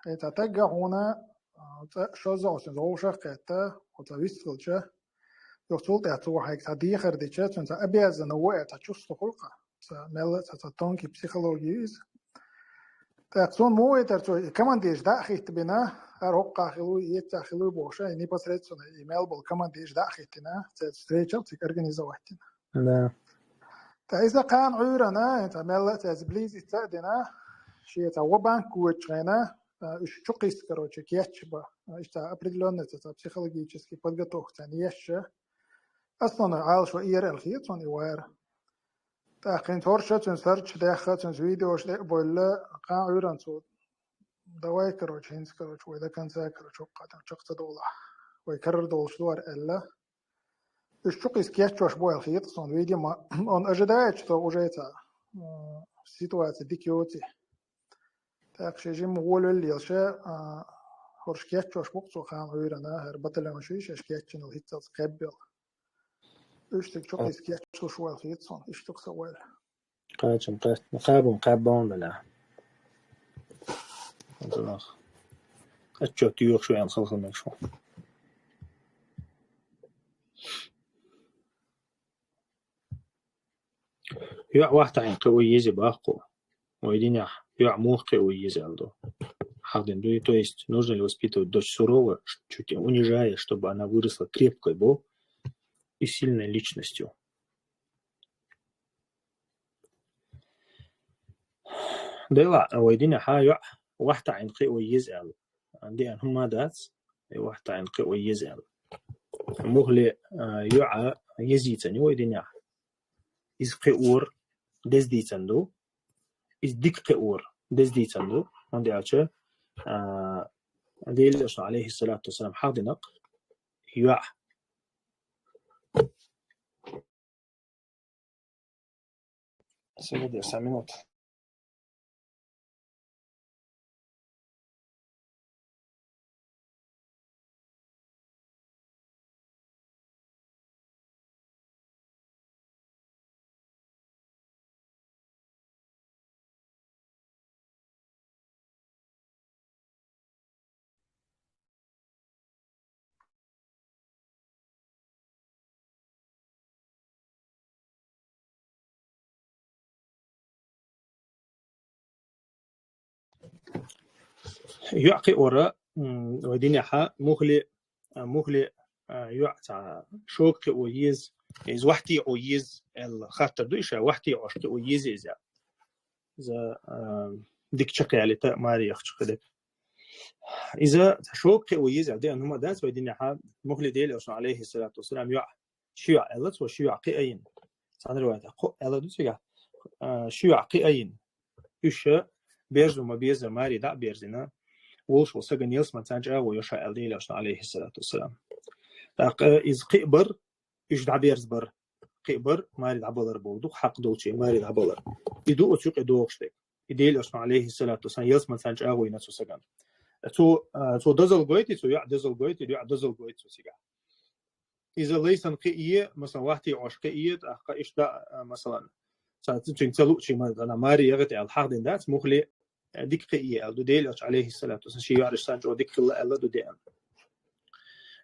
это тагга хуна, э, ца шозо син зоушах кета, ота вистхилча. Йохсул тэ цу хайк ца дихар дича, цун ца обязана во это чувство хулка. Ца мел, ца, ца тонкий психология из. Так, сон муэтар цо командеш да хит бина, ар хокка хилу, етта хилу боша, и непосредственно и мел бол командеш да хитина, ца встреча цик организовать. Да. Та иза кан уйрана, та мел ца сблизиться дина, ши ца ва банк кучена, уж чукис, короче, кетчба, ишта определённая ца психологический подготовка ца неща. Основной ал шо иер эл хит сон и вар. Та хин торша цун сарч дяха цун видеош де болла кан уйран цу. Давай, короче, хинс, короче, вай до конца, короче, хокката чакца дола. Вай карар долш дуар элла. Уж чукис кетчош боял хит сон, видимо, он ожидает, что уже это, м, ситуация дикиоти. Так, шежим волю лилше, а, хорш кетчош букцу кан уйрана, хер батальон шиш, еш кетчинул хитцалс кэббел. Уж тик чукис кетчош боял хит сон, иш чукса вал. Качам, кач-, кабун, кабун бала. Отчет юх шо ян халхал мек шо. Юа вахта ин кэ уйези бахку. Уйдиня, юа мух кэ уйези алдо. Хагден дуй, то есть, нужно ли воспитывать дочь сурово, ш-, чуть унижая, чтобы она выросла крепкой бо и сильной личностью? Дела, уйдиня, ха, юа вахта ин кэ уйези ал. Анди ан хума дац, и вахта ин кэ уйези ал. Мухли, а, юа езица, не уйдиня. Из кэ ур дездицанду, из дик кэ ур дездицанду, онди ача, а, Дели шо алейхи салату вассалам хагдинак, юа Сегодня минут. ЙоӀ кхиорах, м, вай динехьа мухли, а, мухли, а, йоӀ цхьа шога кхио еза, из вахти Ӏо еза, аьлла хаттар ду иша, вахти Ӏош кхио еза иза. Иза, а, дика чакхъялийта маре яхача хилар. Иза цхьа шога кхио еза, аьлла деана хӀума дац вай динехьа, мухли Даьла Элчано, алейхи салату вассалам, йоӀ, ши йоӀ аьлла, цо ши йоӀ кхиайина. Цхьан риваятехь кхоъ аьлла ду цигахь, а, ши йоӀ кхиайина. Уьш берзо ма беззара маре дӀа а берзина, волуш волу сагана ялсаманца чӀагӀо йо ша аьлла Даьла Элчано, алейхи салату вассалам. ТӀаккха иза кхиабар, уьш дӀаберзабар, кхиабар, маре дӀабалар болу ду, хьакъ долчу маре дӀабалар. И ду оцу юкъе догӀуш дерг. И Даьла Элчано, алейхи салату вассалам, ялсаманца чӀагӀо йина цу сагана. Цо, а, цо дозалла гойтий, цо йоӀ дозалла гойтий, йоӀ дозалла гойту цо цигахь. Иза лайсан кхиае, масалан, вахти Ӏош кхиае, тӀаккха иштта, а, масалан, ца, цуьнга ца луучий ма-, ана маре яхийта аьлла хьахдина дац, мухли, а, дика кхиае аьлла ду Даьла Элча, алейхи салату вассалам, шен йоӀараш санна чӀогӀа дика хилла аьлла ду деана.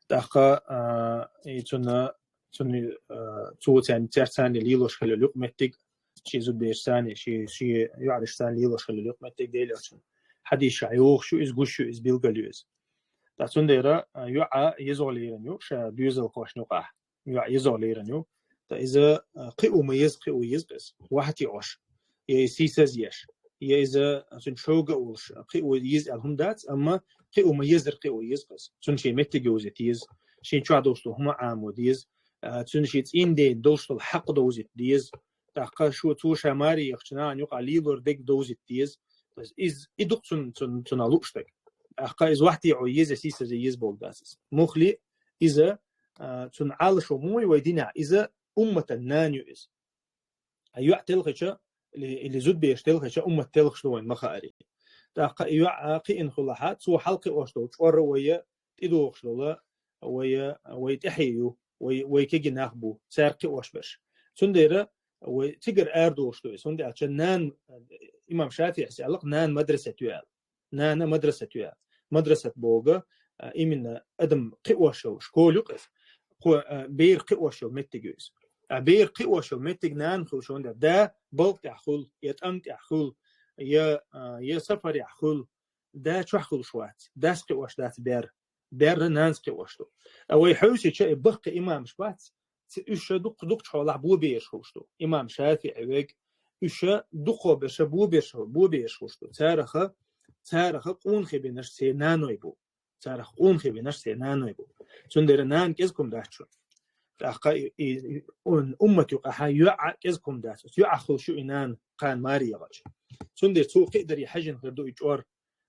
ТӀаккха, а, и цунна, цунна, а, цо царна, цаьрца царна лелош хилла юкъаметтиг, шен зудбераш санна, шен, шен йоӀараш санна лелош хилла юкъаметтиг Даьла Элчан хьадисашкахь йогӀуш ю иза, гуш ю иза, билгал ю иза. Ткъа цундела, а, йоӀ езо лерина ю ша доьзалхошна юкъахь. ЙоӀ езо лерина ю. Ткъа иза, а, кхио ма еза, кхио еза иза. Вахти Ӏош. Я иза сийсаз еш. Я иза цуьнан шога а волуш, кхио еза аьлла хӀума дац, амма кхио ма еззара кхио еза иза. Цунна шен меттиг йовзийта еза. Шен чохь долуш долу хӀума Ӏамо деза. А, цунна шен цӀийнан ден долуш долу хьакъ довзийта деза. ТӀаккха шу, цо ша маре яхачу нахана юкъахь лелор дерг довзийта деза. Иза, и ду-кх цунна, цунна, цунах лууш дерг. ТӀаккха иза вахти Ӏо еза, сийсазе еза болу дац иза. Мухли иза, а, цунна Ӏалашо муй вай динехь, иза умматан нана ю иза. А йоӀ телхича, или, или зудбераш телхича, уммат телхаш ду вайн ма хаари. ТӀаккха и йоӀ кхиъна хилахь, цо хьалакхиош долу чкъор вай тӀедогӀуш долу, вай, вай тӀаьхье ю, вай, вай кегий нах бу, цара кхиош берш. Цундела вай цигара арадолуш ду иза. ХӀунда аьлча нана, имам ШафиӀис аьлла-кх, нана мадрасат ю аьлла. Нана мадрасат ю аьлла. Мадрасат боху, а, именно адам кхиош йолу школа ю-кх иза. Кхо, а, бер кхиош йолу меттиг ю иза. А бер кхиош йолу меттиг нана хуьлуш, хӀунда да балха тӀехь хуьлу, я тӀам тӀехь хуьлу, я, а, я сапарехь хуьлу, да чохь хуьлуш вац, дас кхиош дац бер. Бер нанас кхиош ду. А вай хьовсича, и баккхий имамаш бац, ц-, уьш ша дукха, дукхачу хьолахь бобераш хуьлуш ду. Имам ШафиӀи вега, уьш ша дукхо берш бобераш, бобераш хуьлуш ду. Цараха, цараха къонахий бинарш церан наной бу. Царах къонахий бинарш церан наной бу. Цундела нана кӀезиг хӀума дац шуна. ТӀаккха и, и, и, ун-, уммат юкъахь йоӀ кӀезиг хӀума дац. Оцу йоӀах хуьлуш ю и нана, кхана маре яхача. Цундела цо кхиадаре хьаьжжина хир ду и чкъор.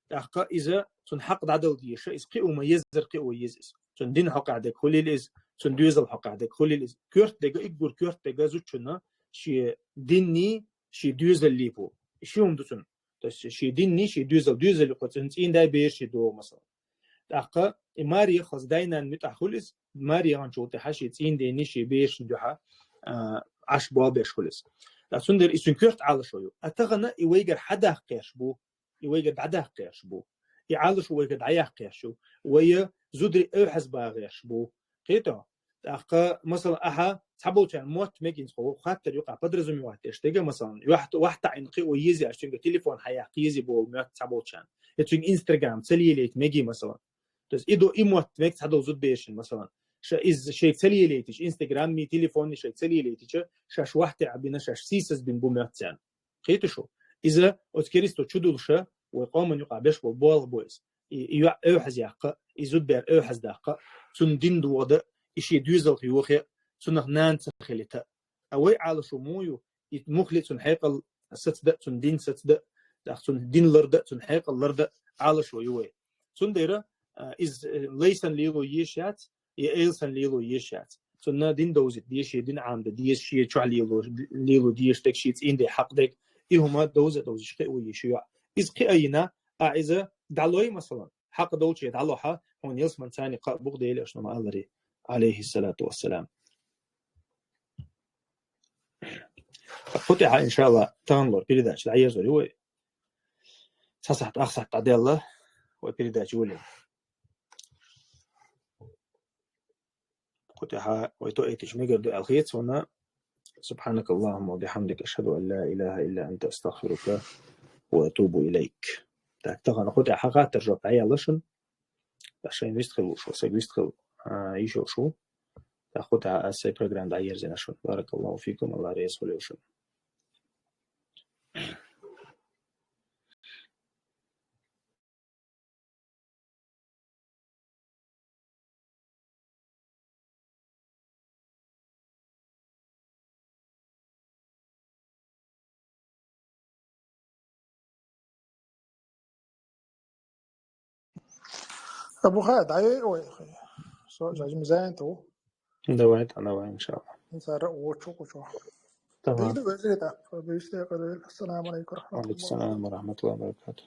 ТӀаккха иза цунна хьакъ дӀадала дезаш, иза кхио ма еззара кхио еза иза. Цунна дин хьокъехь дерг хуьлийла иза, цунна доьзал хьокъехь дерг хуьлийла иза. Коьрта дерг, уггар коьрта дерг зудчунна шен динний, шен доьзаллий бу. И ши хӀума ду цунна. То есть шен динний, шен доьзал, доьзал юкъа цуьнан цӀийнан дай бераш догӀу, масала. ТӀаккха и маре яххалц дай-нана муьтӀахь хуьлу иза, маре яханчул тӀаьхьа шен цӀийнан денний, шен берашна дуьхьа, а, Ӏаш болх беш хуьлу иза. Ткъа цундела и цуьнан коьрта Ӏалашо ю. А тахана и вайгара хьадаккха гӀерташ бу, и вайгара дӀадаккха гӀерташ бу. И Ӏалашо вайгара дӀаяккха гӀерташ ю. Вай зударий эвхьазбан гӀерташ бу. Кхетий хьо? ТӀаккха, масала, ахьа цхьаболчарна мотт мегийна, хӀокху хаттар юкъахь подразумевать деш дерг, масала, вахь-, вахь таӀийна кхио еза аьлча, цуьнга телефон хьаяккха еза боху мотт цхьаболчарна. Я цуьнга Instagram ца лелайта мегий, масала. То есть и до и мотт мега цхьадолу зудберашна, масала. Ша иза шайга ца лелайтича, Instagram-ми, телефонни шайга ца лелайтича, шаьш вахь таӀийна, шаьш сийсаз бина бу моьтту царна. Кхетий шу? Иза оцу керисто чу долуша вай къоман юкъахь беш болу болх бу иза. И, и йоӀ эвхьазъяккха, и зудбер эвхьаздаккха, цунна дин дохаде, и шен доьзалх йохе, цунах нана ца хилийта. А вай Ӏалашо муха ю, и мухли цунна хьекъал сацаде, цунна дин сацаде, тӀаккха цунна дин ларде, цунна хьекъал ларде Ӏалашо ю вай. Цундела, а, иза, э, лайсан лело езаш яц, я эйлсан лело езаш яц. цунна дин довзийта деза, шен дин Ӏамаде деза, шен чохь лело, лело деза дерг, шен цӀийнан де хьакъ дерг, и хӀума довза довзаш кхиа ву шен йоӀ. Иза кхиа йина, а иза дӀалой, масалан, хьакъ долчу дӀалохьа, хьуна ялсамани царна кхаъ бу-кх Дела аша ма-аллара, Ӏалайхиссалату вассалам. Кху тӀехьа, иншаалла, тахана лор передача дӀаерзор ю вай. Цхьа сахьт, ах сахьт дӀадаьлла вай передача йолийна. Кху тӀехьа вай тоъийтича мегар ду аьлла хета суна. سبحانك اللهم وبحمدك، أشهد أن لا إله إلا أنت، أستغفرك وأتوب إليك. Так, тахана кху тӀехьа хаттар жоп дӀаяьлла шуна. Ткъа шайн вистхила ву шу, сайн вистхила, а, йиш йолуш ву. ТӀаккха кху тӀехьа аса сайн программа дӀаерзийна шуна. بارك الله فيكم، АллахӀ реза хуьлда шуна. أبو خالد، عيي وي أخي. سو جاج مزين تو. Давай, давай, иншаалла. إنسان رأو وشو وشو. Тамам. Дилди везири да. Бисте кадил. السلام عليكم ورحمة الله. وعليكم السلام ورحمة الله وبركاته.